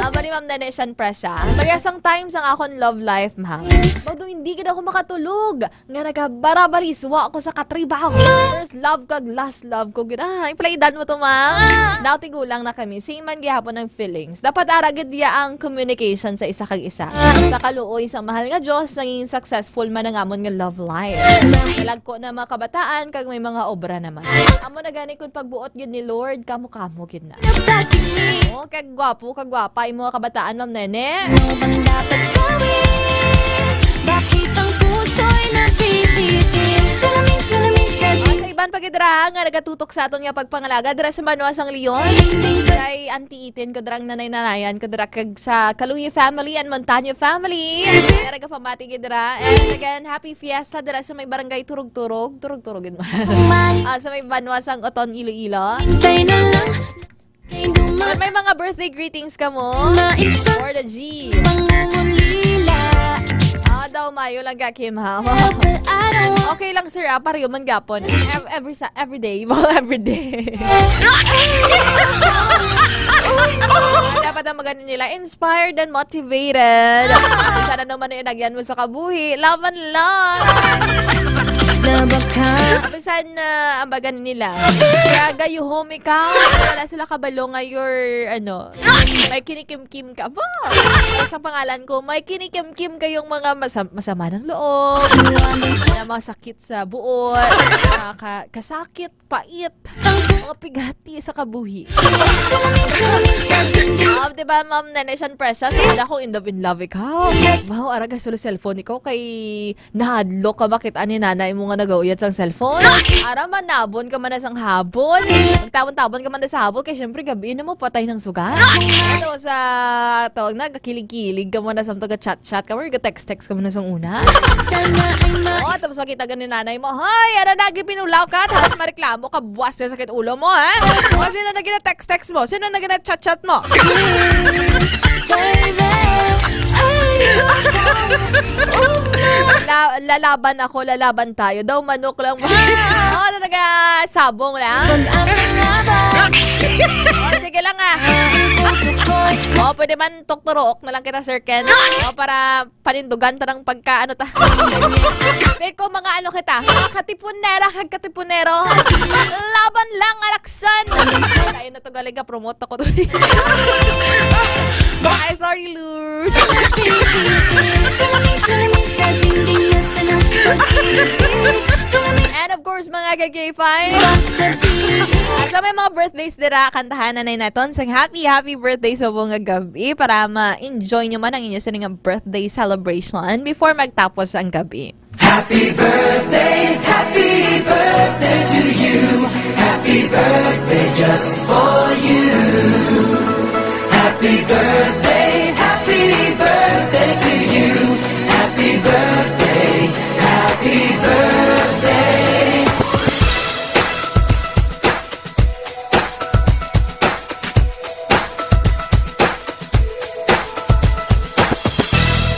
Ah, bali, Ma'am Nene Shan Presya. Mayasang times ang akon love life, ma'am. Although hindi gid ako makatulog, nga nagabarabariswa ako sa katribaho. First love kag last love ko gid. Ah, ipalaidan mo to, ma'am. Daw tigulang na kami. Same man gihapon ang feelings. Dapat ara gid diya ang communication sa isa kag isa. Sa kaluoy sa mahal nga Dios, naging successful man ang amon nga love life. Lagko na mga kabataan, kag may mga obra naman. Amo na gani kung pagbuot gid ni Lord, kamo-kamo gid na. Oh, kag gwapo, kag gwapa imo nga kabataan, Ma'am Nene. Ano bang dapat gawin? Bakit ang puso'y nabibitin? Salamin, salamin, salamin. Ah, sa iban pa gid ra nga nagatutok sa aton nga pagpangalaga dira sa Banwa sang Leon. Kay Auntie Itin ko dira, nanay-nanayan ko dira, kag sa Kaluye family and Montaño family. Nga nagapamati gid ra. And again, happy fiesta dira sa may barangay Turog-Turog. Turog-Turog gid man. Ah, sa may Banwa sang Oton, Iloilo. Hintay na lang. Kung may mga birthday greetings ka mo, for the G. Mangungulila. Ah, daw mayo lang ka, Kim, ha? Help, but I don't want Okay lang, sir, ah, pareho man gapon. Ev-, every sa-, every day. Every day. Dapat ang magani nila, inspired and motivated. Sana naman yung inagyan mo sa kabuhi. Laban lang. Na baka Bisan na ang bagan nila. Kaya gayuhom ikaw, wala sila kabalo nga you're, ano, may kinikimkim ka. Ba? Sa pangalan ko, may kinikimkim kayong mga masa-, masama ng loob, na masakit sa buot, mga ka-, kasakit, pait, mga pighati sa kabuhi. Salamin, salamin sa dingding. Ah, diba, Ma'am Nene Shan Precious? Wala akong in love, in love ikaw. Wow, arag ka solo cellphone ikaw kay Nahadlok ka, bakit ani nanay mo nga nagauyat sang cellphone? Ara, manabon ka man na sang habon. Magtabon-tabon ka man na sa habon, kay syempre, gabi na mo, patay ng suga. Ito sa tawag na, gakilig-kilig ka man na sa mga chat-chat ka, or ga-text-text ka man na sang una. Sana ay ma- Oh, tapos makita ka ni nanay mo, "Hoy, ano na, gipinulaw ka?" Tapos mareklamo ka, buwas na sakit ulo mo, ha? O, sino na gina-text-text mo? Sino na gina-chat-chat mo? Baby, ay, La-, lalaban ako, lalaban tayo. Daw manok lang ba? Oh, talaga, sabong lang. Pag-asa nga ba? Oh, sige lang, ah. Ang puso ko'y Oh, pwede man, tukturook na lang kita, Sir Ken. Oh, para panindugan ta ng pagka, ano ta. Feel ko mga ano kita, mga katipunera, kag katipunero. Laban lang, alaksan. Tayo na to, galing ka, promote ako to. Ay, sorry, Lou. Salamin, salamin sa dingding na sa ng pag-ibig. Salamin And of course, mga ka-K five, sa dingding. Ah, sa may mga birthdays dira, kantahan na naton sang happy, happy birthday sa buong gabi para ma-enjoy nyo man ang inyo sining birthday celebration before magtapos ang gabi. Happy birthday, happy birthday to you. Happy birthday just for you. Happy birthday, happy birthday to you. Happy birthday, happy birthday.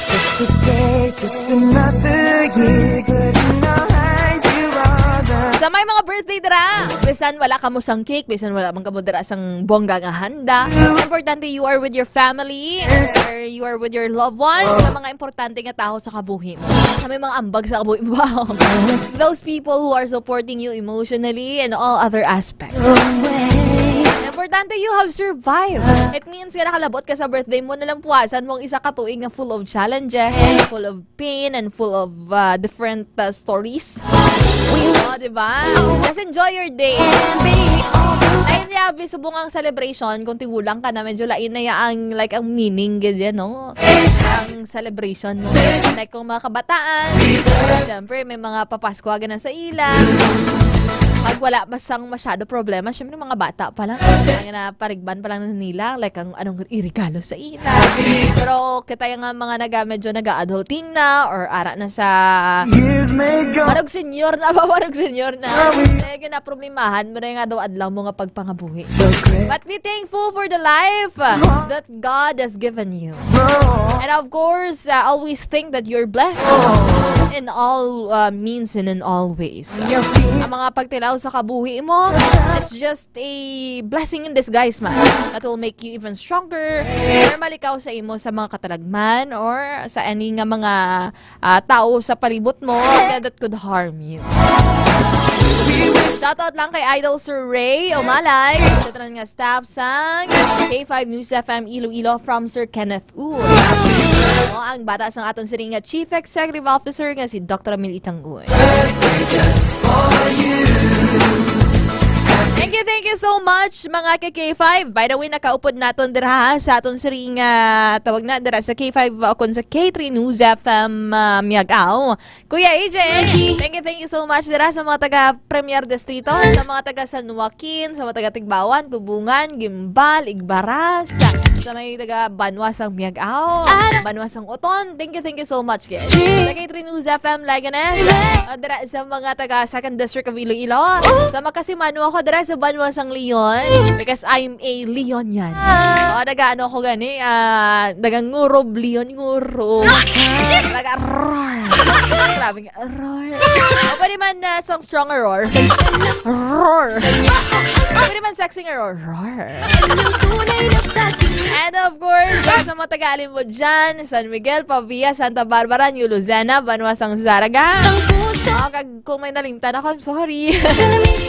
Just a day, just another year, but in our eyes you are the Sa may mga birthday dira. Bisan wala kamo sang cake, bisan wala man kamo dira sang bongga nga handa. Importante you are with your family, or you are with your loved ones, sa mga importante nga tawo sa kabuhi mo. Sa may mga ambag sa kabuhi mo. Those people who are supporting you emotionally and all other aspects. Importante you have survived. It means nga nakalabot ka sa birthday mo, na lang puwasan mo ang isa ka tuig nga full of challenges, full of pain, and full of, uh, different, uh, stories. Oh, di ba? Just enjoy your day. Lain niya, subong ang celebration, kung tigulang ka na, medyo lain na ya ang, like, ang meaning, ganyan, no? Ang celebration mo. Like, kung mga kabataan, syempre, may mga papaskwa na sa ila. Pag wala pa sang masyado problema, syempre, mga bata pa lang. Ang naparigban pa lang nila, like, ang anong iregalo sa ina. Pero kita yung nga mga naga, medyo naga-adulting na or ara na sa Years may go. Parang senior na ba? Parang senior na. Kaya ginaproblemahan mo na yung adlaw-adlaw mo nga pagpangabuhi. So great. But be thankful for the life, uh, that God has given you. And of course, uh, always think that you're blessed in all, uh, means and in all ways. Ang mga pagtilaw sa kabuhi mo, it's just a blessing in disguise, man, that will make you even stronger. Or malikaw sa imo sa mga katalagman or sa any nga mga, ah, tao sa palibot mo that, that could harm you. Shoutout lang kay Idol Sir Ray Umalay, sa tanan nga staff sang K five News F M Iloilo from Sir Kenneth Uy. O, ang bata sang aton siring nga Chief Executive Officer nga si Doctor Emil Itang Uy. Thank you, thank you so much, mga ka K five. By the way, nakaupod naton dira, ha, sa aton siring nga tawag na dira sa K five, uh, kun sa K three News F M, uh, Miagao. Kuya A J, thank you, thank you so much dira sa mga taga Premier Distrito, sa mga taga San Joaquin, sa mga taga Tigbauan, Tubungan, Guimbal, Igbaras, sa may taga Banwa sang Miagao, Banwa sang Oton. Thank you, thank you so much, guys. Sa K three News F M Leganes, uh, dira sa mga taga Second District of Iloilo, sa Makasiman, ako dira sa Banwa sang Leon, because I'm a Leonian. O, nag-ano ko gani, ah, nagangurob, Leon ngurob. Naga-roar. Grabe nga, roar. O, pwede man, ah, sang strong roar. Roar. Pwede man sexy nga roar. Roar. And of course, ah, sa mga taga-Alimbo dyan, San Miguel, Pavia, Santa Barbara, New Lucena, Banwa sang Zarraga. O, kag kung may nalimtan ako, I'm sorry.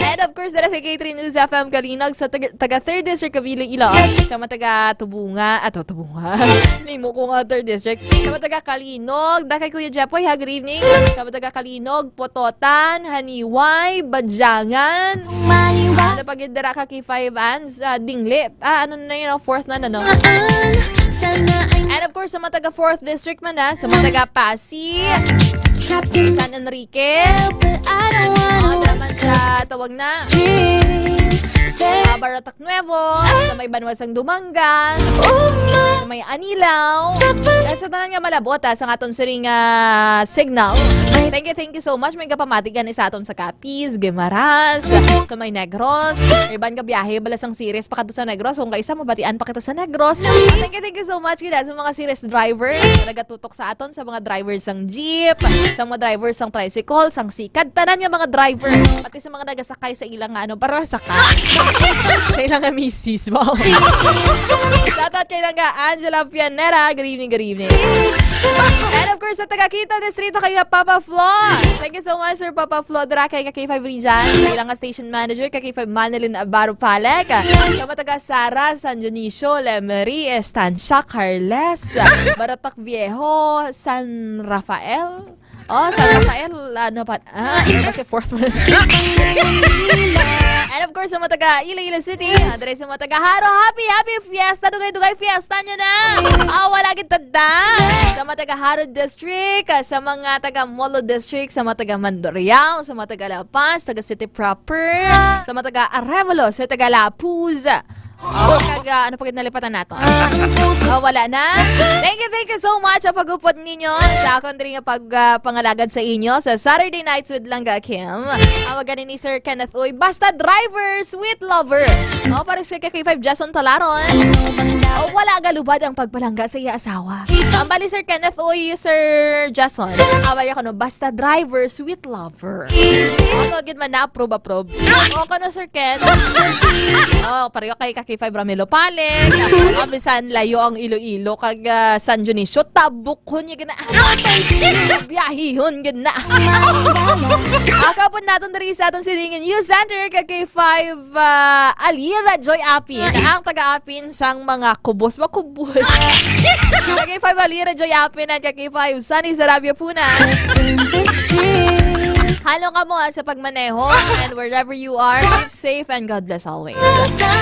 And of course, dira sa K three News F M Kalinog, sa taga, taga Third District of Iloilo, sa mga taga Tubunga, ato, Tubunga. Nimo ko nga Third District. Sa mga taga Kalinog, dira kay Kuya Jepoy, ha, good evening. Sa mga taga Kalinog, Pototan, Haniway, Badyangan. Ano pa gid dira ka K five Ans? Ah, Dinglit. Ah, ano na yun? Fourth na, ano? And of course, sa mga taga Fourth District man, ha, sa mga taga Passi, San Enrique, ah, dira man sa tawag na, ah, Baratak Nuevo, sa may Banwa sang Dumangas, sa may Anilao. Kaya sa tanan nga malabot, ah, sa aton siring nga signal. Thank you, thank you so much. May kapamati gani sa aton sa Capiz, Guimaras, sa may Negros. May iban ka biyahe bala sang Ceres pa kadto sa Negros. Kung kaisa mabatian pa kita sa Negros. Thank you, thank you so much gid sa mga Ceres driver nga nagatutok sa aton, sa mga driver sang jeep, sa mga driver sang tricycle, sang sikad, tanan nga mga driver, pati sa mga nagasakay sa ilang nga ano, para sa ka. Sa ilang nga misis mo. Shoutout kay lang ka, Angela Pianera. Good evening, good evening. And of course, sa taga Quito Distrito, kay Papa Flo. Thank you so much, Sir Papa Flo. Dira kay ka K five Region. Sa ilang nga station manager, ka K five Manilyn Abaro Palek. Sa mga taga Sara, San Dionisio, Lemery, Estancia, Carles, Baratak Viejo, San Rafael. Oh, San Rafael, ano pa? Ah, kasi fourth one. And of course, sa mga taga Iloilo City, ah, diri sa mga taga Jaro, happy, happy fiesta, dugay-dugay fiesta nyo na. Ah, wala gid tanda. Sa mga taga Jaro District, ah, sa mga taga Molo District, sa mga taga Mandurriao, sa mga taga La Paz, taga City Proper, sa mga taga Arevalo, sa taga Lapuz, Oh, kag, ah, ano pa gid nalipatan nato? Oh, wala na. Thank you, thank you so much sa pag-upod ninyo sa akon diri nga pag, ah, pangalagad sa inyo sa Saturday Nights with Langga Kim. Ang gani ni Sir Kenneth Uy, basta driver, sweet lover. Oh, para sa K five Jason Talaron. Oh, wala galubad ang pagpalangga sa iya asawa. Ang bali, Sir Kenneth Uy, Sir Jason. Away ako, no, basta driver, sweet lover. Ako gid man na-approve, approve. O, kano, Sir Ken? Oh, pareho kay ka K five Ramilo Pales. Ah, bisan layo ang Iloilo kag, ah, San Dionisio, tabukhon niya gina. Biyahihon gid na. Ako po naton diri sa aton silingan News Center kag K five, ah, Alira Joy Apin. Ang taga-apin sang mga kubos, makubos. Kag K five Alira Joy Apin at kag K five Sunny Sarabia Puna. Halo ka mo, ah, sa pagmaneho and wherever you are, keep safe and God bless always.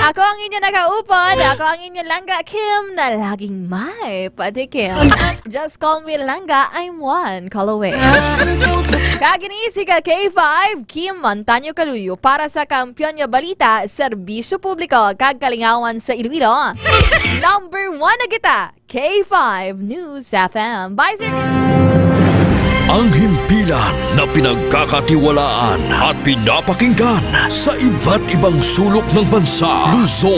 Ako ang inyo nakaupod, ako ang inyo langga, Kim, na laging may patikim. Just call me langga, I'm one call away. Kag ini si ka K five, Kim Montaño Caluyo para sa Kampiyon nga Balita, Serbisyo Publiko, kag Kalingawan sa Iloilo. Number one na kita, K five News F M. Bye, Sir Kim. Ang himpilan na pinagkakatiwalaan at pinapakinggan sa iba't ibang sulok ng bansa, Luzon,